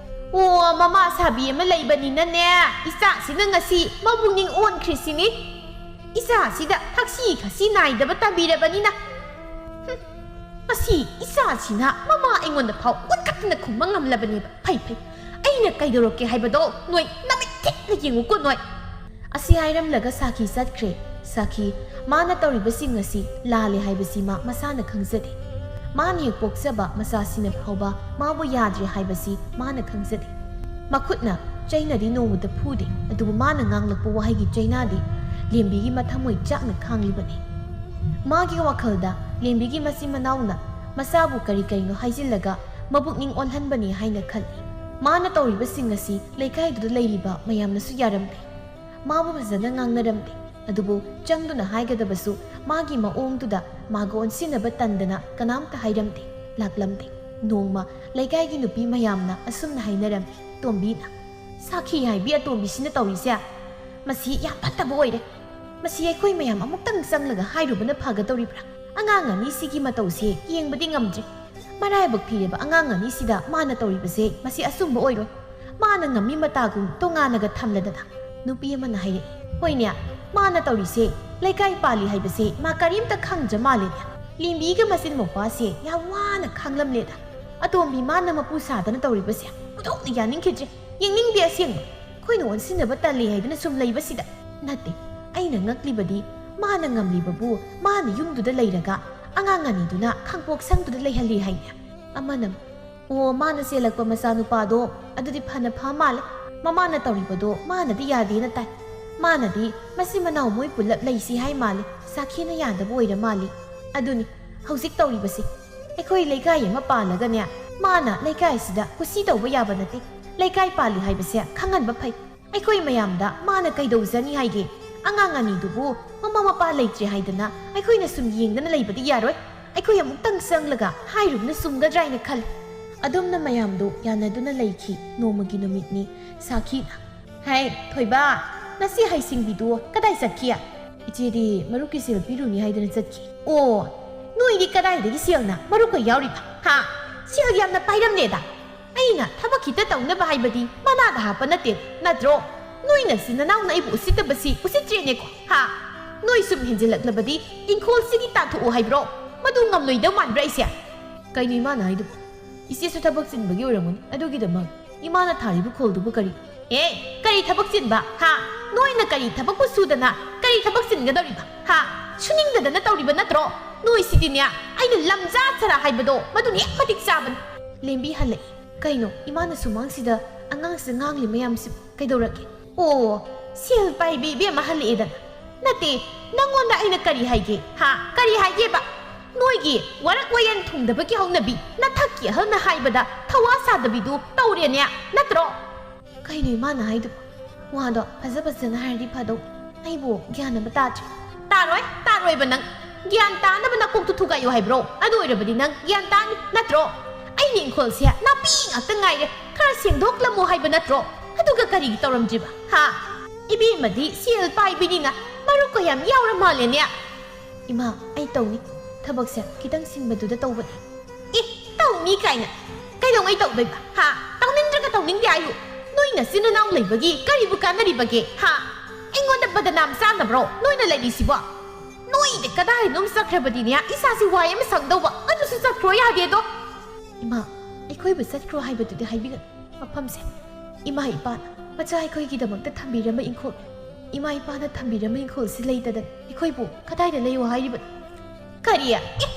ꯑꯣ, ꯃꯃꯥ ꯁꯥꯕꯤ ꯑꯃ ꯂꯩꯕꯅꯤꯅꯅꯦ, ꯏꯆꯥꯁꯤꯅ ꯉꯁꯤ ꯃꯄꯨꯛꯅꯤꯡ ꯑꯣꯟꯈ꯭ꯔꯤꯁꯤꯅꯤ꯫ ꯏꯆꯥꯁꯤꯗ ꯊꯛꯁꯤ ꯈꯥꯁꯤ ꯅꯥꯏꯗꯕ ꯇꯝꯕꯤꯔꯕꯅꯤꯅ꯫ ꯍꯨꯝ, ꯃꯁꯤ ꯏꯆꯥꯁꯤꯅ ꯃꯃꯥ ꯑꯩꯉꯣꯟꯗ ꯐꯥꯎ ꯑꯣꯟꯈꯠꯇꯅ ꯈꯨꯝꯕ ꯉꯝꯂꯕꯅꯦꯕ꯫ ꯐꯩ, ꯐꯩ, ꯑꯩꯅ ꯀꯩꯗꯧꯔꯛꯀꯦ ꯍꯥꯏꯕꯗꯣ ꯅꯣꯏ ꯅꯃꯤꯠ ꯊꯦꯛꯅ ꯌꯦꯡꯉꯨꯀꯣ ꯅꯣꯏ꯫" ꯑꯁꯤ ꯍꯥꯏꯔꯝꯂꯒ ꯁꯥꯈꯤ ꯆꯠꯈ꯭ꯔꯦ꯫ ꯁꯥꯈꯤ, ꯃꯥꯅ ꯇꯧꯔꯤꯕꯁꯤꯡ ꯑꯁꯤ ꯂꯥꯜꯂꯦ ꯍꯥꯏꯕꯁꯤ ꯃꯥ ꯃꯁꯥꯅ ꯈꯪꯖꯗꯦ꯫ ꯃꯥꯅ ꯍꯦꯛ ꯄꯣꯛꯆꯕ ꯃꯆꯥꯁꯤꯅ ꯐꯥꯎꯕ ꯃꯥꯕꯨ ꯌꯥꯗ꯭ꯔꯦ ꯍꯥꯏꯕꯁꯤ ꯃꯥꯅ ꯈꯪꯖꯗꯦ꯫ ꯃꯈꯨꯠꯅ ꯆꯩꯅꯗꯤ ꯅꯣꯡꯃꯇ ꯐꯨꯗꯦ, ꯑꯗꯨꯕꯨ ꯃꯥꯅ ꯉꯥꯡꯂꯛꯄ ꯋꯥꯍꯩꯒꯤ ꯆꯩꯅꯥꯗꯤ ꯂꯦꯝꯕꯤꯒꯤ ꯃꯊꯃꯣꯏ ꯆꯥꯛꯅ ꯈꯥꯡꯂꯤꯕꯅꯤ꯫ ꯃꯥꯒꯤ ꯋꯥꯈꯜꯗ ꯂꯦꯝꯕꯤꯒꯤ ꯃꯆꯤꯟ ꯃꯅꯥꯎꯅ ꯃꯆꯥꯕꯨ ꯀꯔꯤ ꯀꯔꯤꯅꯣ ꯍꯥꯏꯖꯤꯜꯂꯒ ꯃꯕꯨꯛꯅꯤꯡ ꯑꯣꯜꯍꯟꯕꯅꯤ ꯍꯥꯏꯅ ꯈꯜꯂꯤ꯫ ꯃꯥꯅ ꯇꯧꯔꯤꯕꯁꯤꯡ ꯑꯁꯤ ꯂꯩꯀꯥꯏꯗꯨꯗ ꯂꯩꯔꯤꯕ ꯃꯌꯥꯝꯅꯁꯨ ꯌꯥꯔꯝꯗꯦ꯫ ꯃꯥꯕꯨ ꯐꯖꯅ ꯉꯥꯡꯅꯔꯝꯗꯦ꯫ ꯑꯗꯨꯕꯨ ꯆꯪꯗꯨꯅ ꯍꯥꯏꯒꯗꯕꯁꯨ ꯃꯥꯒꯤ ꯃꯑꯣꯡꯗꯨꯗ ꯃꯥꯒ ꯑꯣꯟꯁꯤꯟꯅꯕ ꯇꯟꯗꯅ ꯀꯅꯥꯝꯇ ꯍꯥꯏꯔꯝꯗꯦ, ꯂꯥꯛꯂꯝꯗꯦ꯫ ꯅꯣꯡꯃ ꯂꯩꯀꯥꯏꯒꯤ ꯅꯨꯄꯤ ꯃꯌꯥꯝꯅ ꯑꯁꯨꯝꯅ ꯍꯥꯏꯅꯔꯝꯃꯤ, ꯇꯣꯝꯕꯤꯅ, "ꯁꯥꯈꯤ ꯍꯥꯏꯕꯤ ꯑꯇꯣꯝꯕꯤꯁꯤꯅ ꯇꯧꯔꯤꯁꯦ ꯃꯁꯤ ꯌꯥꯝ ꯐꯠꯇꯕ ꯑꯣꯏꯔꯦ꯫ ꯃꯁꯤ ꯑꯩꯈꯣꯏ ꯃꯌꯥꯝ ꯑꯃꯨꯛꯇꯪ ꯆꯪꯂꯒ ꯍꯥꯏꯔꯨꯕꯅ ꯐꯒꯗꯧꯔꯤꯕ꯭ꯔꯥ? ꯑꯉꯥꯡ ꯑꯅꯤꯁꯤꯒꯤ ꯃꯇꯧꯁꯦ ꯌꯦꯡꯕꯗꯤ ꯉꯝꯗ꯭ꯔꯦ꯫ ꯃꯔꯥꯏꯕꯛ ꯊꯤꯔꯕ ꯑꯉꯥꯡ ꯑꯅꯤꯁꯤꯗ ꯃꯥꯅ ꯇꯧꯔꯤꯕꯁꯦ ꯃꯁꯤ ꯑꯆꯨꯝꯕ ꯑꯣꯏꯔꯣꯏ꯫ ꯃꯥꯅ ꯉꯝꯃꯤ ꯃꯇꯥꯒꯨꯝ ꯇꯣꯉꯥꯟꯅꯒ ꯊꯝꯂꯗꯅ꯫" ꯅꯨꯄꯤ ꯑꯃꯅ ꯍꯥꯏꯔꯛꯏ, "ꯍꯣꯏꯅꯦ, ꯃꯥꯅ ꯇꯧꯔꯤꯁꯦ ꯂꯩꯀꯥꯏ ꯄꯥꯜꯂꯤ ꯍꯥꯏꯕꯁꯦ ꯃꯥ ꯀꯔꯤꯝꯇ ꯈꯪꯗ꯭ꯔ ꯃꯥꯜꯂꯦꯅꯦ꯫ ꯂꯦꯝꯕꯤꯒ ꯃꯆꯤꯟ ꯃꯧꯄꯥꯁꯦ ꯌꯥꯝ ꯋꯥꯅ ꯈꯥꯡꯂꯝꯂꯦꯗ꯫ ꯑꯇꯣꯝꯕꯤ ꯃꯥꯅ ꯃꯄꯨ ꯁꯥꯗꯅ ꯇꯧꯔꯤꯕꯁꯦ ꯑꯣꯟꯊꯣꯛꯅ ꯌꯥꯅꯤꯡꯈꯤꯗ꯭ꯔꯦ꯫ ꯌꯦꯡꯅꯤꯡꯗꯦ ꯑꯁꯦꯡꯕ꯫ ꯑꯩꯈꯣꯏꯅ ꯑꯣꯟꯁꯤꯟꯅꯕ ꯇꯜꯂꯤ ꯍꯥꯏꯗꯅ ꯁꯨꯝ ꯂꯩꯕꯁꯤꯗ꯫ ꯅꯠꯇꯦ, ꯑꯩꯅ ꯉꯛꯂꯤꯕꯗꯤ ꯃꯥꯅ ꯉꯝꯂꯤꯕꯕꯨ ꯃꯥꯅ ꯌꯨꯝꯗꯨꯗ ꯂꯩꯔꯒ ꯑꯉꯥꯡ ꯑꯅꯤꯗꯨꯅ ꯈꯥꯡꯄꯣꯛ ꯁꯪꯗꯨꯗ ꯂꯩꯍꯜꯂꯤ ꯍꯥꯏꯅꯦ꯫ ꯑꯃꯅ, ꯑꯣ, ꯃꯥꯅ ꯆꯦꯜꯂꯛꯄ ꯃꯆꯥꯅꯨꯄꯥꯗꯣ ꯑꯗꯨꯗꯤ ꯐꯅ ꯐ ꯃꯥꯜꯂꯦ꯫ ꯃꯃꯥꯅ ꯇꯧꯔꯤꯕꯗꯣ ꯃꯥꯅꯗꯤ ꯌꯥꯗꯦꯅ ꯇꯥꯏ꯫ ꯃꯥꯅꯗꯤ ꯃꯆꯤꯟ ꯃꯅꯥꯎ ꯃꯣꯏ ꯄꯨꯜꯂꯞ ꯂꯩꯁꯤ ꯍꯥꯏ ꯃꯥꯜꯂꯦ꯫ ꯁꯥꯈꯤꯅ ꯌꯥꯗꯕ ꯑꯣꯏꯔ ꯃꯥꯜꯂꯤ꯫ ꯑꯗꯨꯅꯤ ꯍꯧꯖꯤꯛ ꯇꯧꯔꯤꯕꯁꯦ꯫ ꯑꯩꯈꯣꯏ ꯂꯩꯀꯥꯏ ꯑꯃ ꯄꯥꯜꯂꯒꯅꯦ, ꯃꯥꯅ ꯂꯩꯀꯥꯏꯁꯤꯗ ꯀꯨꯁꯤ ꯇꯧꯕ ꯌꯥꯕ ꯅꯠꯇꯦ꯫ ꯂꯩꯀꯥꯏ ꯄꯥꯜꯂꯤ ꯍꯥꯏꯕꯁꯦ ꯈꯪꯍꯟꯕ ꯐꯩ꯫ ꯑꯩꯈꯣꯏ ꯃꯌꯥꯝꯗ ꯃꯥꯅ ꯀꯩꯗꯧꯖꯅꯤ ꯍꯥꯏꯒꯦ? ꯑꯉꯥꯡ ꯑꯅꯤꯗꯨꯕꯨ ꯃꯃꯥ ꯃꯄꯥ ꯂꯩꯇ꯭ꯔꯦ ꯍꯥꯏꯗꯅ ꯑꯩꯈꯣꯏꯅ ꯁꯨꯝ ꯌꯦꯡꯗꯅ ꯂꯩꯕꯗꯤ ꯌꯥꯔꯣꯏ꯫ ꯑꯩꯈꯣꯏ ꯑꯃꯨꯛꯇꯪ ꯆꯪꯂꯒ ꯍꯥꯏꯔꯨꯕꯅ ꯆꯨꯝꯒꯗ꯭ꯔꯥ ꯍꯥꯏꯅ ꯈꯜꯂꯤ꯫ ꯑꯗꯨꯝꯅ ꯃꯌꯥꯝꯗꯨ ꯌꯥꯅꯗꯨꯅ ꯂꯩꯈꯤ꯫ ꯅꯣꯡꯃꯒꯤ ꯅꯨꯃꯤꯠꯅꯤ꯫ ꯁꯥꯈꯤꯅ, "ꯍꯩ, ꯊꯣꯏꯕ, ꯅꯁꯤ ꯍꯩꯁꯤꯡꯕꯤꯗꯨ ꯀꯗꯥꯏ ꯆꯠꯈꯤ?" "ꯏꯆꯦꯗꯤ ꯃꯔꯨꯞꯀꯤ ꯁꯦꯜ ꯄꯤꯔꯨꯅꯤ ꯍꯥꯏꯗꯅ ꯆꯠꯈꯤ꯫" "ꯑꯣ, ꯅꯣꯏꯗꯤ ꯀꯗꯥꯏꯗꯒꯤ ꯁꯦꯜꯅ ꯃꯔꯨꯞꯀ ꯌꯥꯎꯔꯤꯕ? ꯍꯥ? ꯁꯦꯜ ꯌꯥꯝꯅ ꯄꯥꯏꯔꯝꯂꯦꯗ꯫ ꯑꯩꯅ ꯊꯕꯛ ꯈꯤꯇ ꯇꯧꯅꯕ ꯍꯥꯏꯕꯗꯤ ꯃꯅꯥꯗ ꯍꯥꯞꯄ ꯅꯠꯇꯦ, ꯅꯠꯇ꯭ꯔꯣ? ꯅꯣꯏ ꯅꯆꯤꯟ ꯅꯅꯥꯎꯅ ꯑꯩꯕꯨ ꯎꯁꯤꯠꯇꯕꯁꯤ ꯎꯁꯤꯠꯇ꯭ꯔꯦꯅꯦꯀꯣ, ꯍꯥ? ꯅꯣꯏ ꯁꯨꯝ ꯍꯦꯟꯖꯤꯜꯂꯛꯂꯕꯗꯤ ꯏꯪꯈꯣꯜꯁꯤꯒꯤ ꯇꯥꯟꯊꯣꯛꯑꯣ ꯍꯥꯏꯕ꯭ꯔꯣ? ꯃꯗꯨ ꯉꯝꯂꯣꯏꯗꯧ ꯃꯥꯟꯕ꯭ꯔꯥ ꯑꯩꯁꯦ?" "ꯀꯩꯅꯣ ꯏꯃꯥꯅ ꯍꯥꯏꯗꯨꯕꯨ? ꯏꯆꯦꯁꯨ ꯊꯕꯛ ꯆꯤꯟꯕꯒꯤ ꯑꯣꯏꯔꯝꯒꯅꯤ, ꯑꯗꯨꯒꯤꯗꯃꯛ ꯏꯃꯥꯅ ꯊꯥꯔꯤꯕ ꯈꯣꯜꯗꯨꯕꯨ ꯀꯔꯤ?" "ꯑꯦ, ꯀꯔꯤ ꯊꯕꯛ ꯆꯤꯟꯕ, ꯍꯥ? ꯅꯣꯏꯅ ꯀꯔꯤ ꯊꯕꯛꯄꯨ ꯁꯨꯗꯅ ꯀꯔꯤ ꯊꯕꯛ ꯆꯤꯟꯒꯗꯧꯔꯤꯕ, ꯍꯥ? ꯁꯨꯅꯤꯡꯗꯗꯅ ꯇꯧꯔꯤꯕ ꯅꯠꯇ꯭ꯔꯣ? ꯅꯣꯏꯁꯤꯗꯤꯅꯦ, ꯑꯩꯅ ꯂꯝꯖꯥ ꯆꯔꯥ ꯍꯥꯏꯕꯗꯣ ꯃꯗꯨꯅ ꯍꯦꯛ ꯃꯇꯤꯛ ꯆꯥꯕꯅꯤ꯫" ꯂꯦꯝꯕꯤ ꯍꯜꯂꯛꯏ꯫ "ꯀꯩꯅꯣ, ꯏꯃꯥꯅ ꯁꯨꯃꯥꯡꯁꯤꯗ ꯑꯉꯥꯡꯁꯤꯗ ꯉꯥꯡꯂꯤ ꯃꯌꯥꯝꯁꯤꯕꯨ ꯀꯩꯗꯧꯔꯒꯦ?" "ꯑꯣ, ꯁꯦꯜ ꯄꯥꯏꯕꯤ ꯏꯕꯦꯝꯃ ꯍꯜꯂꯛꯑꯦꯗꯅ꯫ ꯅꯠꯇꯦ, ꯅꯪꯉꯣꯟꯗ ꯑꯩꯅ ꯀꯔꯤ ꯍꯥꯏꯒꯦ, ꯍꯥ? ꯀꯔꯤ ꯍꯥꯏꯒꯦꯕ? ꯅꯣꯏꯒꯤ ꯋꯥꯔꯛ ꯋꯥꯌꯦꯟ ꯊꯨꯡꯗꯕꯒꯤ ꯍꯧꯅꯕꯤ, ꯅꯊꯛꯀꯤ ꯑꯍꯜꯅ ꯍꯥꯏꯕꯗ ꯊꯋꯥ ꯁꯥꯗꯕꯤꯗꯨ ꯇꯧꯔꯦꯅꯦ, ꯅꯠꯇ꯭ꯔꯣ?" "ꯀꯩꯅꯣ ꯏꯃꯥꯅ ꯍꯥꯏꯗꯨꯕꯨ? ꯋꯥꯗꯣ ꯐꯖ ꯐꯖꯅ ꯍꯥꯏꯔꯗꯤ ꯐꯗꯧ꯫ ꯑꯩꯕꯨ ꯒ꯭ꯌꯥꯟ ꯑꯃ ꯇꯥꯗ꯭ꯔꯦ꯫" "ꯇꯥꯔꯣꯏ, ꯇꯥꯔꯣꯏꯕ ꯅꯪ꯫ ꯒ꯭ꯌꯥꯟ ꯇꯥꯅꯕ ꯅꯀꯣꯛꯇꯨ ꯊꯨꯒꯥꯏꯌꯨ ꯍꯥꯏꯕ꯭ꯔꯣ? ꯑꯗꯨ ꯑꯣꯏꯔꯕꯗꯤ ꯅꯪ ꯒ꯭ꯌꯥꯟ ꯇꯥꯅꯤ, ꯅꯠꯇ꯭ꯔꯣ? ꯑꯩꯅ ꯏꯪꯈꯣꯜꯁꯦ ꯅꯥꯄꯤ ꯉꯥꯛꯇ ꯉꯥꯏꯔꯦ, ꯈꯔ ꯁꯦꯡꯗꯣꯛꯂꯝꯃꯨ ꯍꯥꯏꯕ ꯅꯠꯇ꯭ꯔꯣ? ꯑꯗꯨꯒ ꯀꯔꯤꯒꯤ ꯇꯧꯔꯝꯗ꯭ꯔꯤꯕ, ꯍꯥ? ꯏꯕꯦꯝꯃꯗꯤ ꯁꯦꯜ ꯄꯥꯏꯕꯤꯅꯤꯅ ꯃꯔꯨꯞꯀ ꯌꯥꯝ ꯌꯥꯎꯔ ꯃꯥꯜꯂꯦꯅꯦ꯫" "ꯏꯃꯥ, ꯑꯩ ꯇꯧꯅꯤ꯫ ꯊꯕꯛꯁꯦ ꯈꯤꯇꯪ ꯁꯤꯟꯕꯗꯨꯗ ꯇꯧꯕꯅꯤ꯫" "ꯑꯦ, ꯇꯧꯅꯤ ꯀꯥꯏꯅ꯫ ꯀꯩꯗꯧꯉꯩ ꯇꯧꯗꯣꯏꯕ, ꯍꯥ? ꯇꯧꯅꯤꯡꯗ꯭ꯔꯒ ꯇꯧꯅꯤꯡꯗꯦ ꯍꯥꯏꯌꯨ꯫ ꯅꯣꯏ ꯅꯆꯤꯟ ꯅꯅꯥꯎ ꯂꯩꯕꯒꯤ ꯀꯔꯤꯕꯨ ꯀꯥꯟꯅꯔꯤꯕꯒꯦ, ꯍꯥ? ꯑꯩꯉꯣꯟꯗ ꯕꯗꯅꯥꯝ ꯆꯥꯅꯕ꯭ꯔꯣ ꯅꯣꯏꯅ ꯂꯩꯔꯤꯁꯤꯕꯣ? ꯅꯣꯏꯗ ꯀꯗꯥꯏꯅꯣꯝ ꯆꯠꯈ꯭ꯔꯕꯗꯤꯅꯦ, ꯏꯁꯥꯁꯤ ꯋꯥꯏ ꯑꯃ ꯁꯪꯗꯧꯕ, ꯑꯗꯨꯁꯨ ꯆꯠꯈ꯭ꯔꯣ ꯌꯥꯗꯦꯗꯣ꯫" "ꯏꯃꯥ, ꯑꯩꯈꯣꯏꯕꯨ ꯆꯠꯈ꯭ꯔꯣ ꯍꯥꯏꯕꯗꯨꯗꯤ ꯍꯥꯏꯕꯤꯒꯅꯨ꯫ ꯃꯐꯝꯁꯦ ꯏꯃꯥ ꯏꯄꯥꯅ ꯃꯆꯥ ꯑꯩꯈꯣꯏꯒꯤꯗꯃꯛꯇ ꯊꯝꯕꯤꯔꯝꯕ ꯏꯪꯈꯣꯜ, ꯏꯃꯥ ꯏꯄꯥꯅ ꯊꯝꯕꯤꯔꯝꯕ ꯏꯪꯈꯣꯜꯁꯤ ꯂꯩꯇꯗꯅ ꯑꯩꯈꯣꯏꯕꯨ ꯀꯗꯥꯏꯗ ꯂꯩꯌꯣ ꯍꯥꯏꯔꯤꯕꯅꯣ?" "ꯀꯔꯤ? ꯑꯦ,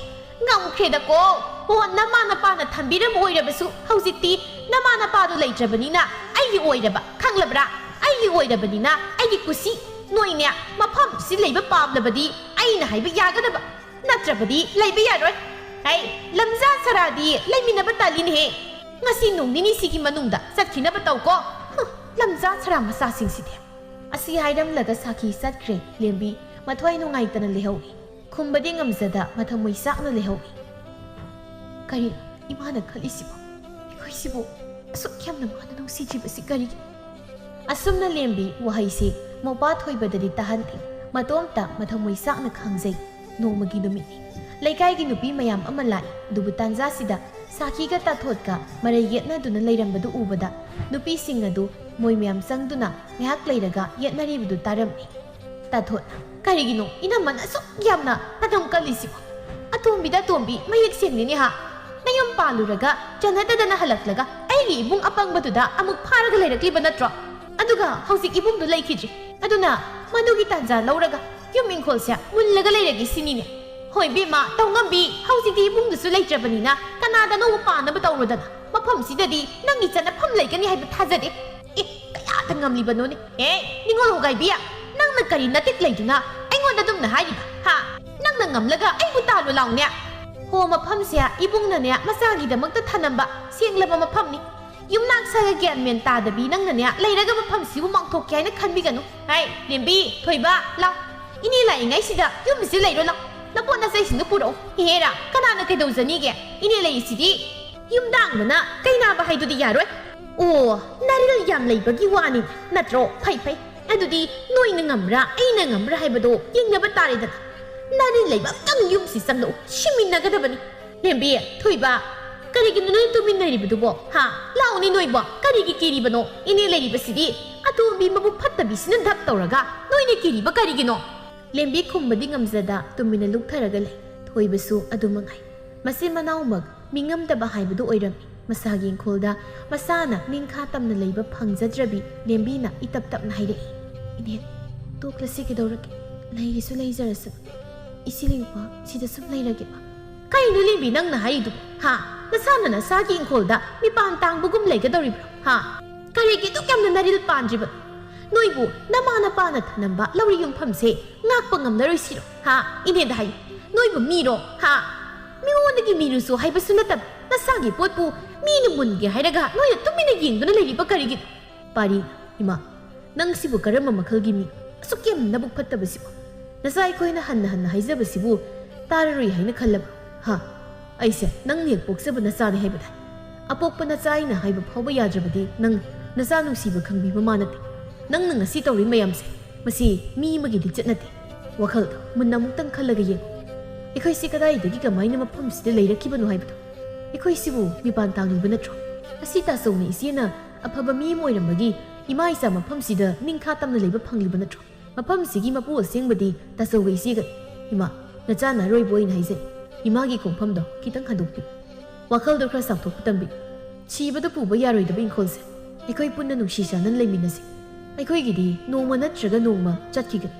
ꯉꯝꯈ꯭ꯔꯦꯗꯀꯣ꯫ ꯑꯣ, ꯅꯃꯥ ꯅꯄꯥꯅ ꯊꯝꯕꯤꯔꯝꯕ ꯑꯣꯏꯔꯕꯁꯨ ꯍꯧꯖꯤꯛꯇꯤ ꯅꯃꯥ ꯅꯄꯥꯗꯣ ꯂꯩꯇ꯭ꯔꯕꯅꯤꯅ ꯑꯩꯒꯤ ꯑꯣꯏꯔꯕ, ꯈꯪꯂꯕ꯭ꯔꯥ? ꯑꯩꯒꯤ ꯑꯣꯏꯔꯕꯅꯤꯅ ꯑꯩꯒꯤ ꯀꯨꯁꯤ꯫ ꯅꯣꯏꯅꯦ, ꯃꯐꯝꯁꯤ ꯂꯩꯕ ꯄꯥꯝꯂꯕꯗꯤ ꯑꯩꯅ ꯍꯥꯏꯕ ꯌꯥꯒꯗꯕ, ꯅꯠꯇ꯭ꯔꯕꯗꯤ ꯂꯩꯕ ꯌꯥꯔꯣꯏ꯫ ꯍꯩ, ꯂꯝꯖꯥ ꯁꯔꯥꯗꯤ ꯂꯩꯃꯤꯟꯅꯕ ꯇꯜꯂꯤꯅꯦꯍꯦ꯫ ꯉꯁꯤ ꯅꯣꯡ ꯅꯤꯅꯤꯁꯤꯒꯤ ꯃꯅꯨꯡꯗ ꯆꯠꯈꯤꯅꯕ ꯇꯧꯀꯣ꯫ ꯍꯨꯝ, ꯂꯝꯖꯥ ꯁꯔꯥ ꯃꯆꯥꯁꯤꯡꯁꯤꯗꯤ꯫" ꯑꯁꯤ ꯍꯥꯏꯔꯝꯂꯒ ꯁꯥꯈꯤ ꯆꯠꯈ꯭ꯔꯦ꯫ ꯂꯦꯝꯕꯤ ꯃꯊ꯭ꯋꯥꯏ ꯅꯨꯡꯉꯥꯏꯇꯅ ꯂꯩꯍꯧꯏ꯫ ꯈꯨꯝꯕꯗꯤ ꯉꯝꯖꯗ ꯃꯊꯃꯣꯏ ꯆꯥꯛꯅ ꯂꯩꯍꯧꯏ꯫ ꯀꯔꯤꯅꯣ ꯏꯃꯥꯅ ꯈꯜꯂꯤꯁꯤꯕꯣ? ꯑꯩꯈꯣꯏꯁꯤꯕꯨ ꯑꯁꯨꯛ ꯌꯥꯝꯅ ꯃꯥꯅ ꯅꯨꯡꯁꯤꯗ꯭ꯔꯤꯕꯁꯤ ꯀꯔꯤꯒꯤ? ꯑꯁꯨꯝꯅ ꯂꯦꯝꯕꯤ ꯋꯥꯍꯩꯁꯤ ꯃꯧꯄꯥ ꯊꯣꯏꯕꯗꯗꯤ ꯇꯥꯍꯟꯗꯦ꯫ ꯃꯇꯣꯝꯇ ꯃꯊꯃꯣꯏ ꯆꯥꯛꯅ ꯈꯥꯡꯖꯩ꯫ ꯅꯣꯡꯃꯒꯤ ꯅꯨꯃꯤꯠꯅꯤ꯫ ꯂꯩꯀꯥꯏꯒꯤ ꯅꯨꯄꯤ ꯃꯌꯥꯝ ꯑꯃ ꯂꯥꯛꯏ꯫ ꯑꯗꯨꯕꯨ ꯇꯥꯟꯖꯥꯁꯤꯗ ꯁꯥꯈꯤꯒ ꯇꯥꯊꯣꯠꯀ ꯃꯔꯩ ꯌꯦꯠꯅꯗꯨꯅ ꯂꯩꯔꯝꯕꯗꯨ ꯎꯕꯗ ꯅꯨꯄꯤꯁꯤꯡ ꯑꯗꯨ ꯃꯣꯏ ꯃꯌꯥꯝ ꯆꯪꯗꯨꯅ ꯉꯥꯏꯍꯥꯛ ꯂꯩꯔꯒ ꯌꯦꯠꯅꯔꯤꯕꯗꯨ ꯇꯥꯔꯝꯃꯤ꯫ ꯇꯥꯊꯣꯠꯅ, "ꯀꯔꯤꯒꯤꯅꯣ ꯏꯅꯝꯃꯅ ꯑꯁꯨꯛ ꯌꯥꯝꯅ ꯅꯗꯝ ꯀꯜꯂꯤꯁꯤꯕꯣ? ꯑꯇꯣꯝꯕꯤꯗ ꯑꯇꯣꯝꯕꯤ ꯃꯌꯦꯛ ꯁꯦꯡꯂꯤꯅꯦ ꯍꯥ? ꯅꯌꯨꯝ ꯄꯥꯜꯂꯨꯔꯒ ꯆꯟꯅꯗꯗꯅ ꯍꯜꯂꯛꯂꯒ ꯑꯩꯒꯤ ꯏꯕꯨꯡ ꯑꯄꯪꯕꯗꯨꯗ ꯑꯃꯨꯛ ꯐꯥꯔꯒ ꯂꯩꯔꯛꯂꯤꯕ ꯅꯠꯇ꯭ꯔꯣ? ꯑꯗꯨꯒ ꯍꯧꯖꯤꯛ ꯏꯕꯨꯡꯗꯨ ꯂꯩꯈꯤꯗ꯭ꯔꯦ꯫ ꯑꯗꯨꯅ ꯃꯗꯨꯒꯤ ꯇꯥꯟꯖꯥ ꯂꯧꯔꯒ ꯌꯨꯝ ꯏꯪꯈꯣꯜꯁꯦ ꯃꯨꯜꯂꯒ ꯂꯩꯔꯒꯦ ꯁꯤꯅꯤꯅꯦ꯫ ꯍꯣꯏ ꯏꯕꯦꯝꯃ, ꯇꯧꯉꯝꯕꯤ, ꯍꯧꯖꯤꯛꯇꯤ ꯏꯕꯨꯡꯗꯨꯁꯨ ꯂꯩꯇ꯭ꯔꯕꯅꯤꯅ ꯀꯅꯥꯗꯅꯣꯕꯨ ꯄꯥꯟꯅꯕ ꯇꯧꯔꯨꯗꯅ꯫ ꯃꯐꯝꯁꯤꯗꯗꯤ ꯅꯪꯒꯤ ꯆꯠꯅꯐꯝ ꯂꯩꯒꯅꯤ ꯍꯥꯏꯕ ꯊꯥꯖꯗꯦ꯫ ꯑꯦ, ꯀꯌꯥꯗ ꯉꯝꯂꯤꯕꯅꯣꯅꯦ? ꯑꯦ, ꯅꯤꯉꯣꯜ ꯍꯣꯒꯥꯏꯕꯤ, ꯅꯪꯅ ꯀꯔꯤ ꯅꯇꯤꯛ ꯂꯩꯗꯨꯅ ꯑꯩꯉꯣꯟꯗ ꯑꯗꯨꯝꯅ ꯍꯥꯏꯔꯤꯕ? ꯍꯥ? ꯅꯪꯅ ꯉꯝꯂꯒ ꯑꯩꯕꯨ ꯇꯥꯜꯂꯨ ꯂꯥꯎꯅꯦ꯫ ꯍꯣ, ꯃꯐꯝꯁꯦ ꯏꯕꯨꯡꯅꯅꯦ ꯃꯆꯥꯒꯤꯗꯃꯛꯇ ꯊꯅꯝꯕ ꯁꯦꯡꯂꯕ ꯃꯐꯝꯅꯤ꯫ ꯌꯨꯝꯅꯥꯛ ꯁꯥꯒ ꯒ꯭ꯌꯥꯟ ꯃꯦꯟ ꯇꯥꯗꯕꯤ ꯅꯪꯅꯅꯦ ꯂꯩꯔꯒ ꯃꯐꯝꯁꯤꯕꯨ ꯃꯥꯡꯊꯣꯛꯀꯦ ꯍꯥꯏꯅ ꯈꯟꯕꯤꯒꯅꯨ꯫ ꯍꯥꯏ, ꯂꯦꯝꯕꯤ, ꯊꯣꯏꯕ, ꯂꯥꯎ꯫ ꯏꯅꯦ ꯂꯥꯛꯏꯉꯩꯁꯤꯗ ꯌꯨꯝꯁꯤ ꯂꯩꯔꯣ ꯂꯥꯎ꯫ ꯅꯄꯣꯠ ꯅꯆꯩꯁꯤꯡꯗꯨ ꯄꯨꯔꯛꯎ꯫ ꯏꯍꯦꯔꯥ, ꯀꯅꯥꯅ ꯀꯩꯗꯧꯖꯅꯤꯒꯦ? ꯏꯅꯦ ꯂꯩꯔꯤꯁꯤꯗꯤ꯫ ꯌꯨꯝꯗꯥꯡꯕꯅ ꯀꯩꯅꯥꯕ ꯍꯥꯏꯗꯨꯗꯤ ꯌꯥꯔꯣꯏ꯫ ꯑꯣ, ꯅꯥꯔꯤꯜ ꯌꯥꯝ ꯂꯩꯕꯒꯤ ꯋꯥꯅꯤ ꯅꯠꯇ꯭ꯔꯣ? ꯐꯩ, ꯐꯩ꯫ ꯑꯗꯨꯗꯤ ꯅꯣꯏꯅ ꯉꯝꯕ꯭ꯔꯥ, ꯑꯩꯅ ꯉꯝꯕ꯭ꯔꯥ ꯍꯥꯏꯕꯗꯣ ꯌꯦꯡꯅꯕ ꯇꯥꯔꯦꯗꯅ꯫ ꯅꯥꯔꯤꯜ ꯂꯩꯕ ꯑꯝꯇꯪ ꯌꯨꯝꯁꯤ ꯆꯪꯂꯛꯎ, ꯁꯤꯃꯤꯟꯅꯒꯗꯕꯅꯤ꯫ ꯂꯦꯝꯕꯤ, ꯊꯣꯏꯕ, ꯀꯔꯤꯒꯤꯅꯣ ꯅꯣꯏ ꯇꯨꯃꯤꯟꯅꯔꯤꯕꯗꯨꯕꯣ? ꯍꯥ? ꯂꯥꯛꯎꯅꯦ ꯅꯣꯏꯕꯣ, ꯀꯔꯤꯒꯤ ꯀꯤꯔꯤꯕꯅꯣ? ꯏꯅꯦ ꯂꯩꯔꯤꯕꯁꯤꯗꯤ ꯑꯇꯣꯝꯕꯤ ꯃꯕꯨꯛ ꯐꯠꯇꯕꯤꯁꯤꯅ ꯙꯞ ꯇꯧꯔꯒ ꯅꯣꯏꯅ ꯀꯤꯔꯤꯕ ꯀꯔꯤꯒꯤꯅꯣ? ꯂꯦꯝꯕꯤ ꯈꯨꯝꯕꯗꯤ ꯉꯝꯖꯗ ꯇꯨꯃꯤꯟꯅ ꯂꯨꯞꯊꯔꯒ ꯂꯩ꯫ ꯊꯣꯏꯕꯁꯨ ꯑꯗꯨ ꯃꯉꯥꯏ꯫ ꯃꯆꯤꯟ ꯃꯅꯥꯎꯃꯛ ꯃꯤꯉꯝꯗꯕ ꯍꯥꯏꯕꯗꯨ ꯑꯣꯏꯔꯝꯃꯤ꯫ ꯃꯁꯥꯒꯤ ꯏꯪꯈꯣꯜꯗ ꯃꯁꯥꯅ ꯅꯤꯡꯈꯥ ꯇꯝꯅ ꯂꯩꯕ ꯐꯪꯖꯗ꯭ꯔꯕꯤ ꯂꯦꯝꯕꯤꯅ ꯏꯇꯞ ꯇꯞꯅ ꯍꯥꯏꯔꯛꯏ, "ꯏꯅꯦ, ꯇꯣꯛꯂꯁꯤ ꯀꯩꯗꯧꯔꯒꯦ? ꯂꯩꯒꯦꯁꯨ ꯂꯩꯖꯔꯁꯨ꯫ ꯏꯆꯦ ꯂꯩꯕ ꯁꯤꯗ ꯁꯨꯝ ꯂꯩꯔꯒꯦꯕ?" ꯀꯩꯅꯣ ꯂꯦꯝꯕꯤ ꯅꯪꯅ ꯍꯥꯏꯔꯤꯗꯨꯕꯨ? ꯍꯥ? ꯅꯁꯥꯅ ꯅꯁꯥꯒꯤ ꯏꯪꯈꯣꯜꯗ ꯃꯤꯄꯥꯟ ꯇꯥꯡꯕꯒꯨꯝ ꯂꯩꯒꯗꯧꯔꯤꯕ꯭ꯔꯣ? ꯍꯥ? ꯀꯔꯤꯒꯤ ꯑꯗꯨꯛ ꯌꯥꯝꯅ ꯅꯥꯔꯤꯜ ꯄꯥꯟꯗ꯭ꯔꯤꯕꯅꯣ? ꯅꯣꯏꯕꯨ ꯅꯃꯥ ꯅꯄꯥꯅ ꯊꯅꯝꯕ ꯂꯧꯔꯤ ꯌꯨꯝꯐꯝꯁꯦ ꯉꯥꯛꯄ ꯉꯝꯂꯔꯣꯏꯁꯤꯔꯣ? ꯍꯥ? ꯏꯅꯦꯗ ꯍꯥꯏꯌꯨ꯫ ꯅꯣꯏꯕꯨ ꯃꯤꯔꯣ? ꯍꯥ? ꯃꯤꯉꯣꯟꯗꯒꯤ ꯃꯤꯔꯨꯁꯨ ꯍꯥꯏꯕꯁꯨ ꯅꯠꯇꯕ, ꯅꯁꯥꯒꯤ ꯄꯣꯠꯄꯨ ꯃꯤꯅ ꯃꯨꯟꯒꯦ ꯍꯥꯏꯔꯒ ꯅꯣꯏꯅ ꯇꯨꯃꯤꯟꯅ ꯌꯦꯡꯗꯨꯅ ꯂꯩꯔꯤꯕ ꯀꯔꯤꯒꯤꯅꯣ? ꯄꯥꯔꯤ, ꯏꯃꯥ, ꯅꯪꯁꯤꯕꯨ ꯀꯔꯝꯕ ꯃꯈꯜꯒꯤ ꯃꯤ? ꯑꯁꯨꯛ ꯌꯥꯝꯅ ꯅꯕꯨꯛ ꯐꯠꯇꯕꯁꯤꯕꯨ? ꯅꯆꯥ ꯑꯩꯈꯣꯏꯅ ꯍꯟꯅ ꯍꯟꯅ ꯍꯥꯏꯖꯕꯁꯤꯕꯨ ꯇꯥꯔꯔꯣꯏ ꯍꯥꯏꯅ ꯈꯜꯂꯕ꯭ꯔꯣ? ꯍꯥ? ꯑꯩꯁꯦ ꯅꯪꯅ ꯍꯦꯛ ꯄꯣꯛꯆꯕ ꯅꯆꯥꯅꯤ ꯍꯥꯏꯕꯗ, ꯑꯄꯣꯛꯄ ꯅꯆꯥ ꯑꯩꯅ ꯍꯥꯏꯕ ꯐꯥꯎꯕ ꯌꯥꯗ꯭ꯔꯕꯗꯤ ꯅꯪ ꯅꯆꯥ ꯅꯨꯡꯁꯤꯕ ꯈꯪꯕꯤꯕ ꯃꯥ ꯅꯠꯇꯦ꯫ ꯅꯪꯅ ꯉꯁꯤ ꯇꯧꯔꯤ ꯃꯌꯥꯝꯁꯦ, ꯃꯁꯤ ꯃꯤ ꯑꯃꯒꯤ ꯂꯤꯆꯠ ꯅꯠꯇꯦ꯫ ꯋꯥꯈꯜꯗꯣ ꯃꯨꯟꯅ ꯑꯃꯨꯛꯇꯪ ꯈꯜꯂꯒ ꯌꯦꯡꯉꯨ꯫ ꯑꯩꯈꯣꯏꯁꯤ ꯀꯗꯥꯏꯗꯒꯤ ꯀꯃꯥꯏꯅ ꯃꯐꯝꯁꯤꯗ ꯂꯩꯔꯛꯈꯤꯕꯅꯣ ꯍꯥꯏꯕꯗꯣ꯫ ꯑꯩꯈꯣꯏꯁꯤꯕꯨ ꯃꯤꯄꯥꯟ ꯇꯥꯡꯂꯤꯕ ꯅꯠꯇ꯭ꯔꯣ? ꯉꯁꯤ ꯇꯥꯆꯧꯅ ꯏꯆꯦꯅ ꯑꯐꯕ ꯃꯤ ꯑꯃ ꯑꯣꯏꯔꯝꯕꯒꯤ ꯏꯃꯥ ꯏꯆꯥ ꯃꯐꯝꯁꯤꯗ ꯅꯤꯡꯈꯥ ꯇꯝꯅ ꯂꯩꯕ ꯐꯪꯂꯤꯕ ꯅꯠꯇ꯭ꯔꯣ? ꯃꯐꯝꯁꯤꯒꯤ ꯃꯄꯨ ꯑꯁꯦꯡꯕꯗꯤ ꯇꯥꯆꯧꯒ ꯏꯆꯦꯒꯅꯤ꯫ ꯏꯃꯥ, ꯅꯆꯥꯅ ꯑꯔꯣꯏꯕ ꯑꯣꯏꯅ ꯍꯥꯏꯖꯔꯤ, ꯏꯃꯥꯒꯤ ꯈꯣꯡꯐꯝꯗꯣ ꯈꯤꯇꯪ ꯍꯟꯗꯣꯛꯄꯤꯌꯨ꯫ ꯋꯥꯈꯜꯗꯣ ꯈꯔ ꯆꯥꯎꯊꯣꯛꯄ ꯇꯝꯕꯤꯌꯨ꯫ ꯁꯤꯕꯗ ꯄꯨꯕ ꯌꯥꯔꯣꯏꯗꯕ ꯏꯪꯈꯣꯜꯁꯦ ꯑꯩꯈꯣꯏ ꯄꯨꯟꯅ ꯅꯨꯡꯁꯤ ꯆꯥꯟꯅꯅ ꯂꯩꯃꯤꯟꯅꯁꯤ꯫ ꯑꯩꯈꯣꯏꯒꯤꯗꯤ ꯅꯣꯡꯃ ꯅꯠꯇ꯭ꯔꯒ ꯅꯣꯡꯃ ꯆꯠꯈꯤꯒꯅꯤ꯫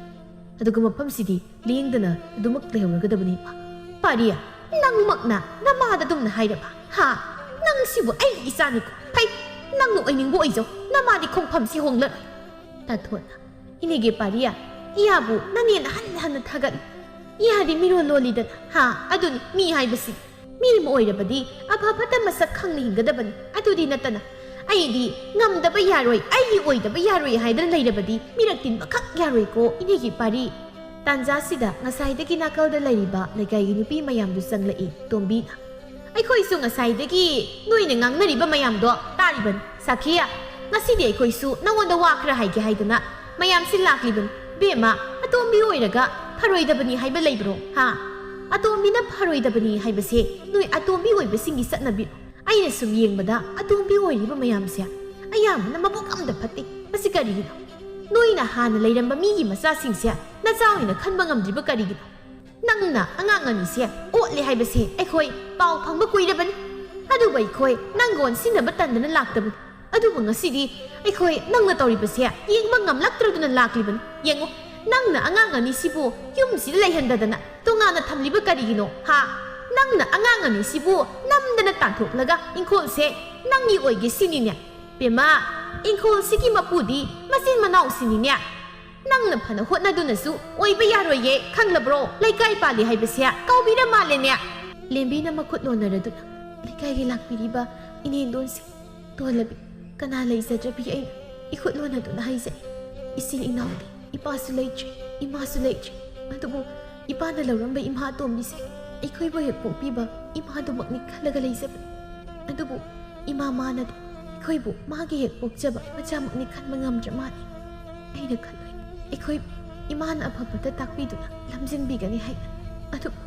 ꯑꯗꯨꯒ ꯃꯐꯝꯁꯤꯗꯤ ꯂꯦꯡꯗꯅ ꯑꯗꯨꯃꯛ ꯂꯩꯍꯧꯔꯒꯗꯕꯅꯤ, ꯏꯃꯥ꯫ ꯄꯥꯔꯤ, ꯅꯪꯃꯛꯅ ꯅꯃꯥꯗ ꯑꯗꯨꯝꯅ ꯍꯥꯏꯔꯕ? ꯍꯥ? ꯅꯪꯁꯤꯕꯨ ꯑꯩꯒꯤ ꯏꯆꯥꯅꯤꯀꯣ꯫ ꯐꯩ, ꯅꯪꯅ ꯑꯣꯏꯅꯤꯡꯕ ꯑꯣꯏꯖꯧ, ꯅꯃꯥꯗꯤ ꯈꯣꯡꯐꯝꯁꯤ ꯍꯣꯡꯂꯔꯣꯏ꯫ ꯇꯥꯊꯣꯠꯅ, ꯏꯅꯦꯒꯤ ꯄꯥꯔꯤꯌꯥ, ꯏꯌꯥꯕꯨ ꯅꯅꯦꯅ ꯍꯟꯅ ꯍꯟꯅ ꯊꯥꯒꯠꯂꯤ꯫ ꯏꯌꯥꯗꯤ ꯃꯤꯔꯣꯜ ꯂꯣꯜꯂꯤꯗꯅ, ꯍꯥ? ꯑꯗꯨꯅꯤ ꯃꯤ ꯍꯥꯏꯕꯁꯤ꯫ ꯃꯤ ꯑꯃ ꯑꯣꯏꯔꯕꯗꯤ ꯑꯐ ꯐꯠꯇ ꯃꯁꯛ ꯈꯪꯅ ꯍꯤꯡꯒꯗꯕꯅꯤ꯫ ꯑꯗꯨꯗꯤ ꯅꯠꯇꯅ ꯑꯩꯗꯤ ꯉꯝꯗꯕ ꯌꯥꯔꯣꯏ, ꯑꯩꯒꯤ ꯑꯣꯏꯗꯕ ꯌꯥꯔꯣꯏ ꯍꯥꯏꯗꯅ ꯂꯩꯔꯕꯗꯤ ꯃꯤꯔꯛ ꯇꯤꯟꯕꯈꯛ ꯌꯥꯔꯣꯏꯀꯣ, ꯏꯅꯦꯒꯤ ꯄꯥꯔꯤ꯫ ꯇꯥꯟꯖꯥꯁꯤꯗ ꯉꯁꯥꯏꯗꯒꯤ ꯅꯥꯀꯜꯗ ꯂꯩꯔꯤꯕ ꯂꯩꯀꯥꯏꯒꯤ ꯅꯨꯄꯤ ꯃꯌꯥꯝꯗꯨ ꯆꯪꯂꯛꯏ ꯇꯣꯝꯕꯤꯅ꯫ ꯑꯩꯈꯣꯏꯁꯨ ꯉꯁꯥꯏꯗꯒꯤ ꯅꯣꯏꯅ ꯉꯥꯡꯅꯔꯤꯕ ꯃꯌꯥꯝꯗꯣ ꯇꯥꯔꯤꯕꯅꯤ꯫ ꯁꯥꯈꯤꯌꯥ, ꯉꯁꯤꯗꯤ ꯑꯩꯈꯣꯏꯁꯨ ꯅꯉꯣꯟꯗ ꯋꯥ ꯈꯔ ꯍꯥꯏꯒꯦ ꯍꯥꯏꯗꯅ ꯃꯌꯥꯝꯁꯤ ꯂꯥꯛꯂꯤꯕꯅꯤ꯫ ꯕꯦꯝꯃ, ꯑꯇꯣꯝꯕꯤ ꯑꯣꯏꯔꯒ ꯐꯔꯣꯏꯗꯕꯅꯤ ꯍꯥꯏꯕ ꯂꯩꯕ꯭ꯔꯣ? ꯍꯥ? ꯑꯇꯣꯝꯕꯤꯅ ꯐꯔꯣꯏꯗꯕꯅꯤ ꯍꯥꯏꯕꯁꯦ ꯅꯣꯏ ꯑꯇꯣꯝꯕꯤ ꯑꯣꯏꯕꯁꯤꯡꯒꯤ ꯆꯠꯅꯕꯤꯔꯣ? ꯑꯩꯅ ꯁꯨꯝ ꯌꯦꯡꯕꯗ ꯑꯇꯣꯝꯕꯤ ꯑꯣꯏꯔꯤꯕ ꯃꯌꯥꯝꯁꯦ ꯑꯌꯥꯝꯕꯅ ꯃꯕꯨꯛ ꯑꯝꯇ ꯐꯠꯇꯦ꯫ ꯃꯁꯤ ꯀꯔꯤꯒꯤꯅꯣ? ꯅꯣꯏꯅ ꯍꯥꯟꯅ ꯂꯩꯔꯝꯕ ꯃꯤꯒꯤ ꯃꯆꯥꯁꯤꯡꯁꯦ ꯅꯆꯥ ꯑꯣꯏꯅ ꯈꯟꯕ ꯉꯝꯗ꯭ꯔꯤꯕ ꯀꯔꯤꯒꯤꯅꯣ? ꯅꯪꯅ ꯑꯉꯥꯡ ꯑꯅꯤꯁꯦ ꯑꯣꯠꯂꯦ ꯍꯥꯏꯕꯁꯦ ꯑꯩꯈꯣꯏ ꯄꯥꯎ ꯐꯪꯕ ꯀꯨꯏꯔꯕꯅꯤ꯫ ꯑꯗꯨꯕꯨ ꯑꯩꯈꯣꯏ ꯅꯪꯒ ꯑꯣꯟꯁꯤꯟꯅꯕ ꯇꯟꯗꯅ ꯂꯥꯛꯇꯕꯅꯤ꯫ ꯑꯗꯨꯕꯨ ꯉꯁꯤꯗꯤ ꯑꯩꯈꯣꯏ ꯅꯪꯅ ꯇꯧꯔꯤꯕꯁꯦ ꯌꯦꯡꯕ ꯉꯝꯂꯛꯇ꯭ꯔꯗꯨꯅ ꯂꯥꯛꯂꯤꯕꯅꯤ꯫ ꯌꯦꯡꯉꯨ, ꯅꯪꯅ ꯑꯉꯥꯡ ꯑꯅꯤꯁꯤꯕꯨ ꯌꯨꯝꯁꯤꯗ ꯂꯩꯍꯟꯗꯗꯅ ꯇꯣꯉꯥꯟꯅ ꯊꯝꯂꯤꯕ ꯀꯔꯤꯒꯤꯅꯣ? ꯍꯥ? ꯅꯪꯅ ꯑꯉꯥꯡ ꯑꯅꯤꯁꯤꯕꯨ ꯅꯝꯗꯅ ꯇꯥꯟꯊꯣꯛꯂꯒ ꯏꯪꯈꯣꯜꯁꯦ ꯅꯪꯒꯤ ꯑꯣꯏꯒꯦ ꯁꯤꯅꯤꯅꯦ? ꯕꯦꯝꯃ, ꯏꯪꯈꯣꯜꯁꯤꯒꯤ ꯃꯄꯨꯗꯤ ꯃꯆꯤꯟ ꯃꯅꯥꯎꯁꯤꯅꯤꯅꯦ꯫ ꯅꯪꯅ ꯐꯅ ꯍꯣꯠꯅꯗꯨꯅꯁꯨ ꯑꯣꯏꯕ ꯌꯥꯔꯣꯏꯌꯦ, ꯈꯪꯂꯕ꯭ꯔꯣ? ꯂꯩꯀꯥꯏ ꯄꯥꯜꯂꯤ ꯍꯥꯏꯕꯁꯦ ꯀꯥꯎꯕꯤꯔ ꯃꯥꯜꯂꯦꯅꯦ꯫ ꯂꯦꯝꯕꯤꯅ ꯃꯈꯨꯠ ꯂꯣꯟꯅꯔꯗꯨꯅ ꯂꯩꯀꯥꯏꯒꯤ ꯂꯥꯛꯄꯤꯔꯤꯕ ꯏꯅꯦꯟꯗꯣꯟꯁꯤꯡ, ꯇꯣꯜꯂꯕꯤ, ꯀꯅꯥ ꯂꯩꯖꯗ꯭ꯔꯕꯤ ꯑꯩꯅ ꯏꯈꯨꯠ ꯂꯣꯟꯅꯗꯨꯅ ꯍꯥꯏꯖꯩ꯫ ꯏꯆꯤꯜ ꯏꯅꯥꯎꯗꯤ ꯏꯄꯥꯁꯨ ꯂꯩꯇ꯭ꯔꯦ, ꯏꯃꯥꯁꯨ ꯂꯩꯇ꯭ꯔꯦ꯫ ꯑꯗꯨꯕꯨ ꯏꯄꯥꯅ ꯂꯧꯔꯝꯕ ꯏꯃꯥ ꯑꯇꯣꯝꯕꯤꯁꯦ ꯑꯩꯈꯣꯏꯕꯨ ꯍꯦꯛ ꯄꯣꯛꯄꯤꯕ ꯏꯃꯥꯗꯨꯃꯛꯅꯤ ꯈꯜꯂꯒ ꯂꯩꯖꯕꯅꯤ꯫ ꯑꯗꯨꯕꯨ ꯏꯃꯥ ꯃꯥꯅꯗꯤ ꯑꯩꯈꯣꯏꯕꯨ ꯃꯥꯒꯤ ꯍꯦꯛ ꯄꯣꯛꯆꯕ ꯃꯆꯥꯃꯛꯅꯤ ꯈꯟꯕ ꯉꯝꯗ꯭ꯔ ꯃꯥꯜꯂꯤ꯫ ꯑꯩꯅ ꯈꯜꯂꯨꯏ, ꯑꯩꯈꯣꯏ ꯏꯃꯥꯅ ꯑꯐꯕꯇ ꯇꯥꯛꯄꯤꯗꯨꯅ ꯂꯝꯖꯤꯡꯕꯤꯒꯅꯤ ꯍꯥꯏꯅ꯫ ꯑꯗꯨꯕꯨ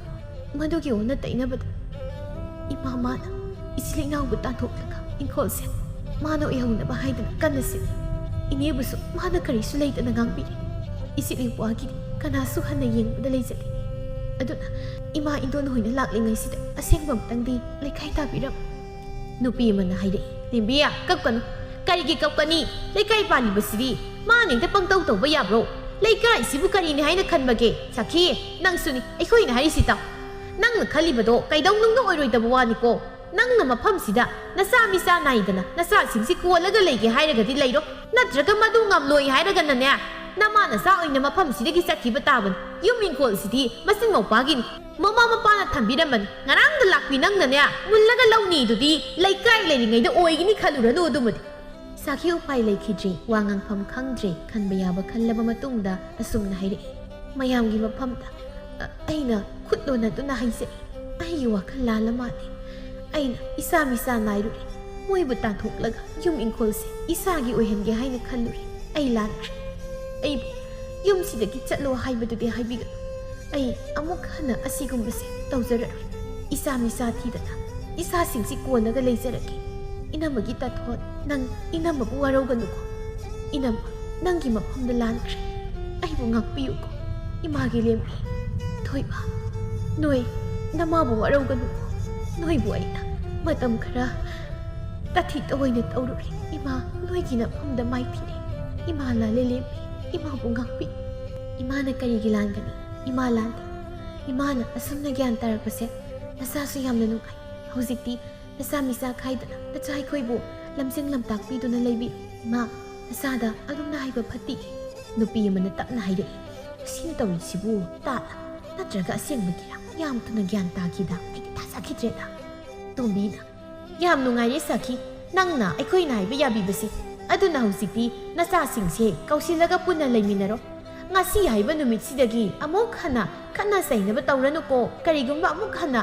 ꯃꯗꯨꯒꯤ ꯑꯣꯟꯅ ꯇꯩꯅꯕꯗ ꯏꯃꯥ ꯃꯥꯅ ꯏꯆꯤꯜ ꯏꯅꯥꯎꯕꯨ ꯇꯥꯟꯊꯣꯛꯂꯒ ꯏꯪꯈꯣꯜꯁꯦ ꯃꯥꯅ ꯑꯣꯏꯍꯧꯅꯕ ꯍꯥꯏꯗꯨꯅ ꯀꯟꯅ ꯁꯤꯜꯂꯤ꯫ ꯏꯅꯦꯕꯨꯁꯨ ꯃꯥꯅ ꯀꯔꯤꯁꯨ ꯂꯩꯇꯅ ꯉꯥꯡꯕꯤꯔꯤ꯫ ꯏꯆꯤꯜ ꯏꯄ꯭ꯋꯥꯒꯤꯗꯤ ꯀꯅꯥꯁꯨ ꯍꯟꯅ ꯌꯦꯡꯕꯗ ꯂꯩꯖꯗꯦ꯫ ꯑꯗꯨꯅ ꯏꯃꯥ ꯏꯟꯗꯣꯟ ꯍꯣꯏꯅ ꯂꯥꯛꯂꯤꯉꯩꯁꯤꯗ ꯑꯁꯦꯡꯕ ꯑꯃꯇꯪꯗꯤ ꯂꯩꯈꯥꯏ ꯇꯥꯕꯤꯔꯝꯃꯨ꯫ ꯅꯨꯄꯤ ꯑꯃꯅ ꯍꯥꯏꯔꯛꯏ, "ꯂꯦꯝꯕꯤ, ꯀꯞꯀꯅꯨ꯫ ꯀꯔꯤꯒꯤ ꯀꯞꯀꯅꯤ? ꯂꯩꯀꯥꯏ ꯄꯥꯜꯂꯤꯕꯁꯤꯗꯤ ꯃꯥꯅ ꯍꯦꯛꯇ ꯄꯪꯇꯧ ꯇꯧꯕ ꯌꯥꯕ꯭ꯔꯣ? ꯂꯩꯀꯥꯏꯁꯤꯕꯨ ꯀꯔꯤꯅꯤ ꯍꯥꯏꯅ ꯈꯟꯕꯒꯦ? ꯁꯥꯈꯤ, ꯅꯪꯁꯨꯅꯤ, ꯑꯩꯈꯣꯏꯅ ꯍꯥꯏꯔꯤꯁꯤ ꯇꯥꯎ꯫ ꯅꯪꯅ ꯈꯜꯂꯤꯕꯗꯣ ꯀꯩꯗꯧꯅꯨꯡꯗ ꯑꯣꯏꯔꯣꯏꯗꯕ ꯋꯥꯅꯤꯀꯣ꯫ ꯅꯪꯅ ꯃꯐꯝꯁꯤꯗ ꯅꯆꯥ ꯃꯤꯆꯥ ꯅꯥꯏꯗꯅ ꯅꯆꯥꯁꯤꯡꯁꯤ ꯀꯣꯜꯂꯒ ꯂꯩꯒꯦ ꯍꯥꯏꯔꯒꯗꯤ ꯂꯩꯔꯣ꯫ ꯅꯠꯇ꯭ꯔꯒ ꯃꯗꯨ ꯉꯝꯂꯣꯏ ꯍꯥꯏꯔꯒꯅꯅꯦ, ꯅꯃꯥ ꯅꯆꯥ ꯑꯣꯏꯅ ꯃꯐꯝꯁꯤꯗꯒꯤ ꯆꯠꯈꯤꯕ ꯇꯥꯕꯅꯤ꯫ ꯌꯨꯝ ꯏꯪꯈꯣꯜꯁꯤꯗꯤ ꯃꯆꯤꯟ ꯃꯧꯄꯥꯒꯤꯅꯤ꯫ ꯃꯃꯥ ꯃꯄꯥꯅ ꯊꯝꯕꯤꯔꯝꯕꯅꯤ꯫ ꯉꯔꯥꯡꯗ ꯂꯥꯛꯄꯤ ꯅꯪꯅꯅꯦ, ꯃꯨꯜꯂꯒ ꯂꯧꯅꯤꯗꯨꯗꯤ ꯂꯩꯀꯥꯏ ꯂꯩꯔꯤꯉꯩꯗ ꯑꯣꯏꯒꯅꯤ ꯈꯜꯂꯨꯔꯅꯨ ꯑꯗꯨꯃꯗꯤ꯫" ꯁꯥꯈꯤ ꯎꯄꯥꯏ ꯂꯩꯈꯤꯗ꯭ꯔꯦ, ꯋꯥ ꯉꯥꯡꯐꯝ ꯈꯪꯗ꯭ꯔꯦ, ꯈꯟꯕ ꯌꯥꯕ ꯈꯜꯂꯕ ꯃꯇꯨꯡꯗ ꯑꯁꯨꯝꯅ ꯍꯥꯏꯔꯛꯏ, ꯃꯌꯥꯝꯒꯤ ꯃꯐꯝꯗ, ꯑ, ꯑꯩꯅ ꯈꯨꯠ ꯂꯣꯟꯅꯗꯨꯅ ꯍꯥꯏꯖꯔꯤ, ꯑꯩꯒꯤ ꯋꯥꯈꯜ ꯂꯥꯜꯂ ꯃꯥꯜꯂꯦ꯫ ꯑꯩꯅ ꯏꯆꯥ ꯃꯤꯆꯥ ꯅꯥꯏꯔꯨꯔꯦ, ꯃꯣꯏꯕꯨ ꯇꯥꯟꯊꯣꯛꯂꯒ ꯌꯨꯝ ꯏꯪꯈꯣꯜꯁꯦ ꯏꯆꯥꯒꯤ ꯑꯣꯏꯍꯟꯒꯦ ꯍꯥꯏꯅ ꯈꯜꯂꯨꯔꯦ꯫ ꯑꯩ ꯂꯥꯟꯈ꯭ꯔꯦ꯫ ꯑꯩꯕꯨ ꯌꯨꯝꯁꯤꯗꯒꯤ ꯆꯠꯂꯣ ꯍꯥꯏꯕꯗꯨꯗꯤ ꯍꯥꯏꯕꯤꯒꯅꯨ꯫ ꯑꯩ ꯑꯃꯨꯛ ꯍꯟꯅ ꯑꯁꯤꯒꯨꯝꯕꯁꯦ ꯇꯧꯖꯔꯔꯣꯏ꯫ ꯏꯆꯥ ꯃꯤꯆꯥ ꯊꯤꯗꯅ ꯏꯆꯥꯁꯤꯡꯁꯤ ꯀꯣꯟꯅꯒ ꯂꯩꯖꯔꯒꯦ꯫ ꯏꯅꯝꯃꯒꯤ ꯇꯥꯊꯣꯠ, ꯅꯪ ꯏꯅꯝꯃꯕꯨ ꯋꯥꯔꯧꯒꯅꯨꯀꯣ꯫ ꯏꯅꯝꯃ, ꯅꯪꯒꯤ ꯃꯐꯝꯗ ꯂꯥꯟꯈ꯭ꯔꯦ꯫ ꯑꯩꯕꯨ ꯉꯥꯛꯄꯤꯌꯨꯀꯣ꯫ ꯏꯃꯥꯒꯤ ꯂꯦꯝꯕꯤ꯫ ꯊꯣꯏꯕ, ꯅꯣꯏ ꯅꯃꯥꯕꯨ ꯋꯥꯔꯧꯒꯅꯨꯀꯣ꯫ ꯅꯣꯏꯕꯨ ꯑꯩꯅ ꯃꯇꯝ ꯈꯔ ꯇꯥꯊꯤ ꯇꯑꯣꯏꯅ ꯇꯧꯔꯨꯔꯦ꯫ ꯏꯃꯥ, ꯅꯣꯏꯒꯤ ꯅꯐꯝꯗ ꯃꯥꯏ ꯊꯤꯔꯦ꯫ ꯏꯃꯥ ꯂꯥꯜꯂꯦ ꯂꯦꯝꯕꯤ꯫ ꯏꯃꯥꯕꯨ ꯉꯥꯛꯄꯤ꯫ ꯏꯃꯥꯅ ꯀꯔꯤꯒꯤ ꯂꯥꯟꯒꯅꯤ? ꯏꯃꯥ ꯂꯥꯟꯗꯦ꯫ ꯏꯃꯥꯅ ꯑꯁꯨꯝꯅ ꯒ꯭ꯌꯥꯟ ꯇꯥꯔꯛꯄꯁꯦ ꯅꯆꯥꯁꯨ ꯌꯥꯝꯅ ꯅꯨꯡꯉꯥꯏ꯫ ꯍꯧꯖꯤꯛꯇꯤ ꯅꯆꯥ ꯃꯤꯆꯥ ꯈꯥꯏꯗꯅ ꯅꯆꯥ ꯑꯩꯈꯣꯏꯕꯨ ꯂꯝꯖꯤꯡ ꯂꯝꯇꯥꯛꯄꯤꯗꯨꯅ ꯂꯩꯕꯤꯔꯤ꯫ ꯏꯃꯥ, ꯅꯆꯥꯗ ꯑꯗꯨꯝꯅ ꯍꯥꯏꯕ ꯐꯠꯇꯦ꯫ ꯅꯨꯄꯤ ꯑꯃꯅ ꯇꯞꯅ ꯍꯥꯏꯔꯛꯏ, "ꯃꯁꯤꯅ ꯇꯧꯔꯤꯁꯤꯕꯨ ꯇꯥꯠꯂ ꯅꯠꯇ꯭ꯔꯒ ꯑꯁꯦꯡꯕꯒꯤꯔ?" ꯌꯥꯝ ꯊꯨꯅ ꯒ꯭ꯌꯥꯟ ꯇꯥꯈꯤꯗ ꯑꯩꯗꯤ ꯊꯥꯖꯈꯤꯗ꯭ꯔꯦꯗ꯫ ꯇꯣꯝꯕꯤꯅ, "ꯌꯥꯝ ꯅꯨꯡꯉꯥꯏꯔꯦ ꯁꯥꯈꯤ, ꯅꯪꯅ ꯑꯩꯈꯣꯏꯅ ꯍꯥꯏꯕ ꯌꯥꯕꯤꯕꯁꯦ꯫ ꯑꯗꯨꯅ ꯍꯧꯖꯤꯛꯇꯤ ꯅꯆꯥꯁꯤꯡꯁꯦ ꯀꯧꯁꯤꯜꯂꯒ ꯄꯨꯟꯅ ꯂꯩꯃꯤꯟꯅꯔꯣ꯫ ꯉꯁꯤ ꯍꯥꯏꯕ ꯅꯨꯃꯤꯠꯁꯤꯗꯒꯤ ꯑꯃꯨꯛ ꯍꯟꯅ ꯈꯠꯅ ꯆꯩꯅꯕ ꯇꯧꯔꯅꯨꯀꯣ꯫ ꯀꯔꯤꯒꯨꯝꯕ ꯑꯃꯨꯛ ꯍꯟꯅ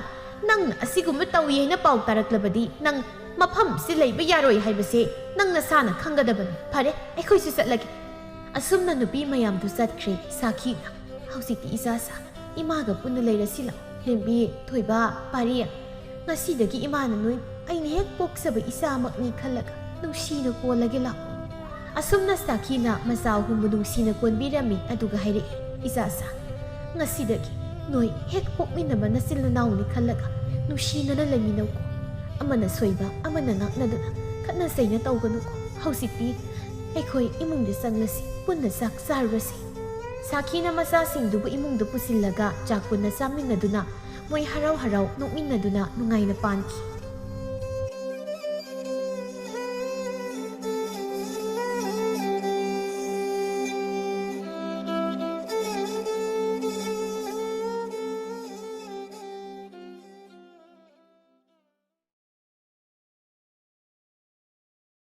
ꯅꯪꯅ ꯑꯁꯤꯒꯨꯝꯕ ꯇꯧꯏ ꯍꯥꯏꯅ ꯄꯥꯎ ꯇꯥꯔꯛꯂꯕꯗꯤ, ꯅꯪ ꯃꯐꯝꯁꯤ ꯂꯩꯕ ꯌꯥꯔꯣꯏ ꯍꯥꯏꯕꯁꯦ ꯅꯪ ꯅꯁꯥꯅ ꯈꯪꯒꯗꯕꯅꯤ꯫ ꯐꯔꯦ, ꯑꯩꯈꯣꯏꯁꯨ ꯆꯠꯂꯒꯦ꯫ ꯑꯁꯨꯝꯅ ꯅꯨꯄꯤ ꯃꯌꯥꯝꯗꯨ ꯆꯠꯈ꯭ꯔꯦ꯫ ꯁꯥꯈꯤꯅ, "ꯍꯧꯖꯤꯛꯇꯤ ꯏꯆꯥꯁꯥ, ꯏꯃꯥꯒ ꯄꯨꯟꯅ ꯂꯩꯔꯁꯤ ꯂꯥꯎ꯫ ꯂꯦꯝꯕꯤ, ꯊꯣꯏꯕ, ꯄꯥꯔꯤ, ꯉꯁꯤꯗꯒꯤ ꯏꯃꯥꯅ ꯅꯣꯏ ꯑꯩꯅ ꯍꯦꯛ ꯄꯣꯛꯆꯕ ꯏꯆꯥꯃꯛꯅꯤ ꯈꯜꯂꯒ ꯅꯨꯡꯁꯤꯅ ꯀꯣꯜꯂꯒꯦ ꯂꯥꯎ"꯫ ꯑꯁꯨꯝꯅ ꯁꯥꯈꯤꯅ ꯃꯆꯥ ꯑꯍꯨꯝꯕꯨ ꯅꯨꯡꯁꯤꯅ ꯀꯣꯟꯕꯤꯔꯝꯃꯤ, ꯑꯗꯨꯒ ꯍꯥꯏꯔꯛꯏ, "ꯏꯆꯥꯁꯥ, ꯉꯁꯤꯗꯒꯤ ꯅꯣꯏ ꯍꯦꯛ ꯄꯣꯛꯃꯤꯟꯅꯕ ꯅꯆꯤꯟ ꯅꯅꯥꯎꯅꯤ ꯈꯜꯂꯒ ꯅꯨꯡꯁꯤꯅꯅ ꯂꯩꯃꯤꯟꯅꯧꯀꯣ꯫ ꯑꯃꯅ ꯁꯣꯏꯕ ꯑꯃꯅ ꯉꯥꯛꯅꯗꯨꯅ ꯈꯠꯅ ꯆꯩꯅ ꯇꯧꯒꯅꯨꯀꯣ꯫ ꯍꯧꯖꯤꯛꯇꯤ ꯑꯩꯈꯣꯏ ꯏꯃꯨꯡꯗ ꯆꯪꯂꯁꯤ, ꯄꯨꯟꯅ ꯆꯥꯛ ꯆꯥꯔꯨꯔꯁꯤ"꯫ ꯁꯥꯈꯤꯅ ꯃꯆꯥꯁꯤꯡꯗꯨꯕꯨ ꯏꯃꯨꯡꯗ ꯄꯨꯁꯤꯜꯂꯒ ꯆꯥꯛ ꯄꯨꯟꯅ ꯆꯥꯃꯤꯟꯅꯗꯨꯅ ꯃꯣꯏ ꯍꯔꯥꯎ ꯍꯔꯥꯎ ꯅꯣꯛꯃꯤꯟꯅꯗꯨꯅ ꯅꯨꯡꯉꯥꯏꯅ ꯄꯥꯟꯈꯤ꯫